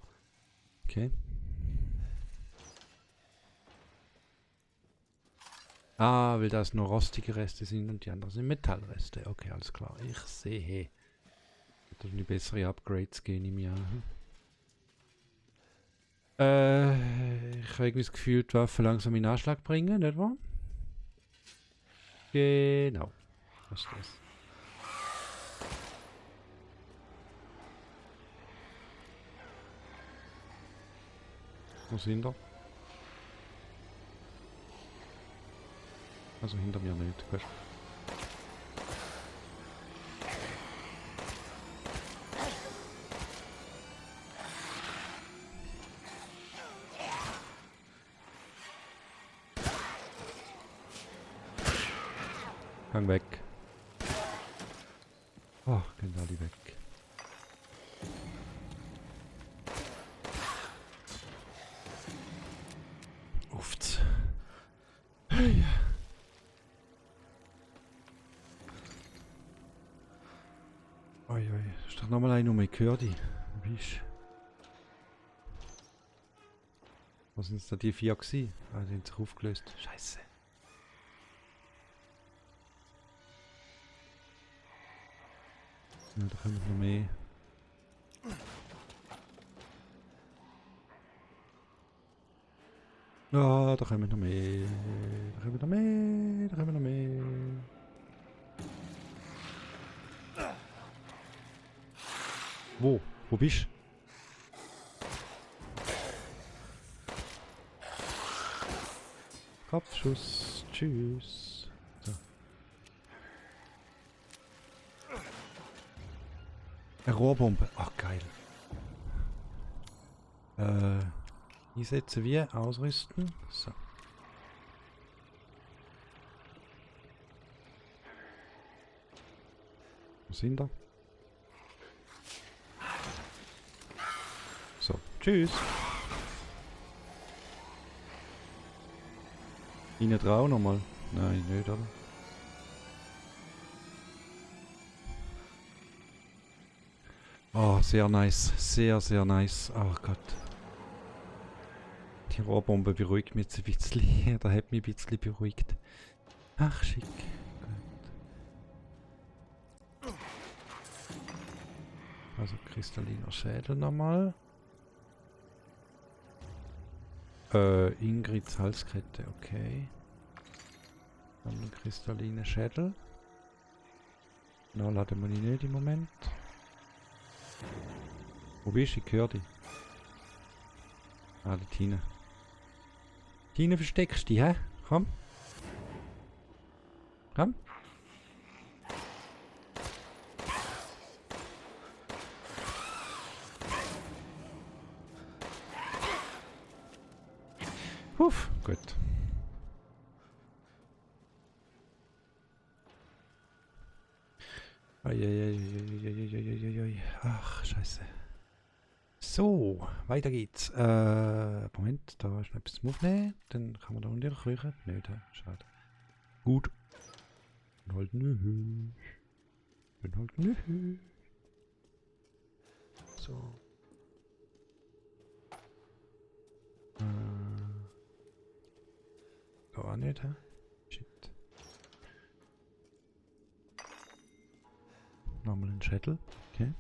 Okay. Ah, weil das nur rostige Reste sind und die anderen sind Metallreste. Okay, alles klar. Ich sehe. Da sind die bessere Upgrades gehen im Jahr. Ich habe irgendwie das Gefühl, die Waffe langsam in Anschlag bringen, nicht wahr? Genau. Was ist das? Wo sind wir? Also hinter mir nicht. Gut. Gang weg. Oh, gehen alle weg. Uft's. Oi, ist doch nochmal ein ich höre dich. Wie ist? Was sind jetzt da die 4 gewesen? Ah, die haben sich aufgelöst. Scheiße. Ja, da kommen noch mehr. Ja, da kommen noch mehr. Da kommen noch mehr. Da kommen noch mehr. Wo? Wo bist du? Kopfschuss. Tschüss. So. Eine Rohrbombe. Ach, geil. Einsetzen wir. Ausrüsten. So. Wo sind wir? So. Tschüss. Innen drauf nochmal? Nein, nicht, oder? Oh, sehr nice. Sehr, sehr nice. Ach Gott. Die Rohrbombe beruhigt mich jetzt ein bisschen. Oder hat mich ein bisschen beruhigt. Ach, schick. Gut. Also kristalliner Schädel nochmal. Ingrids Halskette, okay. Dann einen kristallinen Schädel. Na, laden wir ihn nicht im Moment. Wo bist du? Ich höre dich. Ah, da Tina. Tina, versteckst du dich, hä? Komm. Komm. Puff, gut. Ach, scheiße. So, weiter geht's. Moment, da ist noch etwas zum Aufnehmen. Dann kann man da unten kriechen. Nicht, schade. Gut. Bin halt nicht. Bin halt nicht. So. Da auch nicht, hä? Shit. Nochmal einen Schädel. Okay.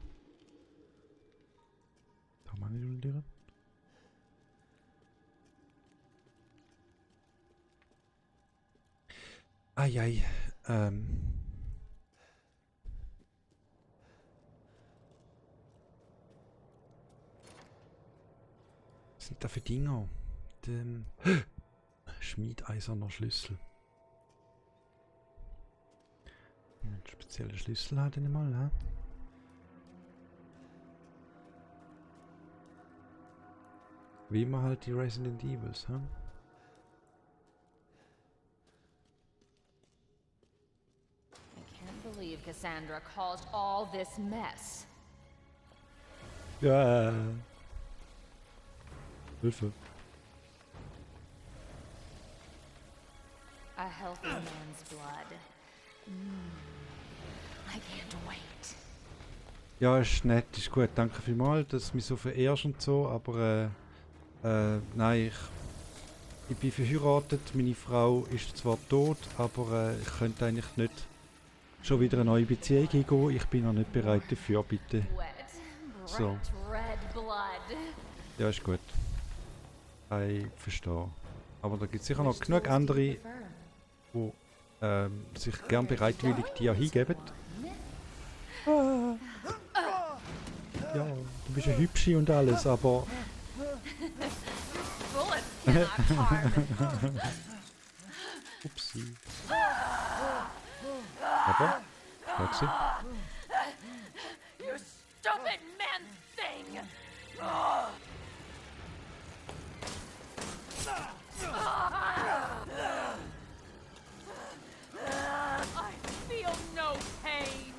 Da haben wir nicht unten. Eieiei. Was sind da für Dinger? Schmiedeiserner Schlüssel. Einen speziellen Schlüssel hat er nicht mal, ne? Wie immer halt die Resident Evils, hä? I can't believe Cassandra caused all this mess. Ja. Hilfe. A healthy man's blood. I can't wait. Ja, ist nett, ist gut. Danke vielmals, dass du mich so verehrst und so, aber nein, ich bin verheiratet, meine Frau ist zwar tot, aber ich könnte eigentlich nicht schon wieder eine neue Beziehung eingehen. Ich bin noch nicht bereit dafür, bitte. So. Ja, ist gut. Ich verstehe. Aber da gibt es sicher noch genug andere, die sich gern bereitwillig dir hingeben. Ja, du bist eine Hübsche und alles, aber... Upsi. Aber, Roxy. You stupid man thing! I feel no pain.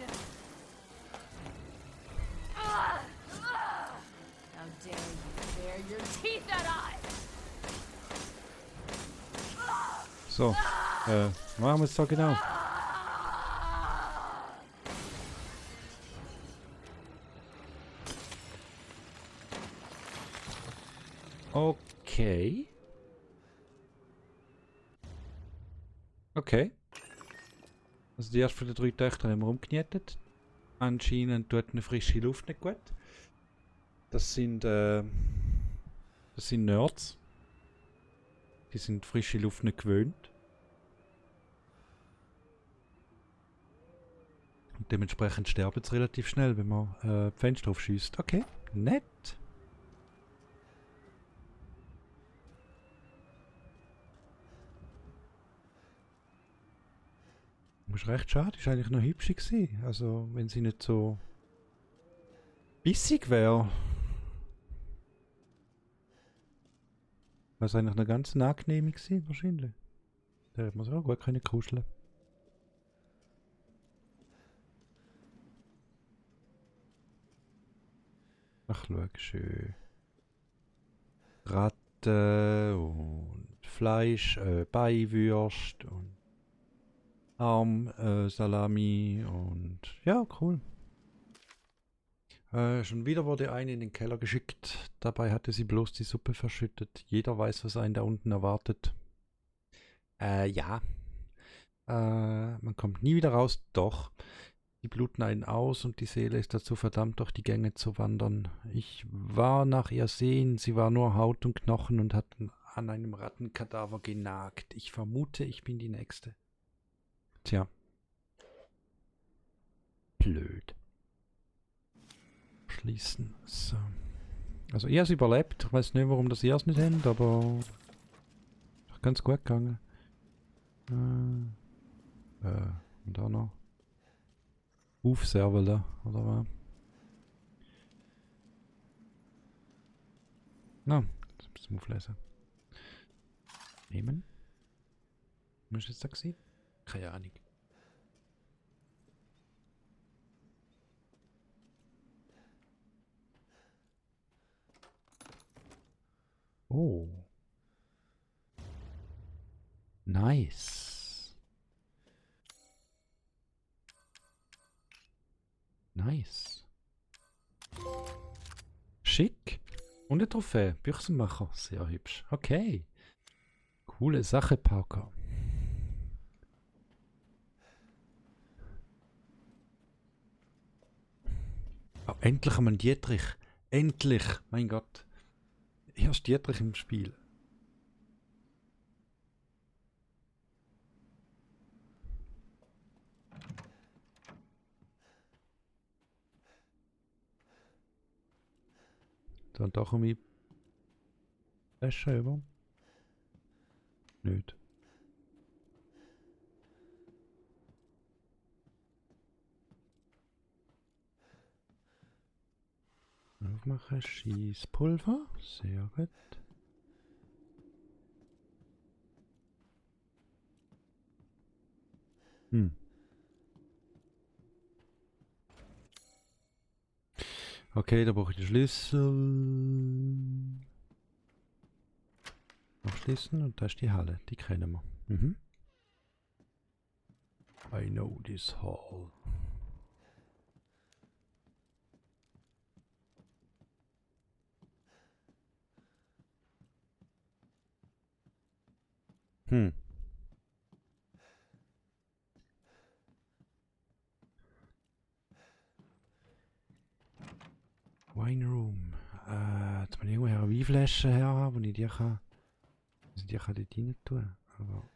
How dare you bare your teeth at I? So, machen wir es da genau. Okay. Okay. Also die erste von den 3 Töchtern haben wir umgenietet. Anscheinend tut eine frische Luft nicht gut. Das sind Nerds. Die sind frische Luft nicht gewöhnt. Und dementsprechend sterben sie relativ schnell, wenn man die Fenster aufschießt. Okay, nett. Das ist recht schade, ist eigentlich noch hübsch gewesen. Also, wenn sie nicht so bissig wäre. Wäre es eigentlich eine ganz angenehme gewesen, wahrscheinlich. Da hätte man so gut können kuscheln. Ach, schau, schön. Ratten und Fleisch, Beiwürst und Salami und ja, cool. Schon wieder wurde eine in den Keller geschickt. Dabei hatte sie bloß die Suppe verschüttet. Jeder weiß, was einen da unten erwartet. Ja. Man kommt nie wieder raus. Doch. Die bluten einen aus und die Seele ist dazu verdammt, durch die Gänge zu wandern. Ich war nach ihr sehen. Sie war nur Haut und Knochen und hat an einem Rattenkadaver genagt. Ich vermute, ich bin die Nächste. Tja. Blöd. Schließen. So. Also ihr habt überlebt. Ich weiß nicht, warum das ihr es nicht habt, aber ist ganz gut gegangen. Und da noch. Aufservele, oder was? Na, das müssen wir auflesen. Nehmen. Was ist jetzt da gewesen? Keine Ahnung. Oh. Nice. Nice. Schick. Und eine Trophäe. Büchsenmacher. Sehr hübsch. Okay. Coole Sache, Parker. Oh, endlich haben wir einen Dietrich. Endlich. Mein Gott. Erst Dietrich im Spiel. Dann doch um die Flasche über. Nicht. Aufmachen, Schießpulver. Sehr gut. Okay, da brauche ich den Schlüssel. Abschließen und da ist die Halle. Die kennen wir. I know this hall. Wine Room. Jetzt muss ich irgendwo eine Weinflasche her haben, wo ich die kann. Also die kann dort rein tun. Aber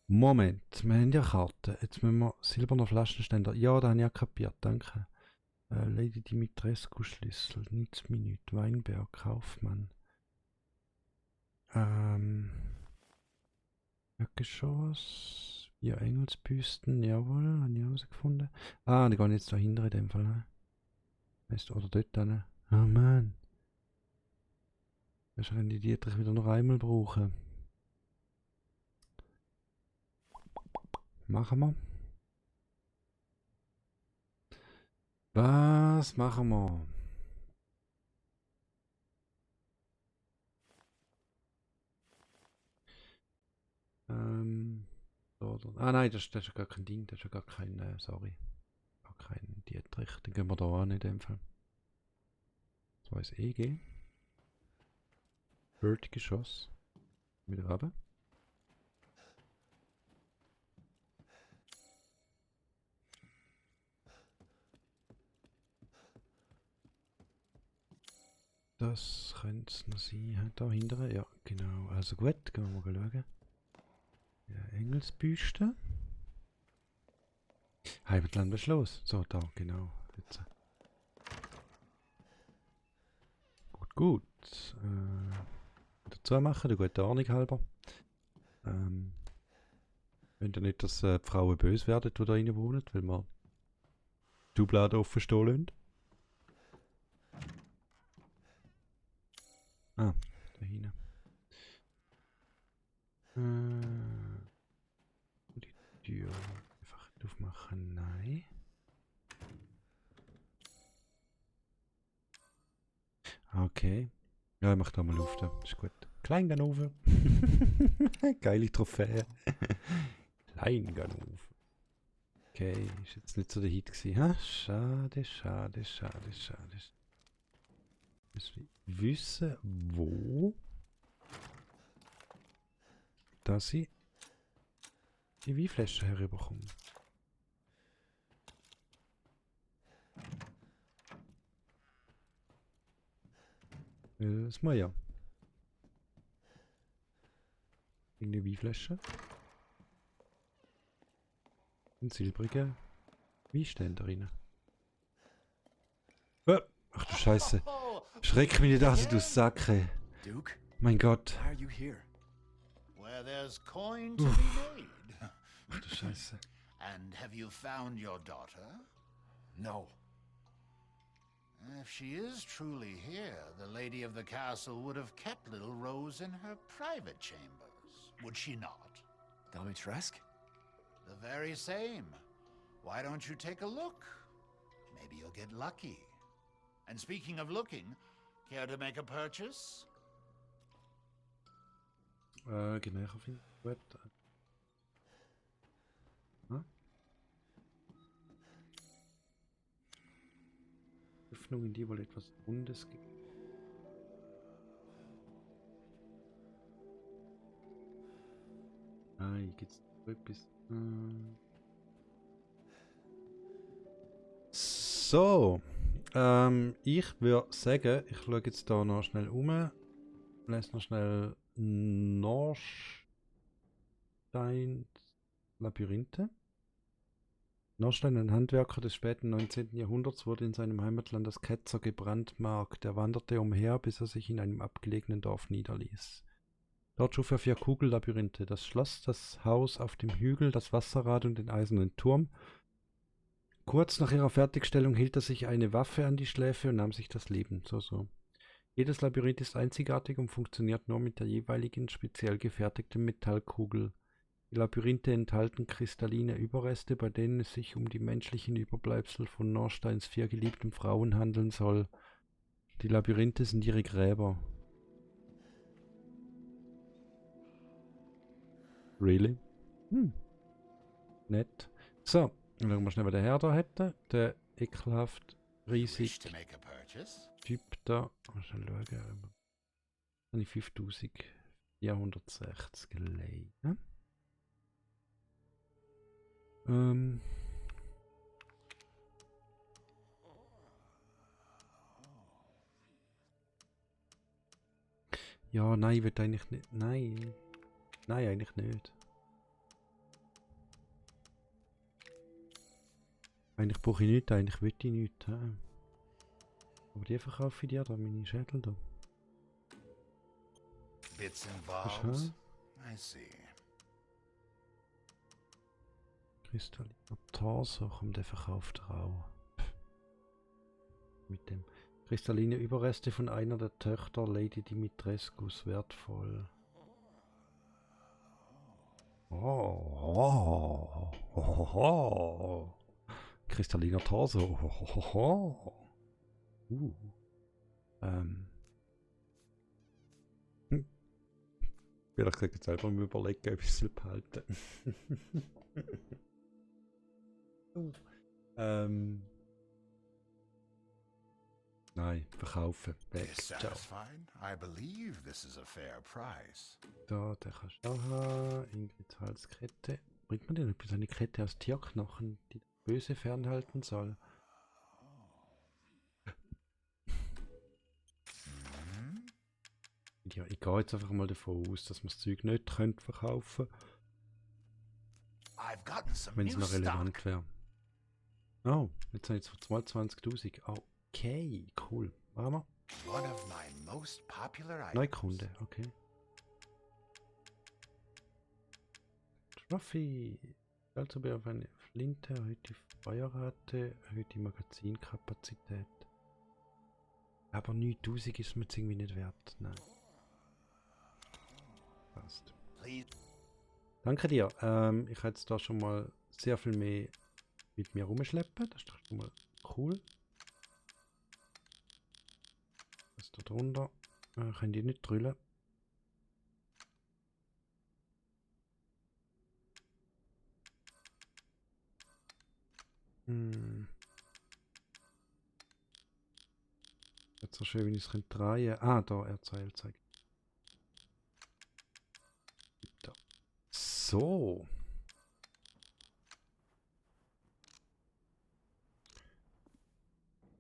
Moment, wir haben ja Karten. Jetzt müssen wir silberner Flaschenständer. Ja, da habe ich ja kapiert, danke. Lady Dimitrescu Schlüssel, Nitzminüt, Weinberg, Kaufmann. Geschoss. Ja, Engelsbüsten, jawohl, habe ich herausgefunden. Ah, die gehen jetzt dahinter in dem Fall. Ne? Weißt du, oder dort dann. Oh Mann. Wahrscheinlich die Dietrich wieder noch einmal brauchen. Machen wir. Was machen wir? Ah nein, das ist ja gar kein Ding, das ist ja gar kein, sorry. Gar kein Dietrich, den gehen wir da an in dem Fall. Da ist EG. Geschoss. Wieder runter. Das könnte noch sein. Da hinten, ja, genau. Also gut, gehen wir mal schauen. Ja, Engelsbüste. Heimatland Beschluss. So, da, genau. Jetzt. Gut. Dazu machen, der gute Ordnung halber. Wenn ihr nicht, dass die Frauen böse werden, die da rein wohnen, weil wir die Schublade offen stehen lassen. Ah, da hinten. Die Tür einfach aufmachen, nein. Okay. Ja, ich mach da mal Luft, ist gut. Kleinganove. Geile Trophäe. Kleinganove. Okay, ist jetzt nicht so der Hit gewesen. Ha? Schade. Muss ich wissen, wo dass ich die Weinflasche herüberkomme. Das muss ja. Eine Weinflasche. Ein silbriger Weinständer drin. Ach du Scheiße. Schreck mich nicht aus, du Sacke. Duke? Mein Gott. Why are you here? Where there's coin to be made. Ach du Scheiße. And have you found your daughter? No. If she is truly here, the lady of the castle would have kept little Rose in her private chambers, would she not? Dimitrescu? The very same. Why don't you take a look? Maybe you'll get lucky. And speaking of looking, care to make a purchase? Genau, auf ihn. Gut. Hm? Öffnung, in die wohl etwas Rundes gibt. Ah, hier geht's zurück bis. So. Ich würde sagen, ich schaue jetzt da noch schnell um. Lese noch schnell Norstein Labyrinthe. Norstein, ein Handwerker des späten 19. Jahrhunderts, wurde in seinem Heimatland als Ketzer gebrandmarkt. Er wanderte umher, bis er sich in einem abgelegenen Dorf niederließ. Dort schuf er 4 Kugellabyrinthe: das Schloss, das Haus auf dem Hügel, das Wasserrad und den eisernen Turm. Kurz nach ihrer Fertigstellung hielt er sich eine Waffe an die Schläfe und nahm sich das Leben. So. Jedes Labyrinth ist einzigartig und funktioniert nur mit der jeweiligen speziell gefertigten Metallkugel. Die Labyrinthe enthalten kristalline Überreste, bei denen es sich um die menschlichen Überbleibsel von Norsteins 4 geliebten Frauen handeln soll. Die Labyrinthe sind ihre Gräber. Really? Nett. So, dann schauen wir schnell, was der Herr da hätte. Der ekelhaft riesig Typ da. Mal schnell schauen. Habe ich 5460 gelegt. Ja, nein, ich will eigentlich nicht. Nein. Nein, eigentlich nicht. Eigentlich brauche ich nichts, eigentlich will ich nichts. Aber die verkaufe ich dir da, meine Schädel da. Bits and bobs. I see. Kristalliner Torso, komm, der verkauft rau. Mit dem kristalline Überreste von einer der Töchter Lady Dimitrescus, wertvoll. Kristalliner Torso. Vielleicht kann ich selber mal überlegen, ob ich es behalten. Nein, verkaufen. Weg. Ciao. Satisfied? I believe this is a fair price. Da, den kannst du auch haben. Ingrids Halskette. Bringt man denn etwas? Eine Kette aus Tierknochen, die Böse fernhalten soll? Ja, ich gehe jetzt einfach mal davon aus, dass man das Zeug nicht könnte verkaufen könnte, wenn es noch relevant wäre. Oh, jetzt habe ich jetzt mal 20.000. Okay, cool. Machen wir. Neukunde, okay. Trophy. Also auf eine Flinte, erhöht die Feuerrate, erhöht die Magazinkapazität. Aber 9000 ist mir jetzt irgendwie nicht wert. Nein. Passt. Danke dir. Ich habe jetzt da schon mal sehr viel mehr mit mir rumschleppen. Das ist doch schon mal cool. Was ist da drunter? Können die nicht drüllen. Jetzt so schön, wenn ich es drehen kann. Ah, da, Erzählzeug. Da. So.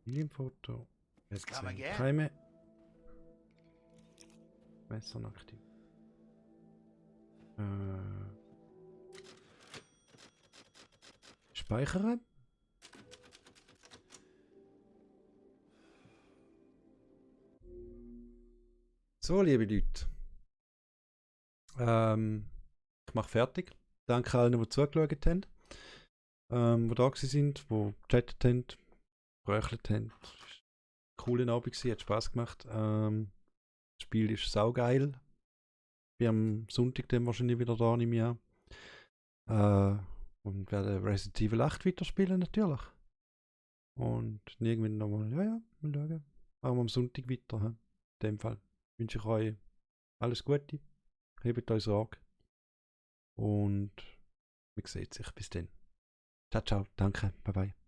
Filmfoto. Keime. Messer aktiv. Speichern. So, liebe Leute. Ich mache fertig. Danke allen, die zugeschaut haben. Die da sind, die gechattet haben, geröchelt haben. Cooler Abend gewesen, hat Spaß gemacht. Das Spiel ist saugeil. Bin am Sonntag dann wahrscheinlich wieder da, nehme ich an. Und werde Resident Evil 8 weiterspielen, natürlich. Und irgendwann nochmal, mal schauen. Machen wir am Sonntag weiter. In dem Fall wünsche ich euch alles Gute. Hebt euch Sorge. Und man sieht sich. Bis dann. Ciao, ciao. Danke. Bye, bye.